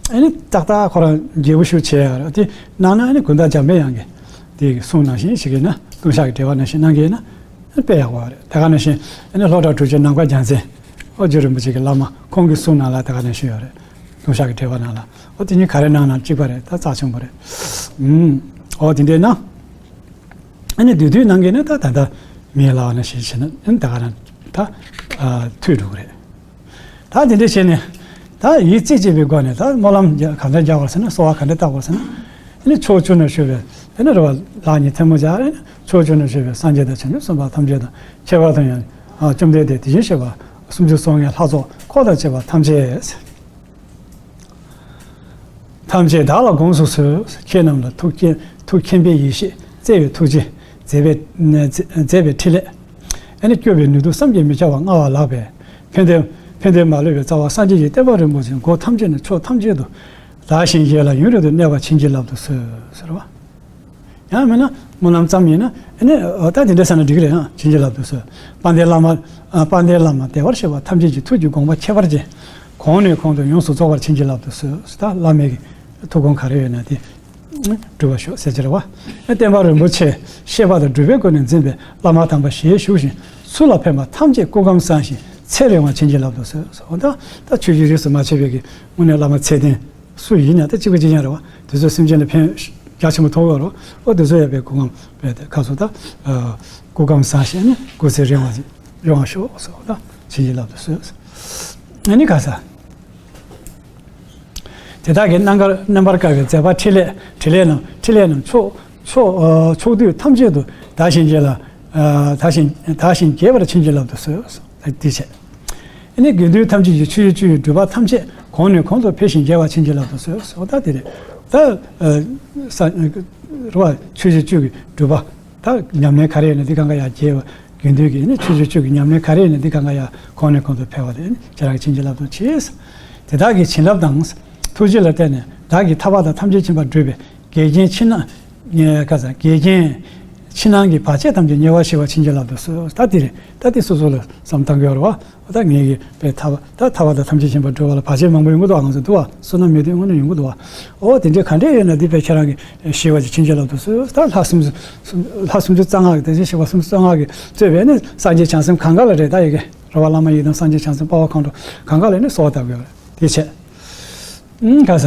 ཨ་ནི་ཏག་ཏག་ཁོ་རང་རྒྱས་པོ་ཞིག་བྱས་ཡ་རེད། དེ་གནང་ན་ཨ་ནི་གུང་ཐང་འཇམ་པའི་དབྱངས་ཀྱི་དེ་གི་གསུང་ནང་བཞིན་བྱེད་ཀྱི་ཡིན་ན། ལྟུང་བཤགས་ཀྱི་འགྲེལ་པ་ནང་བཞིན་གནང་གི་ཡིན་ན་ཨ་ནི་དཔེ་ཡག་པོ་རེད། དེ་ག་ནང་བཞིན་ཨ་ནི་ལྷོ་བྲག་གྲུབ་ཆེན་ནམ་མཁའ་རྒྱལ་མཚན་ཨོ་རྒྱན་རིན་པོ་ཆེ་གི་བླ་མ་ཁོང་གི་གསུང་ནང་ལ་དེ་ག་ནང་བཞིན་ཡོད་རེད། ལྟུང་བཤགས་ཀྱི་འགྲེལ་པ་ནང་ལ་ཨོ་དེ་གཉིས་ག་རེ་གནང་ན་གཅིག་པ་རེད། ད་རྩ་ཆེན་པོ་རེད། ཨུམ། ཨོ་དེ་འདྲའི་ནང་། ཨ་ནི་བསྡུས་བསྡུས་གནང་གི་ན་ད་ད་ལྟ་མི་ལ་བ་ན་ཞིག་བྱས་ན་ཨ་ནི་ད་ག་རང་ད་ཨ་ཐུལ་འགྲོ་གི་རེད། ད་དེ་འདྲ་བྱས་ནས་ད་ཡིད་རྩེ་གཅིག་པའི་སྒོ་ནས་ད་སྨོན་ལམ་རྒྱ་ག་འདྲ་རྒྱག་དགོས་ཟེར་ན། གསོལ་བ་ག་འདྲ་བཏབ་དགོས་ཟེར་ན། ཨ་ནི་ཕྱོགས་བཅུ་ན་བཞུགས་པའི་ཨ་ནི་རེད་བ། ལག་གཉིས་ཐལ་མོ་སྦྱར། ཨ་ནི་ཕྱོགས་བཅུ་ན་བཞུགས་པའི་སངས་རྒྱས་དང་བྱང་ཆུབ་སེམས་དཔའ་ཐམས་ཅད་དང་། ཁྱད་པར་དུ་ཡང་ཨ་བཅོམ་ལྡན་འདས་དེ་བཞིན་གཤེགས་པ་སུམ་ཅུ་སོ་ལྔའི་ལྷ་ཚོགས་འཁོར་དང་བཅས་པ་ཐམས་ཅད། ཐམས་ཅད་བདག་ལ་དགོངས་སུ་གསོལ། ཁྱེད་རྣམས་ལ་ཐུགས་མཁྱེན་ཐུགས་མཁྱེན་པའི་ཡེ་ཤེས། བརྩེ་བའི་ཐུགས་རྗེ། མཛད་པའི་མཛད་པའི་ཕྲིན་ལས། ཨ་ནི་སྐྱོབ་པའི་ནུས་མཐུ་བསམ་གྱིས་མི་ཁྱབ་པ་མངའ་བ་ལགས་པས། ཕན་བདེ་ཕན་བདེ་མ་ལུས་པའི་རྩ་བ་སངས་རྒྱས་ཀྱི་བསྟན་པ་རིན་པོ་ཆེ་སྒོ་ཐམས་ཅད་ནས་ཕྱོགས་ཐམས་ཅད་དུ་བདག་གཞན་བརྒྱད་ལ་ཡུན་རིང་དུ་གནས་པར་བྱིན་གྱིས་བརླབ་ཏུ་གསོལ་ཟེར་བ། ཡང་མིན་ན་སྨོན་ལམ་ཙམ་ཡིན་ན་ཨ་ནི་ད་དེ་འདྲ་ཟེར་ན་འགྲིག་གི་རེད། ཡང་བྱིན་གྱིས་བརླབ་ཏུ་གསོལ། དཔལ་ལྡན་བླ་མ་དཔལ་ལྡན་བླ་མ་བདེ་བར་གཤེགས་པ་ཐམས་ཅད་ཀྱི་ཐུགས་ཀྱི་དགོངས་པ་ཁྱད་པར་ཅན། གོང་ནས་གོང་དུ་ཡོངས་སུ་རྫོགས་པར་བྱིན་གྱིས་བརླབ་ཏུ་གསོལ། ད་བླ་མའི་ཐུགས་དགོངས་ག་རེ་ཡོད་ན་དེ་སྒྲུབ་པར་ཤོག་ཟེར་གྱི་རེད་བ། བསྟན་པ་རིན་པོ་ཆེ་བཤད་པ་དང་སྒྲུབ་པའི་སྒོ་ནས་འཛིན་པའི་བླ་མ་དམ་པ་ཞལ་བཞུགས་ཤིང་། ཚུལ་ལ་ཕན་པ་ཐམས་ཅད་སྐུ་ཁམས་བཟང་ཞིང་ཚེ་རིང་བར་བྱིན་གྱིས་བརླབ་ཏུ་གསོལ། འོ་ད་ད་ཆོས་བརྒྱུད་རིས་སུ་མ་ཆད་པའི་གི་དངོས་གནས་བླ་མ་ཚད་ལྡན་སུ་ཡིན་ན་ད་གཅིག་པ་གཅིག་རྐྱང་རེད་བ། དེ་ཚོ་སེམས་ཅན་ལ་ཕན་རྒྱ་ཆེན་པོ་ཐོགས་ཡོད་རེད་བ། འོ་དེ་ཚོ་ཡང་པའི་སྐུ་ཁམས་པའི་ཁ་སོ་ད་སྐུ་ཁམས་བཟང་ཞིང་ནི་སྐུ་ཚེ་རིང་བ་རིང་བ་ཤོག་སོ་ད་བྱིན་གྱིས་བརླབ་ཏུ་གསོལ། ཨ་ནི་ག་ས། དེ་དག་གི་རྣམ་དཀར་རྣམ་པར་དཀར་བའི་མཛད་པ་འཕྲིན་ལས་འཕྲིན་ལས་རྣམས་འཕྲིན་ལས་རྣམས་ཕྱོགས་ཕྱོགས་ཕྱོགས་དུས་ཐམས་ཅད་དུ་བདག་གཞན་གྱི་ལ་བདག་གཞན་བདག་གཞན་རྒྱས་པར་བྱིན་གྱིས་བརླབ་ཏུ་གསོལ། དེ་བྱས། ཨ་ནི་དགེ་འདུན་ཐམས་ཅད་ཀྱི་ཆོས་ཀྱི་བཅུ་ཡི་སྒྲུབ་པ་ཐམས་ཅད་གོང་ནས་གོང་དུ་འཕེལ་ཞིང་རྒྱས་པར་བྱིན་གྱིས་བརླབ་ཏུ་གསོལ། ད་དེ་རེད། ད་ས་རེད་བ། ཆོས་ཀྱི་བཅུ་གི་སྒྲུབ་པ། ད་ཉམས་ལེན་ག་རེ་ཡོད་ན་འདི་གང་ག་ཡང་རྒྱས་པ། དགེ་འདུན་གྱི་ནི་ཆོས་ཀྱི་བཅུ་གི་ཉམས་ལེན་ག་རེ་ཡོད་ན་འདི་གང་ག་ཡང་གོང་ནས་གོང་དུ་འཕེལ་བ་དེ་ནི་ཁྱེད་རང་གི་བྱིན་གྱིས་བརླབ་ཏུ་མཆིས། དེ་དག་གི་བྱིན་རླབས་དང་ཐུགས་རྗེ་ལ་བརྟེན་ནས་བདག་གིས་ཐར་པ་དང་ཐམས་ཅད་མཁྱེན་པར་སྒྲུབ་པའི་འགལ་རྐྱེན་ཕྱི་ནང་ག་ས་འགལ་རྐྱེན་ཕྱི་ནང་གི་བར་ཆད་ཐམས་ཅད་ཉེ་བར་ཞི་བར་བྱིན་གྱིས་བརླབ་ཏུ་གསོལ། ད་དེ་རེད། ད་དེ་སོ་སོ་ལ་བསམ་བཏང་གི་ཡོད་རེད་བ། ད་ངེད་ཀྱི་པའི་ཐར་པ་ད་ཐར་པ་དང་ཐམས་ཅད་མཁྱེན་པར་སྒྲུབ་པ་ལ་བར་ཆད་མང་པོ་ཡོང་གི་འདུག་ང་ཚོ་འདུག་བ། བསོད་ནམས་མེད་དུས་དངོས་གནས་ཡོང་གི་འདུག་བ། ཨོ་དེ་འདྲའི་ག་འདྲས་ཡོད་ན་འདི་པའི་ཁྱེད་རང་གི་ཞི་བ་ཅིག་བྱིན་གྱིས་བརླབ་ཏུ་གསོལ། ད་ལྷ་སུམ་ཅུ་ལྷ་སུམ་ཅུ་རྩ་ལྔ་གི་དེ་བཞིན་གཤེགས་པ་སུམ་ཅུ་རྩ་ལྔ་གིས་གཙོས་པའི་ནི་སངས་རྒྱས་བྱང་སེམས་གང་ག་ལ་རེད། ད་ཡི་གེ་རོ་བ་བླ་མ་ཡི་དམ་སངས་རྒྱས་བྱང་སེམས་དཔའ་བོ་མཁའ་འགྲོ་གང་ག་ལ་ནི་གསོལ་བ་བཏབ་དགོས་རེད། དེ་བྱས། ཨང་ག་ས།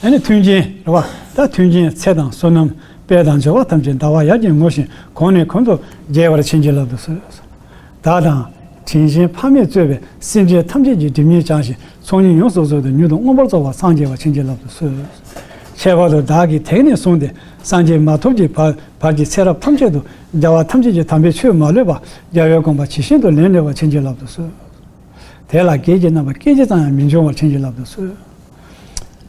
ཨ་ནི་མཐུན་རྐྱེན་རེད་བ། ད་མཐུན་རྐྱེན་ཚེ་དང་བསོད་ནམས་དཔལ་དང་འབྱོར་པ་ཐམས་ཅད་ཟླ་བ་ཡར་གྱི་ངོ་བཞིན་གོང་ནས་གོང་དུ་རྒྱས་པར་བྱིན་གྱིས་བརླབ་ཏུ་གསོལ། བདག་དང་དྲིན་ཅན་ཕ་མས་གཙོས་པའི་སེམས་ཅན་ཐམས་ཅད་ཀྱི་སྒྲིབ་གཉིས་བྱང་ཞིང་ཚོགས་གཉིས་ཡོངས་སུ་རྫོགས་ཏེ་མྱུར་དུ་མངོན་པར་རྫོགས་པར་སངས་རྒྱས་པར་བྱིན་གྱིས་བརླབ་ཏུ་གསོལ། ཁྱད་པར་དུ་བདག་གིས་དེང་ནས་བཟུང་སྟེ་སངས་རྒྱས་མ་ཐོབ་ཀྱི་བར་བར་གྱི་ཚེ་རབས་ཐམས་ཅད་དུ་རྒྱལ་བ་ཐམས་ཅད་ཀྱི་དམ་པའི་ཆོས་མ་ལུས་པ་རྒྱལ་བའི་དགོངས་པ་ཇི་བཞིན་དུ་ལེགས་ནོད་པར་བྱིན་གྱིས་བརླབ་ཏུ་གསོལ། དེ་ལ་བགེགས་ཀྱི་རྣམ་པ་སྐད་ཅིག་ཙམ་ཡང་མི་འབྱུང་བར་བྱིན་གྱིས་བརླབ་ཏུ་གསོལ།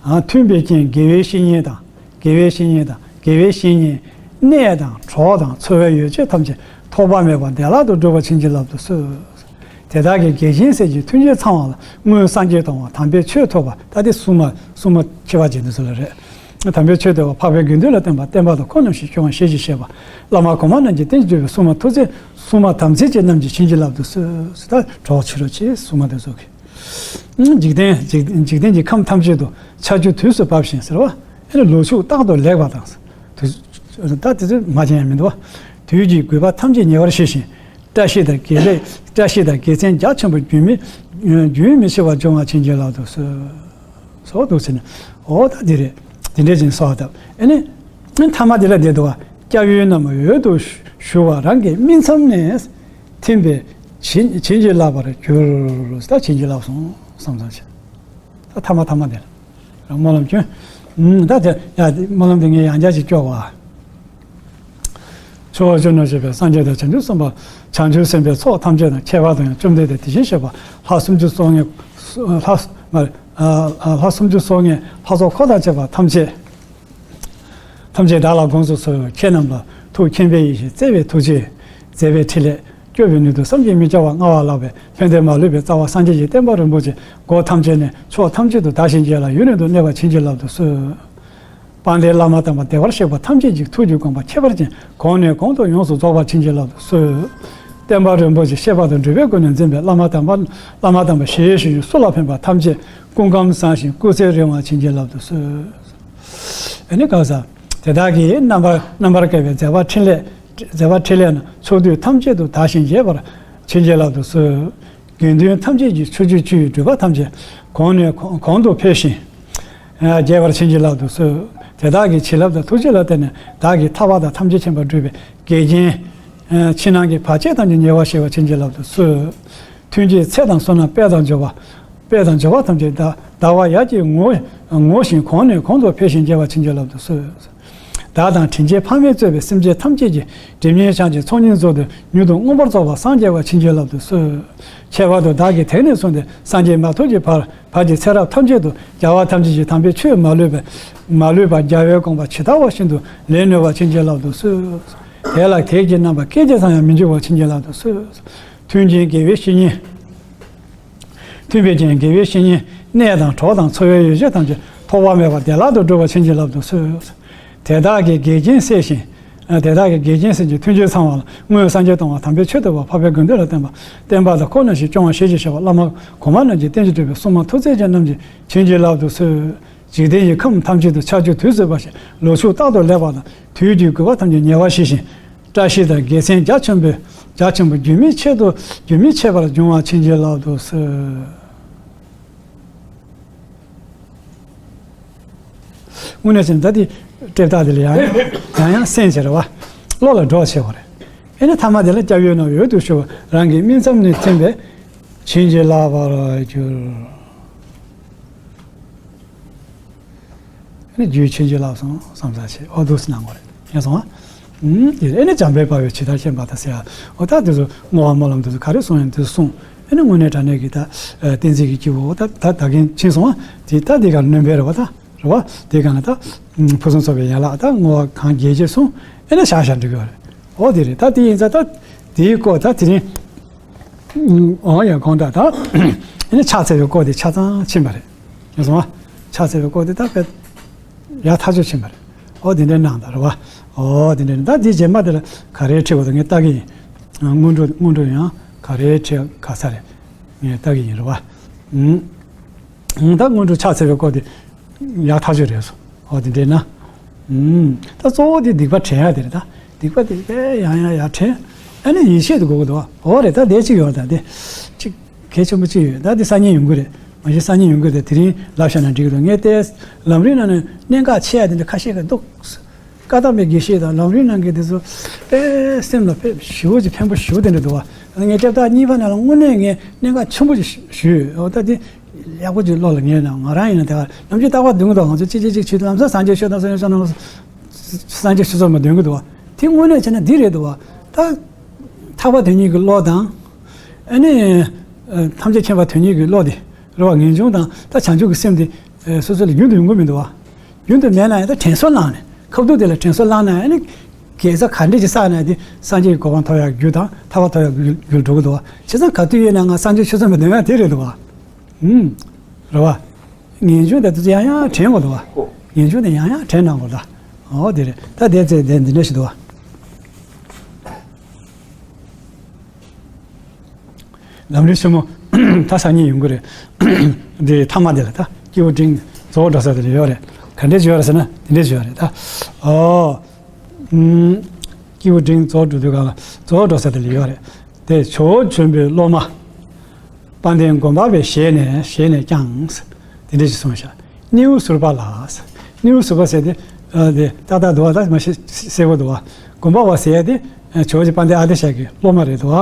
ཨ་མཐུན་པའི་རྐྱེན་དགེ་བའི་བཤེས་གཉེན་དང་། དགེ་བའི་བཤེས་གཉེན་དང་དགེ་བའི་བཤེས་གཉེན་གནས་དང་གྲོགས་དང་འཚོ་བའི་ཡོ་བྱད་ཐམས་ཅད་ཐོགས་པ་མེད་པར་བདེ་བླག་ཏུ་འགྲུབ་པར་བྱིན་གྱིས་བརླབ་ཏུ་གསོལ། དེ་དག་གི་འགལ་རྐྱེན་སེལ་ཞིང་མཐུན་རྐྱེན་ཚང་བ་ལ་སྔོན་སངས་རྒྱས་དང་བ་དམ་པའི་ཆོས་ཐོབ་པ། ད་དེ་སྲུང་མ་སྲུང་མ་ཁྱད་པར་ཅན་དེ་ཚོ་ལ་རེད། དམ་པའི་ཆོས་ཐོབ་པ་འཕགས་པའི་དགེ་འདུན་ལ་བསྟེན་པ། བསྟེན་པ་དང་འཁོར་རྣམས་ཞི་སྐྱོང་བ་ཞེས་བྱ་བཤད་པ། བླ་མ་གོང་མ་རྣམས་ཀྱི་རྟེན་གྱི་སྒྲུབ་པའི་སྲུང་མ་ཐུགས་རྗེ་སྲུང་མ་དམ་ཚིག་ཅན་རྣམས་ཀྱིས་བྱིན་གྱིས་བརླབ་ཏུ་གསོལ། ད་གྲོགས་བྱེད་རོགས་བྱེད་སྲུང་མ་དེ་ཚོ་གིས། འཇིག་རྟེན་འཇིག་འཇིག་རྟེན་གྱི་ཁམས་ཐམས་ཅད་དུ་ཆར་ཆུ་དུས་སུ་བབས་ཤིང་ཟེར་བ། ཨེ་ནི་ལོ་ཕྱུགས་རྟག་ཏུ་ལེགས་པ་དང་། དུས་ད་དེ་ཚོ་མ་བྱན་ཡང་མི་འདུག་བ། དུས་ཀྱི་དགོས་པ་ཐམས་ཅད་ཉེ་བར་ཞི་ཞིང་། བཀྲ་ཤིས་དང་དགེ་ལེགས་བཀྲ་ཤིས་དང་དགེ་མཚན་རྒྱ་ཆེན་པོ་རྒྱུན་མི་རྒྱུན་མི་ཆད་པར་འབྱུང་བར་བྱིན་གྱིས་བརླབ་ཏུ་གསོལ། སོགས་འདུག་ཟེར་ནས། འོ་ད་འདི་རེད། འདི་འདྲས་ཅིག་གསོལ་བ་བཏབ། ཨེ་ནི། ཐ་མ་འདི་ལ་བསྡད་འདུག་བ། སྐྱབས་ཡུལ་རྣམས་འོད་དུ་ཞུ་བ་རང་གི་སྨིན་མཚམས་ནས། ཐིམ་པས་བྱིན་བྱིན་གྱིས་བརླབ་པར་གྱུར། ད་བྱིན་གྱིས་བརླབས་སོང་བསམ་བསམ་བྱས། ད་ཐ་མ་ཐ་མ་འདི་ལ། རང་སྨོན་ལམ་སྐྱོན། ཨུམ་ད་དེ་ཡ་སྨོན་ལམ་འདི་ངས་ཡང་བསྐྱར་ཅིག་སྐྱོར་བ། ཕྱོགས་བཅུ་ན་བཞུགས་པའི་སངས་རྒྱས་དང་བྱང་ཆུབ་སེམས་དཔའ། བྱང་ཆུབ་སེམས་དཔའི་ཚོགས་ཐམས་ཅད་དང་ཁྱད་པར་དུ་ཡང་བཅོམ་ལྡན་འདས་དེ་བཞིན་གཤེགས་པ་ལྷ་སུམ་ཅུ་སོ་ལྔའི་ལྷ་ལྷ་སུམ་ཅུ་སོ་ལྔའི་ལྷ་ཚོགས་འཁོར་དང་བཅས་པ་ཐམས་ཅད། ཐམས་ཅད་བདག་ལ་དགོངས་སུ་གསོལ། ཁྱེད་རྣམས་ལ་ཐུགས་མཁྱེན་པའི་ཡེ་ཤེས་བརྩེ་བའི་ཐུགས་རྗེ་མཛད་པའི་ཕྲིན་ལས་སྐྱོབ་པའི་ནུས་མཐུ་བསམ་གྱིས་མི་ཁྱབ་པ་མངའ་བ་ལགས་པས་ཕན་བདེ་མ་ལུས་པའི་རྩ་བ་སངས་རྒྱས་ཀྱི་བསྟན་པ་རིན་པོ་ཆེ་སྒོ་ཐམས་ཅད་ནས་ཕྱོགས་ཐམས་ཅད་དུ་དར་ཞིང་རྒྱས་ལ་ཡུན་རིང་དུ་གནས་པར་བྱིན་གྱིས་བརླབ་ཏུ་གསོལ། དཔལ་ལྡན་བླ་མ་དམ་པ་བདེ་བར་གཤེགས་པ་ཐམས་ཅད་ཀྱི་ཐུགས་ཀྱི་དགོངས་པ་ཁྱད་པར་ཅན་གོང་ནས་གོང་དུ་ཡོངས་སུ་རྫོགས་པར་བྱིན་གྱིས་བརླབ་ཏུ་གསོལ། བསྟན་པ་རིན་པོ་ཆེ་བཤད་པ་དང་སྒྲུབ་པའི་སྒོ་ནས་འཛིན་པའི་བླ་མ་དམ་པ་བླ་མ་དམ་པ་ཞལ་བཞུགས་ཀྱི་སུ་ལ་ཕན་པ་ཐམས་ཅད་སྐུ་ཁམས་བཟང་ཞིང་སྐུ་ཚེ་རིང་བར་བྱིན་གྱིས་བརླབ་ཏུ་གསོལ། ཨ་ནི་གང་ཟག་དེ་དག་གིས་རྣམ་པར་རྣམ་པར་དཀར་བའི་མཛད་པ་འཕྲིན་ལས་མཛད་པ་འཕྲིན་ལས་རྣམས་ཕྱོགས་དུས་ཐམས་ཅད་དུ་དར་ཞིང་རྒྱས་པར་བྱིན་གྱིས་བརླབ་ཏུ་གསོལ། དགེ་འདུན་ཐམས་ཅད་ཀྱི་ཕྱོགས་བཅུའི་སྒྲུབ་པ་ཐམས་ཅད་གོང་ནས་གོང་དུ་འཕེལ་ཞིང་། རྒྱས་པར་བྱིན་གྱིས་བརླབ་ཏུ་གསོལ། དེ་དག་གི་བྱིན་རླབས་དང་ཐུགས་རྗེ་ལ་བརྟེན་ནས་བདག་གིས་ཐར་པ་དང་ཐམས་ཅད་མཁྱེན་པར་སྒྲུབ་པའི་འགལ་རྐྱེན། ཕྱི་ནང་གི་བར་ཆད་ཐམས་ཅད་ཉེ་བར་ཞི་བར་བྱིན་གྱིས་བརླབ་ཏུ་གསོལ། མཐུན་རྐྱེན་ཚེ་དང་བསོད་ནམས་དཔལ་དང་འབྱོར་པ། དཔལ་དང་འབྱོར་པ་ཐམས་ཅད་ཟླ་ཟླ་བ་ཡར་གྱི་ངོ་ངོ་བཞིན་གོང་ནས་གོང་དུ་འཕེལ་ཞིང་རྒྱས་པར་བྱིན་གྱིས་བརླབ་ཏུ་གསོལ། བདག་དང་དྲིན་ཅན་ཕ་མས་གཙོས་པའི་སེམས་ཅན་ཐམས་ཅད་ཀྱི་སྒྲིབ་གཉིས་བྱང་ཞིང་ཚོགས་གཉིས་རྫོགས་ཏེ་མྱུར་དུ་མངོན་པར་རྫོགས་པར་སངས་རྒྱས་པར་བྱིན་གྱིས་བརླབ་ཏུ་གསོལ། ཁྱད་པར་དུ་བདག་གིས་དེང་ནས་བཟུང་སྟེ་སངས་རྒྱས་མ་ཐོབ་ཀྱི་བར་བར་གྱི་ཚེ་རབས་ཐམས་ཅད་དུ་རྒྱལ་བ་ཐམས་ཅད་ཀྱི་དམ་པའི་ཆོས་མ་ལུས་པའི་མ་ལུས་པ་རྒྱལ་བའི་དགོངས་པ་ཇི་ལྟ་བ་བཞིན་དུ་ལེགས་ནོད་པར་བྱིན་གྱིས་བརླབ་ཏུ་གསོལ། དེ་ལ་བགེགས་ཀྱི་རྣམ་པ་སྐད་ཅིག་ཙམ་ཡང་མི་འབྱུང་བར་བྱིན་གྱིས་བརླབ་ཏུ་གསོལ། མཐུན་རྐྱེན་དགེ་བའི་བཤེས་གཉེན། མཐུན་པའི་རྐྱེན་དགེ་བའི་བཤེས་གཉེན་གནས་དང་གྲོགས་དང་འཚོ་བའི་ཡོ་བྱད་ཐམས་ཅད་ཐོགས་པ་མེད་པར་བདེ་བླག་ཏུ་འགྲུབ་པར་བྱིན་གྱིས་བརླབ་ཏུ་གསོལ། དེ་དག་གི་འགལ་རྐྱེན་སེལ་ཞིང་ དེ་དག་གི་འགལ་རྐྱེན་སེལ་གྱི་མཐུན་རྐྱེན་ཚང་བ་ལ། སྔོན་སངས་རྒྱས་སྟོང་པ་དམ་པའི་ཆོས་ཐོབ་པ། འཕགས་པའི་དགེ་འདུན་ལ་བསྟེན་པ། བསྟན་པ་དང་ཁོ་ན་བཞིན་སྐྱོང་བར་ཤེས་བྱའི་བྱ་བ། བླ་མ་གོང་མ་རྣམས་ཀྱི་བསྟན་བཅོས་སྒྲུབ་པའི་སྲུང་མ་ཐུགས་བརྩེ་ཅན་རྣམས་ཀྱིས་བྱིན་གྱིས་བརླབ་ཏུ་གསོལ། འཇིག་རྟེན་གྱི་ཁམས་ཐམས་ཅད་དུ་ཆར་ཆུ་དུས་སུ་འབབ་ཞིང་ལོ་ཕྱུགས་རྟག་ཏུ་ལེགས་པ་དང་། དུས་ཀྱི་དགོས་པ་ཐམས་ཅད་ཉེ་བར་ཞི་ཞིང་། བཀྲ་ཤིས་དང་དགེ་མཚན་རྒྱ་ཆེན་པོས་རྒྱ་ཆེན་པོ་རྒྱུན་མི་ཆད་དུ་རྒྱུན་མི་ཆད་པར་འབྱུང་བར་བྱིན་གྱིས་བརླབ་ཏུ་གསོལ། དངོས་གནས་བྱས་ན་ད་དེ་སྤྲེལ་སྟག་དེ་ལ་ཡང་ཡང་ཡང་སེམས་བྱེད་རེད་བ། བློ་ལ་འགྲོ་བྱེད་པ་རེད། ཨེ་ནི་ཐ་མ་དེ་ལ་སྐྱབས་ཡུལ་རྣམས་འོད་དུ་ཞུ་བ། རང་གི་སྨིན་མཚམས་ནི་ཐིམ་པས་བྱིན་གྱིས་བརླབ་པར་འགྱུར། ཨེ་ནི་རྒྱུད་བྱིན་གྱིས་བརླབས་སོང་བསམ་ས་བྱེད། འོ་འདུག་སེ་གནང་དགོས་རེད། ཡིན་སོང་ཨ། ཨུམ། དེ་ཨེ་ནི་འཇམ་དཔལ་དཔའ་བོས་ཇི་ལྟར་མཁྱེན་པ་དང་ཟེར་ཡ། འོ་ད་དེ་ཚོ་བསྔོ་བ་སྨོན་ལམ་དེ་ཚོ་ག་རེ་གསུངས་ཡིན་དེ་ཚོ་གསུངས། ཨེ་ནི་དངོས་གནས་དྲང་གནས་ཀྱི་ད་ཨ་བསྟན་འཛིན་གྱི་སྐྱེས་བུ་འོ་ད་ད་ད་གིན་ཕྱིན་སོང་ཨ། དེ་ད་དེ་ག་ལ་སྣོན་པའི་རེ་བ་ད་རེ་བ་དེ་ག་ན་ད་ཨུམ་ཕུན་སུམ་ཚོགས་པའི་ཡན་ལག་ད་བསྔོ་བ་གང་རྒྱས་རྒྱས་གསུངས། ཨེ་ནི་བཞག་བཞག་འགྲིག་གི་རེད། འོ་དེ་རེད། ད་དེ་ཡིན་ཙང་ད་དེའི་སྐོར་ད་དེ་རིང་འོང་ཡང་གོང་དག་ད་ཨེ་ནི་ཕྱག་འཚལ་བའི་སྐོར་དེ་ཆ་ཚང་ཕྱིན་པ་རེད། ཡིན་སོང་ཨ། ཕྱག་འཚལ་བའི་སྐོར་དེ་ད་དཔེ་ཡག་ཐག་ཆོད་ཕྱིན་པ་རེད། འོ་དེ་འདྲའི་གནང་དང་རེད་བ། འོ་དེ་འདྲའི་ད་དེ་རྗེས་མ་དེ་ལ་ག་རེ་ཁྲིད་དགོས་དང་ངས་ལྟ་གི་ཡིན། སྔོན་འགྲོ་སྔོན་འགྲོ་ཡང་ག་རེ་ཁྲིད་ག་ས་རེད། ངས་ལྟ་གི་ཡིན་རེད་བ། ཨུམ། ད་སྔོན་འགྲོ་ཕྱག་འཚལ་བའི་སྐོར་དེ་ཡག་ཐག་ཆོད་རེད་སོ། འོ་དེ་འདྲས་ན། ཨུམ། ད་གཙོ་བོ་དེ་སྡིག་པ་དྲན་ཡ་དེ་རེད་ད། སྡིག་པ་དེ་དཔེ་ཡང་ཡང་ཡར་དྲན། ཨ་ནི་ཡིད་ཆེས་དེ་དགོས་ཀྱི་འདུག་བ། འོ་རེད། ད་དེ་གཅིག་ཡོད་ད་དེ། གཅིག་གལ་ཆེན་པོ་གཅིག་ཡོད། ད་དེ་སང་ཉིན་ཡོང་གི་རེད། མ་གཞི་སང་ཉིན་ཡོང་གི་རེད། དེ་རིང་ལབ་བཞག་ན་འགྲིག་གི་འདུག་ངས་དེ་ལམ་རིམ་ནང་ནས་གནད་འགག་ཆེ་ཡ་དེ་འདྲ་ཁ་ཤས་ཀྱི་འདུག་བཀའ་གདམས་པའི་དགེ་བཤེས་དང་ལམ་རིམ་ནང་གི་དེ་ཚོ་དཔེ་སེམས་ལ་དཔེ་ཞེ་པོ་ཅིག་ཕན་པོ་ཞེ་པོ་དེ་འདྲ་འདུག་བ། ངས་སྐྱབས་ཐག་གཉིས་པ་ནང་ལ་དངོས་གནས་ངས་གནད་འགག་ཆེན་པོ་ཅིག་ཞུས་ཡོད། འོ་ད་དེ་ཡག་པོ་ཅིག་བློ་ལ་ངེས་ན་ང་རང་ཡིན་ན་དེ་ག་ནམ་རྒྱུན་རྟག་པར་འདོན་གི་འདུག་ང་ཚོ་གཅིག་གཅིག་གཅིག་ཆུ་ལམ་སང་སངས་རྒྱས་ཆོས་དང་སངས་རྒྱས་ཆོས་དང་སངས་རྒྱས་ཆོས་ཚོགས་མ་འདོན་གི་འདུག་བ། དེ་དངོས་གནས་བྱས་ན་འདི་རེད་འདུག་བ། ད་ཐར་པ་དོན་གཉེར་གྱི་བློ་དང་། ཨ་ནི་ཐམས་ཅད་མཁྱེན་པ་དོན་གཉེར་གྱི་བློ་དེ་རེད་བ། ངེས་འབྱུང་དང་ད་བྱང་ཆུབ་ཀྱི་སེམས་དེ་སོ་སོ་ལ་རྒྱུན་དུ་ཡོང་གི་མི་འདུག་བ། རྒྱུན་དུ་མེད་ན་ཡང་ད་དྲན་གསོ་བླངས་ནས་ཁ་ཐུག་དེ་ལ་དྲན་གསོ་བླངས་ན་ཡང་ནི་དགེ་རྩ་ག་འདྲས་ཅིག་བསགས་ན་དེ་སངས་རྒྱས་ཀྱི་གོ་འཕང་ཐོབ་ཡག་རྒྱུ་དང་ཐར་པ་ཐོབ་ཡག་རྒྱུ་རྒྱུར་འགྲོ་གི་འདུག་བ། བྱས་ཙང་ག་དུས་ཡིན་ན་ང་སངས་རྒྱས་ཆོས་ཚོགས་མི་འདོན་ཡག་དེ་རེད་འདུག་བ། ཨུམ། རེད་བ། ངེས་འབྱུང་དེ་དུས་ཡང་ཡང་དྲན་དགོས་འདུག་བ། ངེས་འབྱུང་དེ་ཡང་ཡང་དྲན་གནང་དགོས་ད། འོ་དེ་རེད། ད་དེ་ཚེ་དེ་འདི་འདྲ་ཞིག་འདུག་བ། ལམ་རིམ་ཆེན་མོ་ད་སང་ཉིན་ཡོང་གི་རེད། འདི་ཐ་མ་དེ་ལ་ད་སྐྱེས་བུ་འབྲིང་རྫོགས་འགྲོ་ས་དེ་ལ་ཡོད་རེད། ག་འདྲས་ཡོད་རེད་ཟེར་ན་དེ་འདྲས་ཡོད་རེད་ད། ཨོ། ཨུམ། སྐྱེས་བུ་འབྲིང་རྫོགས་འགྲོ་དུས་ག་ལ་རྫོགས་འགྲོ་ས་དེ་ལ་ཡོད་རེད། དེ་ཇོ་བོ་འབྱོན་པའི་སློབ་མ། དཔལ་ལྡན་སྒོམ་པ་པའི་ཞལ་ནས་ཞལ་ནས་ཀྱང་། དེ་འདྲས་ཞིག་གསུངས་ཤག་སྣེའུ་ཟུར་པ་ལ། སྣེའུ་ཟུར་པ་ཟེར་ཏེ། ཨ་དེ་ཏག་ཏག་འདུག་བ། ད་མ་ཤེས་གསལ་པོ་འདུག་བ། སྒོམ་པ་པ་ཟེར་ཡ་དེ་ཇོ་བོ་རྗེ་དཔལ་ལྡན་ཨ་ཏི་ཤ་གི་སློབ་མ་རེད་འདུག་བ།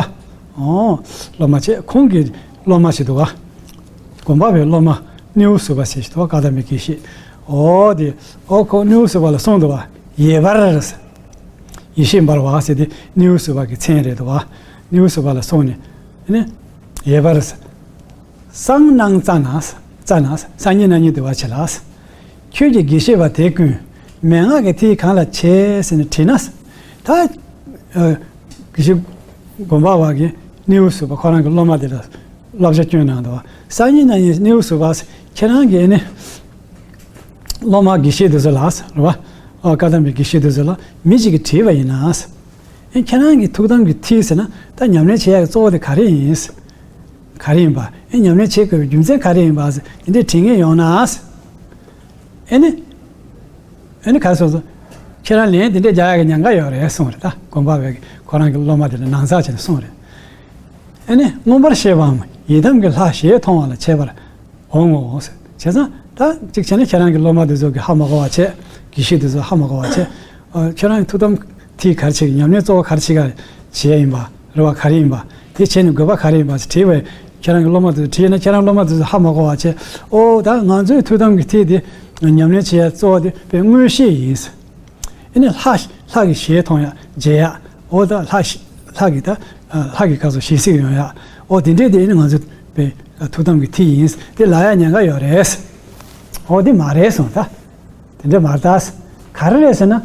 ཨོ། སློབ་མ་བྱས་ཁོང་གི་སློབ་མ་ཞིག་འདུག་བ། སྒོམ་པ་པའི་སློབ་མ་སྣེའུ་ཟུར་པ་ཟེར་ཞིག་འདུག་བ། བཀའ་གདམས་པའི་དགེ་བཤེས། ཨོ་དེ། ཨོ་ཁོ་སྣེའུ་ཟུར་པ་ལ་གསུངས་འདུག་བ། ཡེ་འབར། ཡེ་ཤེས་འབར་བ་ཟེར་ཏེ་སྣེའུ་ཟུར་པ་གི་མཚན་རེད་འདུག་བ། སྣེའུ་ཟུར་པ་ལ་གསུངས་ནས། ནི། ཡེ་འབར། གསང་སྣང་རྩ་ན། རྩ་ན། སང་ཉིན་གནངས་ཉིན་འདུལ་བ་བྱེད་ལ། ཁྱོད་ཀྱི་དགེ་བཤེས་པ་དེ་ཀུན་མན་ངག་གི་མཐིལ་གང་ལ་བྱེད་ཟེར་ནས་དྲིས་ན། ད། ཨ། དགེ་བཤེས་སྒོམ་པ་པ་གིས་སྣེའུ་ཟུར་པ་ཁོ་རང་གི་སློབ་མ་དེ་ལ་བསླབ་བྱ་སྐྱོན་གནང་འདུག་བ། སང་ཉིན་གནངས་ཉིན་སྣེའུ་ཟུར་པ་ཁྱེད་རང་གི་ནི་སློབ་མ་དགེ་བཤེས་དེ་ཚོ་ལ་རེད་བ། ཨ། བཀའ་གདམས་པའི་དགེ་བཤེས་དེ་ཚོ་ལ་མི་གཅིག་གིས་དྲིས་པ་ཡིན་ན། ཨེ་ཁྱེད་རང་གི་ཐུགས་དམ་གྱི་མཐིལ་ཟེར་ན་ད་ཉམས་ལེན་བྱེད་ཡག་གི་གཙོ་བོ་དེ་ག་རེ་ཡིན། ག་རེ་ཡིན་པ། ཨེ་ཉམས་ལེན་བྱེད་དགོས་པའི་རྒྱུ་མཚན་ག་རེ་ཡིན་པ་ཟེར་དེ་འདྲའི་དྲི་ངེས་ཡོང་ན། ཨེ་ནི། ཨེ་ནི་ག་རེ་གསུངས་སོང་། ཁྱེད་རང་ལན་དེ་འདྲས་རྒྱག་ཡག་གི་ཉེན་ཁ་ཡོད་རེད་གསུངས་རེད། ད་སྒོམ་པ་པས་ཁོ་རང་གི་སློབ་མ་དེ་ལ་ནང་ཚགས་བྱས་ནས་གསུངས་རེད། ཨེ་ནི་མངོན་པར་ཤེས་པའམ་ཡི་དམ་གྱི་ལྷ་ཞེས་མཐོང་བ་ལ་བྱེད་པར་འོང་ངོ་། བྱས་ཙང་ད་གཅིག་བྱས་ན་ཁྱེད་རང་གི་སློབ་མ་དེ་ཚོ་གིས་ཧ་མ་གོ་བ་བྱས། དགེ་བཤེས་དེ་ཚོ་ཧ་མ་གོ་བ་བྱས། ཨ། ཁྱེད་རང་གི་ཐུགས་དམ་མཐིལ་ག་རེ་བྱེད་ཀྱི། ཉམས་ལེན་གཙོ་བོ་ག་རེ་བྱེད་ཀྱི་བྱེད་ཡ་ཡིན་པ་རེད་བ། ག་རེ་ཡིན་པ། དེ་བྱས་ནས་དགོས་པ་ག་རེ་ཡིན་པ་ཞེས་དྲིས་པས། ཁྱེད་རང་གི་སློབ་མ་དེ་ཚོ་དྲིས་ན་ཁྱེད་རང་སློབ་མ་དེ་ཚོ་ཧ་མ་གོ་བ་བྱས། ཨོ་ད་ང་ཚོའི་ཐུགས་དམ་གྱི་མཐིལ་དེ་ཉམས་ལེན་བྱེད་ཡ་གཙོ་བོ་དེ་དཔེ་མངོན་ཤེས་ཡིན། ཨེ་ནི་ལྷ་ལྷ་གི་ཞལ་མཐོང་ཡ་མཇལ་ཡ། ཨོ་ད་ལྷ་ལྷ་གི་ད་ལྷ་གི་སྐབས་སུ་ཞལ་གཟིགས་ཡོང་ཡ། ཨོ་དེ་འདྲས་དེ་ཨེ་ནི་ང་ཚོ་དཔེ་ཐུགས་དམ་གྱི་མཐིལ་ཡིན། དེ་ལབ་ཡ་ཉེན་ཁ་ཡོད་རེད། ཨོ་དེ་མ་རེད་གསུངས་ད། དེ་འདྲ་མ་རེད་ད། ག་རེ་རེད་ཟེར་ན།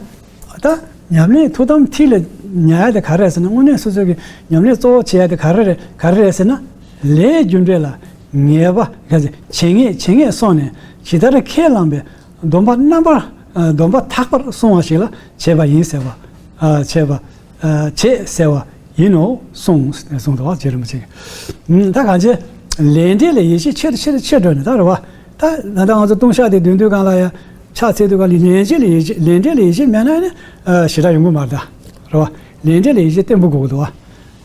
ད་ཉམས་ལེན་ཐུགས་དམ་མཐིལ་ལ་ཉར་ཡ་དེ་ག་རེ་རེད་ཟེར་ན། དངོས་གནས་སོ་སོ་གི་ཉམས་ལེན་གཙོ་བོ་བྱེད་ཡ་དེ་ག་རེ་རེད། ག་རེ་རེད་ཟེར་ན། ལས་རྒྱུ་འབྲས་ལ་ངེས་པ་ག་ཚོད་བྱེད་ངེས་བྱེད་ངེས་སོང་ནས་ཇི་ལྟར་ཁས་བླངས་པའི་སྡོམ་པ་རྣམ་པར་སྡོམ་པ་དག་པར་སྲུང་བ་ཞིག་ལ་བྱེད་པ་ཡིན་ཟེར་བ། བྱས་པ་བྱས་ཟེར་བ་ཡིན་ནོ་གསུངས་ནས་གསུངས་འདུག་བ། རྗེ་རིན་པོ་ཆེ་གིས། ད་གང་བྱས། ལས་འབྲས་ལ་ཡིད་ཆེས་ཆེར་ཆེར་ཆེར་འགྲོ་ནས་ད་རེད་བ། ད་ད་ལྟ་ང་ཚོ་ལྟུང་བཤགས་དེ་འདོན་དུས་སྒང་ལ་ཡ་ཕྱག་འཚལ་དུས་སྒང་ལ་ལས་འབྲས་ལ་ཡིད་ཆེས་ལས་འབྲས་ལ་ཡིད་ཆེས་མེད་ན་ནི་ཞེ་དྲག་ཡོང་གི་མ་རེད་ད། རེད་བ། ལས་འབྲས་ལ་ཡིད་ཆེས་བརྟན་པོ་དགོས་ཀྱི་འདུག་བ།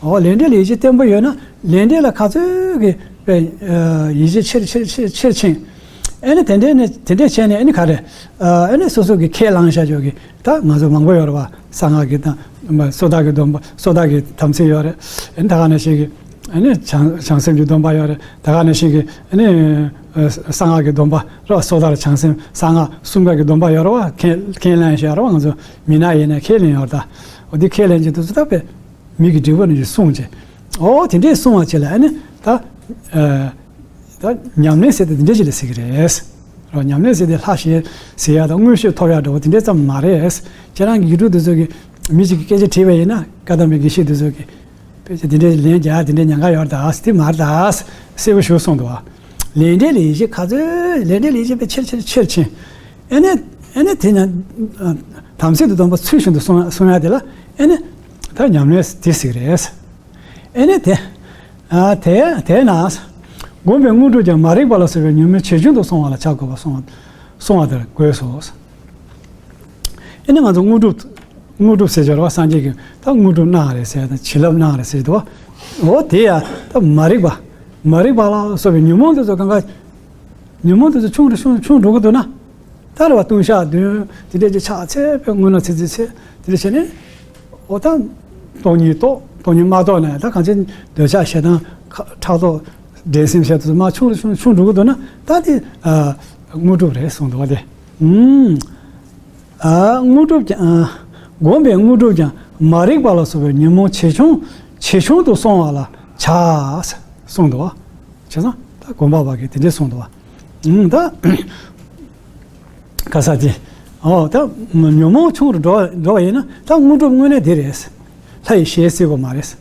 འོ་ལས་འབྲས་ལ་ཡིད་ཆེས་བརྟན་པོ་ཡོད་ན་ལས་འབྲས་ལ་ག་ཚོད་ཀྱི་དཔེ་ཡིད་ཆེས་ཆེར་ཆེར་ཆེར་ཆེར་ཕྱིན། ཨེ་ནི་དེ་འདྲས་ནི་དེ་འདྲས་བྱས་ནས་ཨེ་ནི་ག་རེ། ཨེ་ནི་སོ་སོ་གི་ཁས་བླངས་བཞག་ཆོག་གི་ད་ང་ཚོ་མང་པོ་ཡོད་རེད་བ། གསང་སྔགས་ཀྱི་དང་སོ་ཐར་གྱི་སྡོམ་པ་སོ་ཐར་གྱི་དམ་ཚིག་ཡོད་རེད། ཨེ་ནི་ད་ག་ནང་བཞིན་གྱི་ཨེ་ནི་བྱང་བྱང་སེམས་ཀྱི་སྡོམ་པ་ཡོད་རེད། ད་ག་ནང་བཞིན་གྱི་ཨེ་ནི་གསང་སྔགས་ཀྱི་སྡོམ་པ་རེད་བ། སོ་ཐར་བྱང་སེམས་གསང་སྔགས་གསུམ་ཀ་གི་སྡོམ་པ་ཡོད་རེད་བ། ཁས་ཁས་ལེན་བཞག་རེད་བ། ང་ཚོ་མི་ནག་ཡིན་ན་ཁས་ལེན་ཡོད་རེད་ད། འོ་འདི་ཁས་ལེན་བྱེད་དུས་ཚོད་ད་དཔེ། མི་གི་འབྲས་བུ་རྣམས་ཀྱིས་བསྲུང་བྱས། ཨོ་དེ་འདྲས་བསྲུང་བ་བྱས་ལ་ཨ་ནི་ད་ཨ་ད་ཉམས་ལེན་ཟེར་དེ་དེ་འདྲས་ཅིག་ལ་ཟེར་གི་རེད། རོ་ཉམས་ལེན་ཟེར་དེ་ལྷ་ཞེས་ཟེར་ཡ་དང་མངོན་ཤེས་ཐོབ་ཡ་འདྲ་བོ་དེ་འདྲས་ཙམ་མ་རེད། ཁྱེད་རང་གི་ཡིག་དྲུག་དེ་ཚོ་གི་མི་གཅིག་གིས་སྐད་ཆ་དྲིས་པ་ཡིན་ན་བཀའ་གདམས་པའི་དགེ་བཤེས་དེ་ཚོ་གིས་དཔེ་ཆ་དེ་འདྲས་ལན་རྒྱག་དེ་འདྲས་ཉན་ག་ཡོད་རེད་ད། དེ་མ་རེད་ད། གསལ་པོ་ཞིག་གསུངས་འདུག་བ། ལས་འབྲས་ལ་ཡིད་ཆེས་ག་ཚོད་ལས་འབྲས་ལ་ཡིད་ཆེས་དཔེ་ཆེར་ཆེར་ཆེར་ཕྱིན། ཨེ་ནས་ཨེ་ནས་དེ་ནས་དམ་ཚིག་ཏུ་སྡོམ་པ་ཚུལ་བཞིན་དུ་སྲུང་སྲུང་ཡ་དེ་ལ་ཨེ་ནས་ད་ཉམས་ལེན་དེ་ཟེར་གི་རེད། ཨེ་ནས་དེ་ཨ་དེ་དེ་ན་བསྒོམས་པའི་དངོས་གྲུབ་ཀྱང་མ་རིག་པ་ལ་སོགས་པའི་ཉོན་མོངས་ཇེ་ཆུང་དུ་སོང་བ་ལ་བྱ་དགོས་པར་གསུངས་པ་གསུངས་པ་དེར་གོས་སོ། ཨེ་ནས་ང་ཚོ་དངོས་གྲུབ་དངོས་གྲུབ་ཟེར་གྱི་རེད་བ། སངས་རྒྱས་ཀྱིས་ད་དངོས་གྲུབ་གནང་རེད་ཟེར་དང་བྱིན་རླབས་གནང་རེད་ཟེར་གྱི་འདུག་བ། འོ་དེ་ཡང་ད་མ་རིག་པ་མ་རིག་པ་ལ་སོགས་པའི་ཉོན་མོངས་དེ་ཚོ་གང་ག་ཉོན་མོངས་དེ་ཚོ་ཆུང་རུ་ཆུང་ཆུང་འགྲོ་གི་འདུག་ན། ད་རེད་བ། ལྟུང་བཤགས་འདོན་དེ་འདྲས་ཀྱི་ཕྱག་འཚལ་བའི་སྔོན་ལ་ཚིག་ཚིག་འཚལ་དེ་འདྲས་བྱས་ནས། འོ་ད་སྟོང་ཉིད་རྟོགས། སྟོང་ཉིད་མ་རྟོགས་ནས་ད་གང་ཅི་འདོད་ཆགས་ཞེ་སྡང་ཕྲག་དོག་འགྲན་སེམས་བྱས་དུས་མ་ཆུང་རུ་ཆུང་ཆུང་འགྲོ་གི་འདུག་ན་ད་དེ་ཨ་དངོས་གྲུབ་རེད་གསུངས་འདུག་བ། དེ་ཨ་དངོས་གྲུབ་ཀྱང་ཨ་བསྒོམས་པའི་དངོས་གྲུབ་ཀྱང་མ་རིག་པ་ལ་སོགས་པའི་ཉོན་མོངས་ཇེ་ཆུང་ཇེ་ཆུང་དུ་སོང་བ་ལ་བྱ་གསུངས་འདུག་བ། བྱས་ཙང་ད་དགོན་པ་བ་གིས་དེ་འདྲས་གསུངས་འདུག་བ། ཨུམ་ད། ག་ས་དེ། ཨོ་ད་ཉོན་མོངས་ཆུང་རུ་འགྲོ་བ་འགྲོ་བ་ཡིན་ན་ད་དངོས་གྲུབ་དངོས་གནས་དེ་རེད། ལྷ་ཡི་ཞལ་གཟིགས་དགོས་མ་རེད། རེད་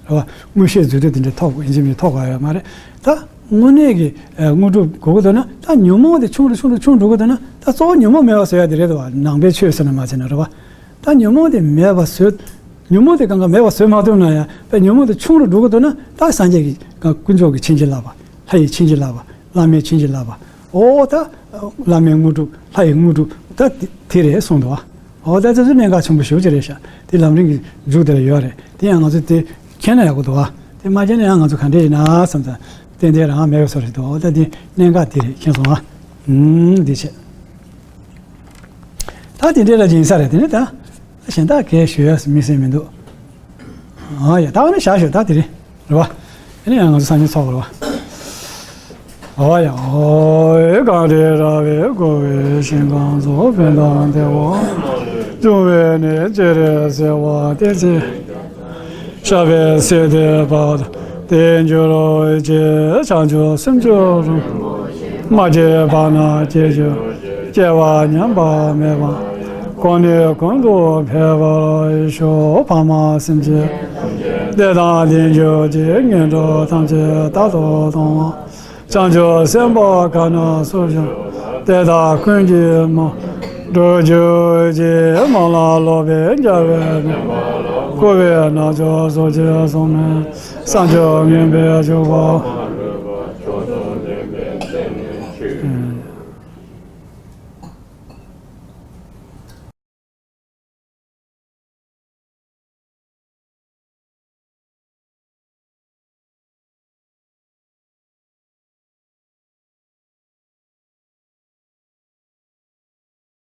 བ། མངོན་ཤེས་རྫུ་འཕྲུལ་དེ་འདྲ་ཐོབ་ཡིན་གཅིག་མིན་གཅིག་ཐོབ་དགོས་ཡོད་མ་རེད། ད་དངོས་གནས་ཀྱི་ཨ་དངོས་གྲུབ་དགོས་ཀྱི་འདུག་ན་ད་ཉོན་མོངས་དེ་ཆུང་རུ་ཆུང་རུ་ཆུང་འགྲོ་གི་འདུག་ན་ད་གཙོ་བོ་ཉོན་མོངས་མེད་པ་བཟོ་ཡ་དེ་རེད་བ། ནང་པའི་ཆོས་ཟེར་ན་མ་བྱས་ན་རེད་བ། ད་ཉོན་མོངས་དེ་མེད་པ་བཟོས། ཉོན་མོངས་དེ་གང་ག་མེད་པ་བཟོས་མ་ཐུབ་ན་ཡང་དཔེ་ཉོན་མོངས་དེ་ཆུང་རུ་འགྲོ་གི་འདུག་ན་ད་སངས་རྒྱས་ཀྱི་དཀོན་མཆོག་གི་བྱིན་གྱིས་བརླབས་པ། ལྷ་ཡི་བྱིན་གྱིས་བརླབས་པ། བླ་མའི་བྱིན་གྱིས་བརླབས་པ། ཨོ་ད་བླ་མའི་དངོས་གྲུབ་ལྷ་ཡི་དངོས་གྲུབ་ད་དེ་དེ་རེད་གསུངས་འདུག་བ། ཨོ་ད་དེ་ཚོ་གནད་འགག་ཆེན་པོ་ཞེ་པོ་ཅིག་རེད་ཤག་དེ་ལམ་རིམ་གྱི་མཇུག་དེ་ལ་ཡོད་རེད། དེ་ཡང་ང་ཚོ་དེ་མཁྱེན་ན་ཡག་པོ་འདུག་བ། དེ་མ་མཁྱེན་ན་ཡང་ང་ཚོ་ག་འདྲས་ཡིན་ན་བསམ་ཙང་ཏན་ཏན་རང་མེད་པའི་བཟོ་རེད་འདུག་ཨོ་ད་དེ་གནད་འགག་དེ་རེད། མཁྱེན་སོང་ང་། ཨུམ་འདི་བྱས། ད་དེ་འདྲས་ལ་སྦྱིན་ས་རེད། དེ་ནས་ད་གཞན་དག་གས་ཞུ་ཡས་མི་སེམས་མི་འདུག་ཨ་ཡ་ད་ནི་བཞག་ཞུ་ད་དེ་རེད་བ། དེ་ནས་ཡང་ང་ཚོ་སང་ཉིན་ཚོགས་པ་རེད་བ། ཨ་ཡ་ཨོ་ཡེ་གངས་རི་ར་བས་བསྐོར་བའི་ཞིང་ཁམས་སུ་ཕན་དང་བདེ་བ་འབྱུང་བའི་གནས་སྤྱན་རས་གཟིགས་དབང་བསྟན་འཛིན། ཤར་བའི་སྲིད་དེ་བར་དུ་བརྟན་གྱུར་ཅིག་བྱང་ཆུབ་སེམས་མཆོག་རུ། མ་སྐྱེས་པ་རྣམས་སྐྱེ་གྱུར། སྐྱེ་བ་ཉམས་པ་མེད་པ། གོང་ནས་གོང་དུ་འཕེལ་བར་ཤོག་ཕ་མ་སེམས་ཅན་བདེ་དང་ལྡན་གྱུར་ཅིག་ངན་འགྲོ་ཐམས་ཅད་རྟག་ཏུ་སྟོངས་པ། བྱང་ཆུབ་སེམས་དཔའ་གང་རྣམས་སུ་ཞིག་དེ་དག་ཀུན་གྱི་མ་འགྲུབ་གྱུར་ཅིག་སྨོན་ལམ་ལོག་པའི་རྒྱལ་བའི་མེ་འཁོར་བའི་རྣམ་ཅོག་སོགས་ཀྱིས་བཟུང་མེད་བསམ་སྦྱོར་ངན་པའི་འཇུག་པ།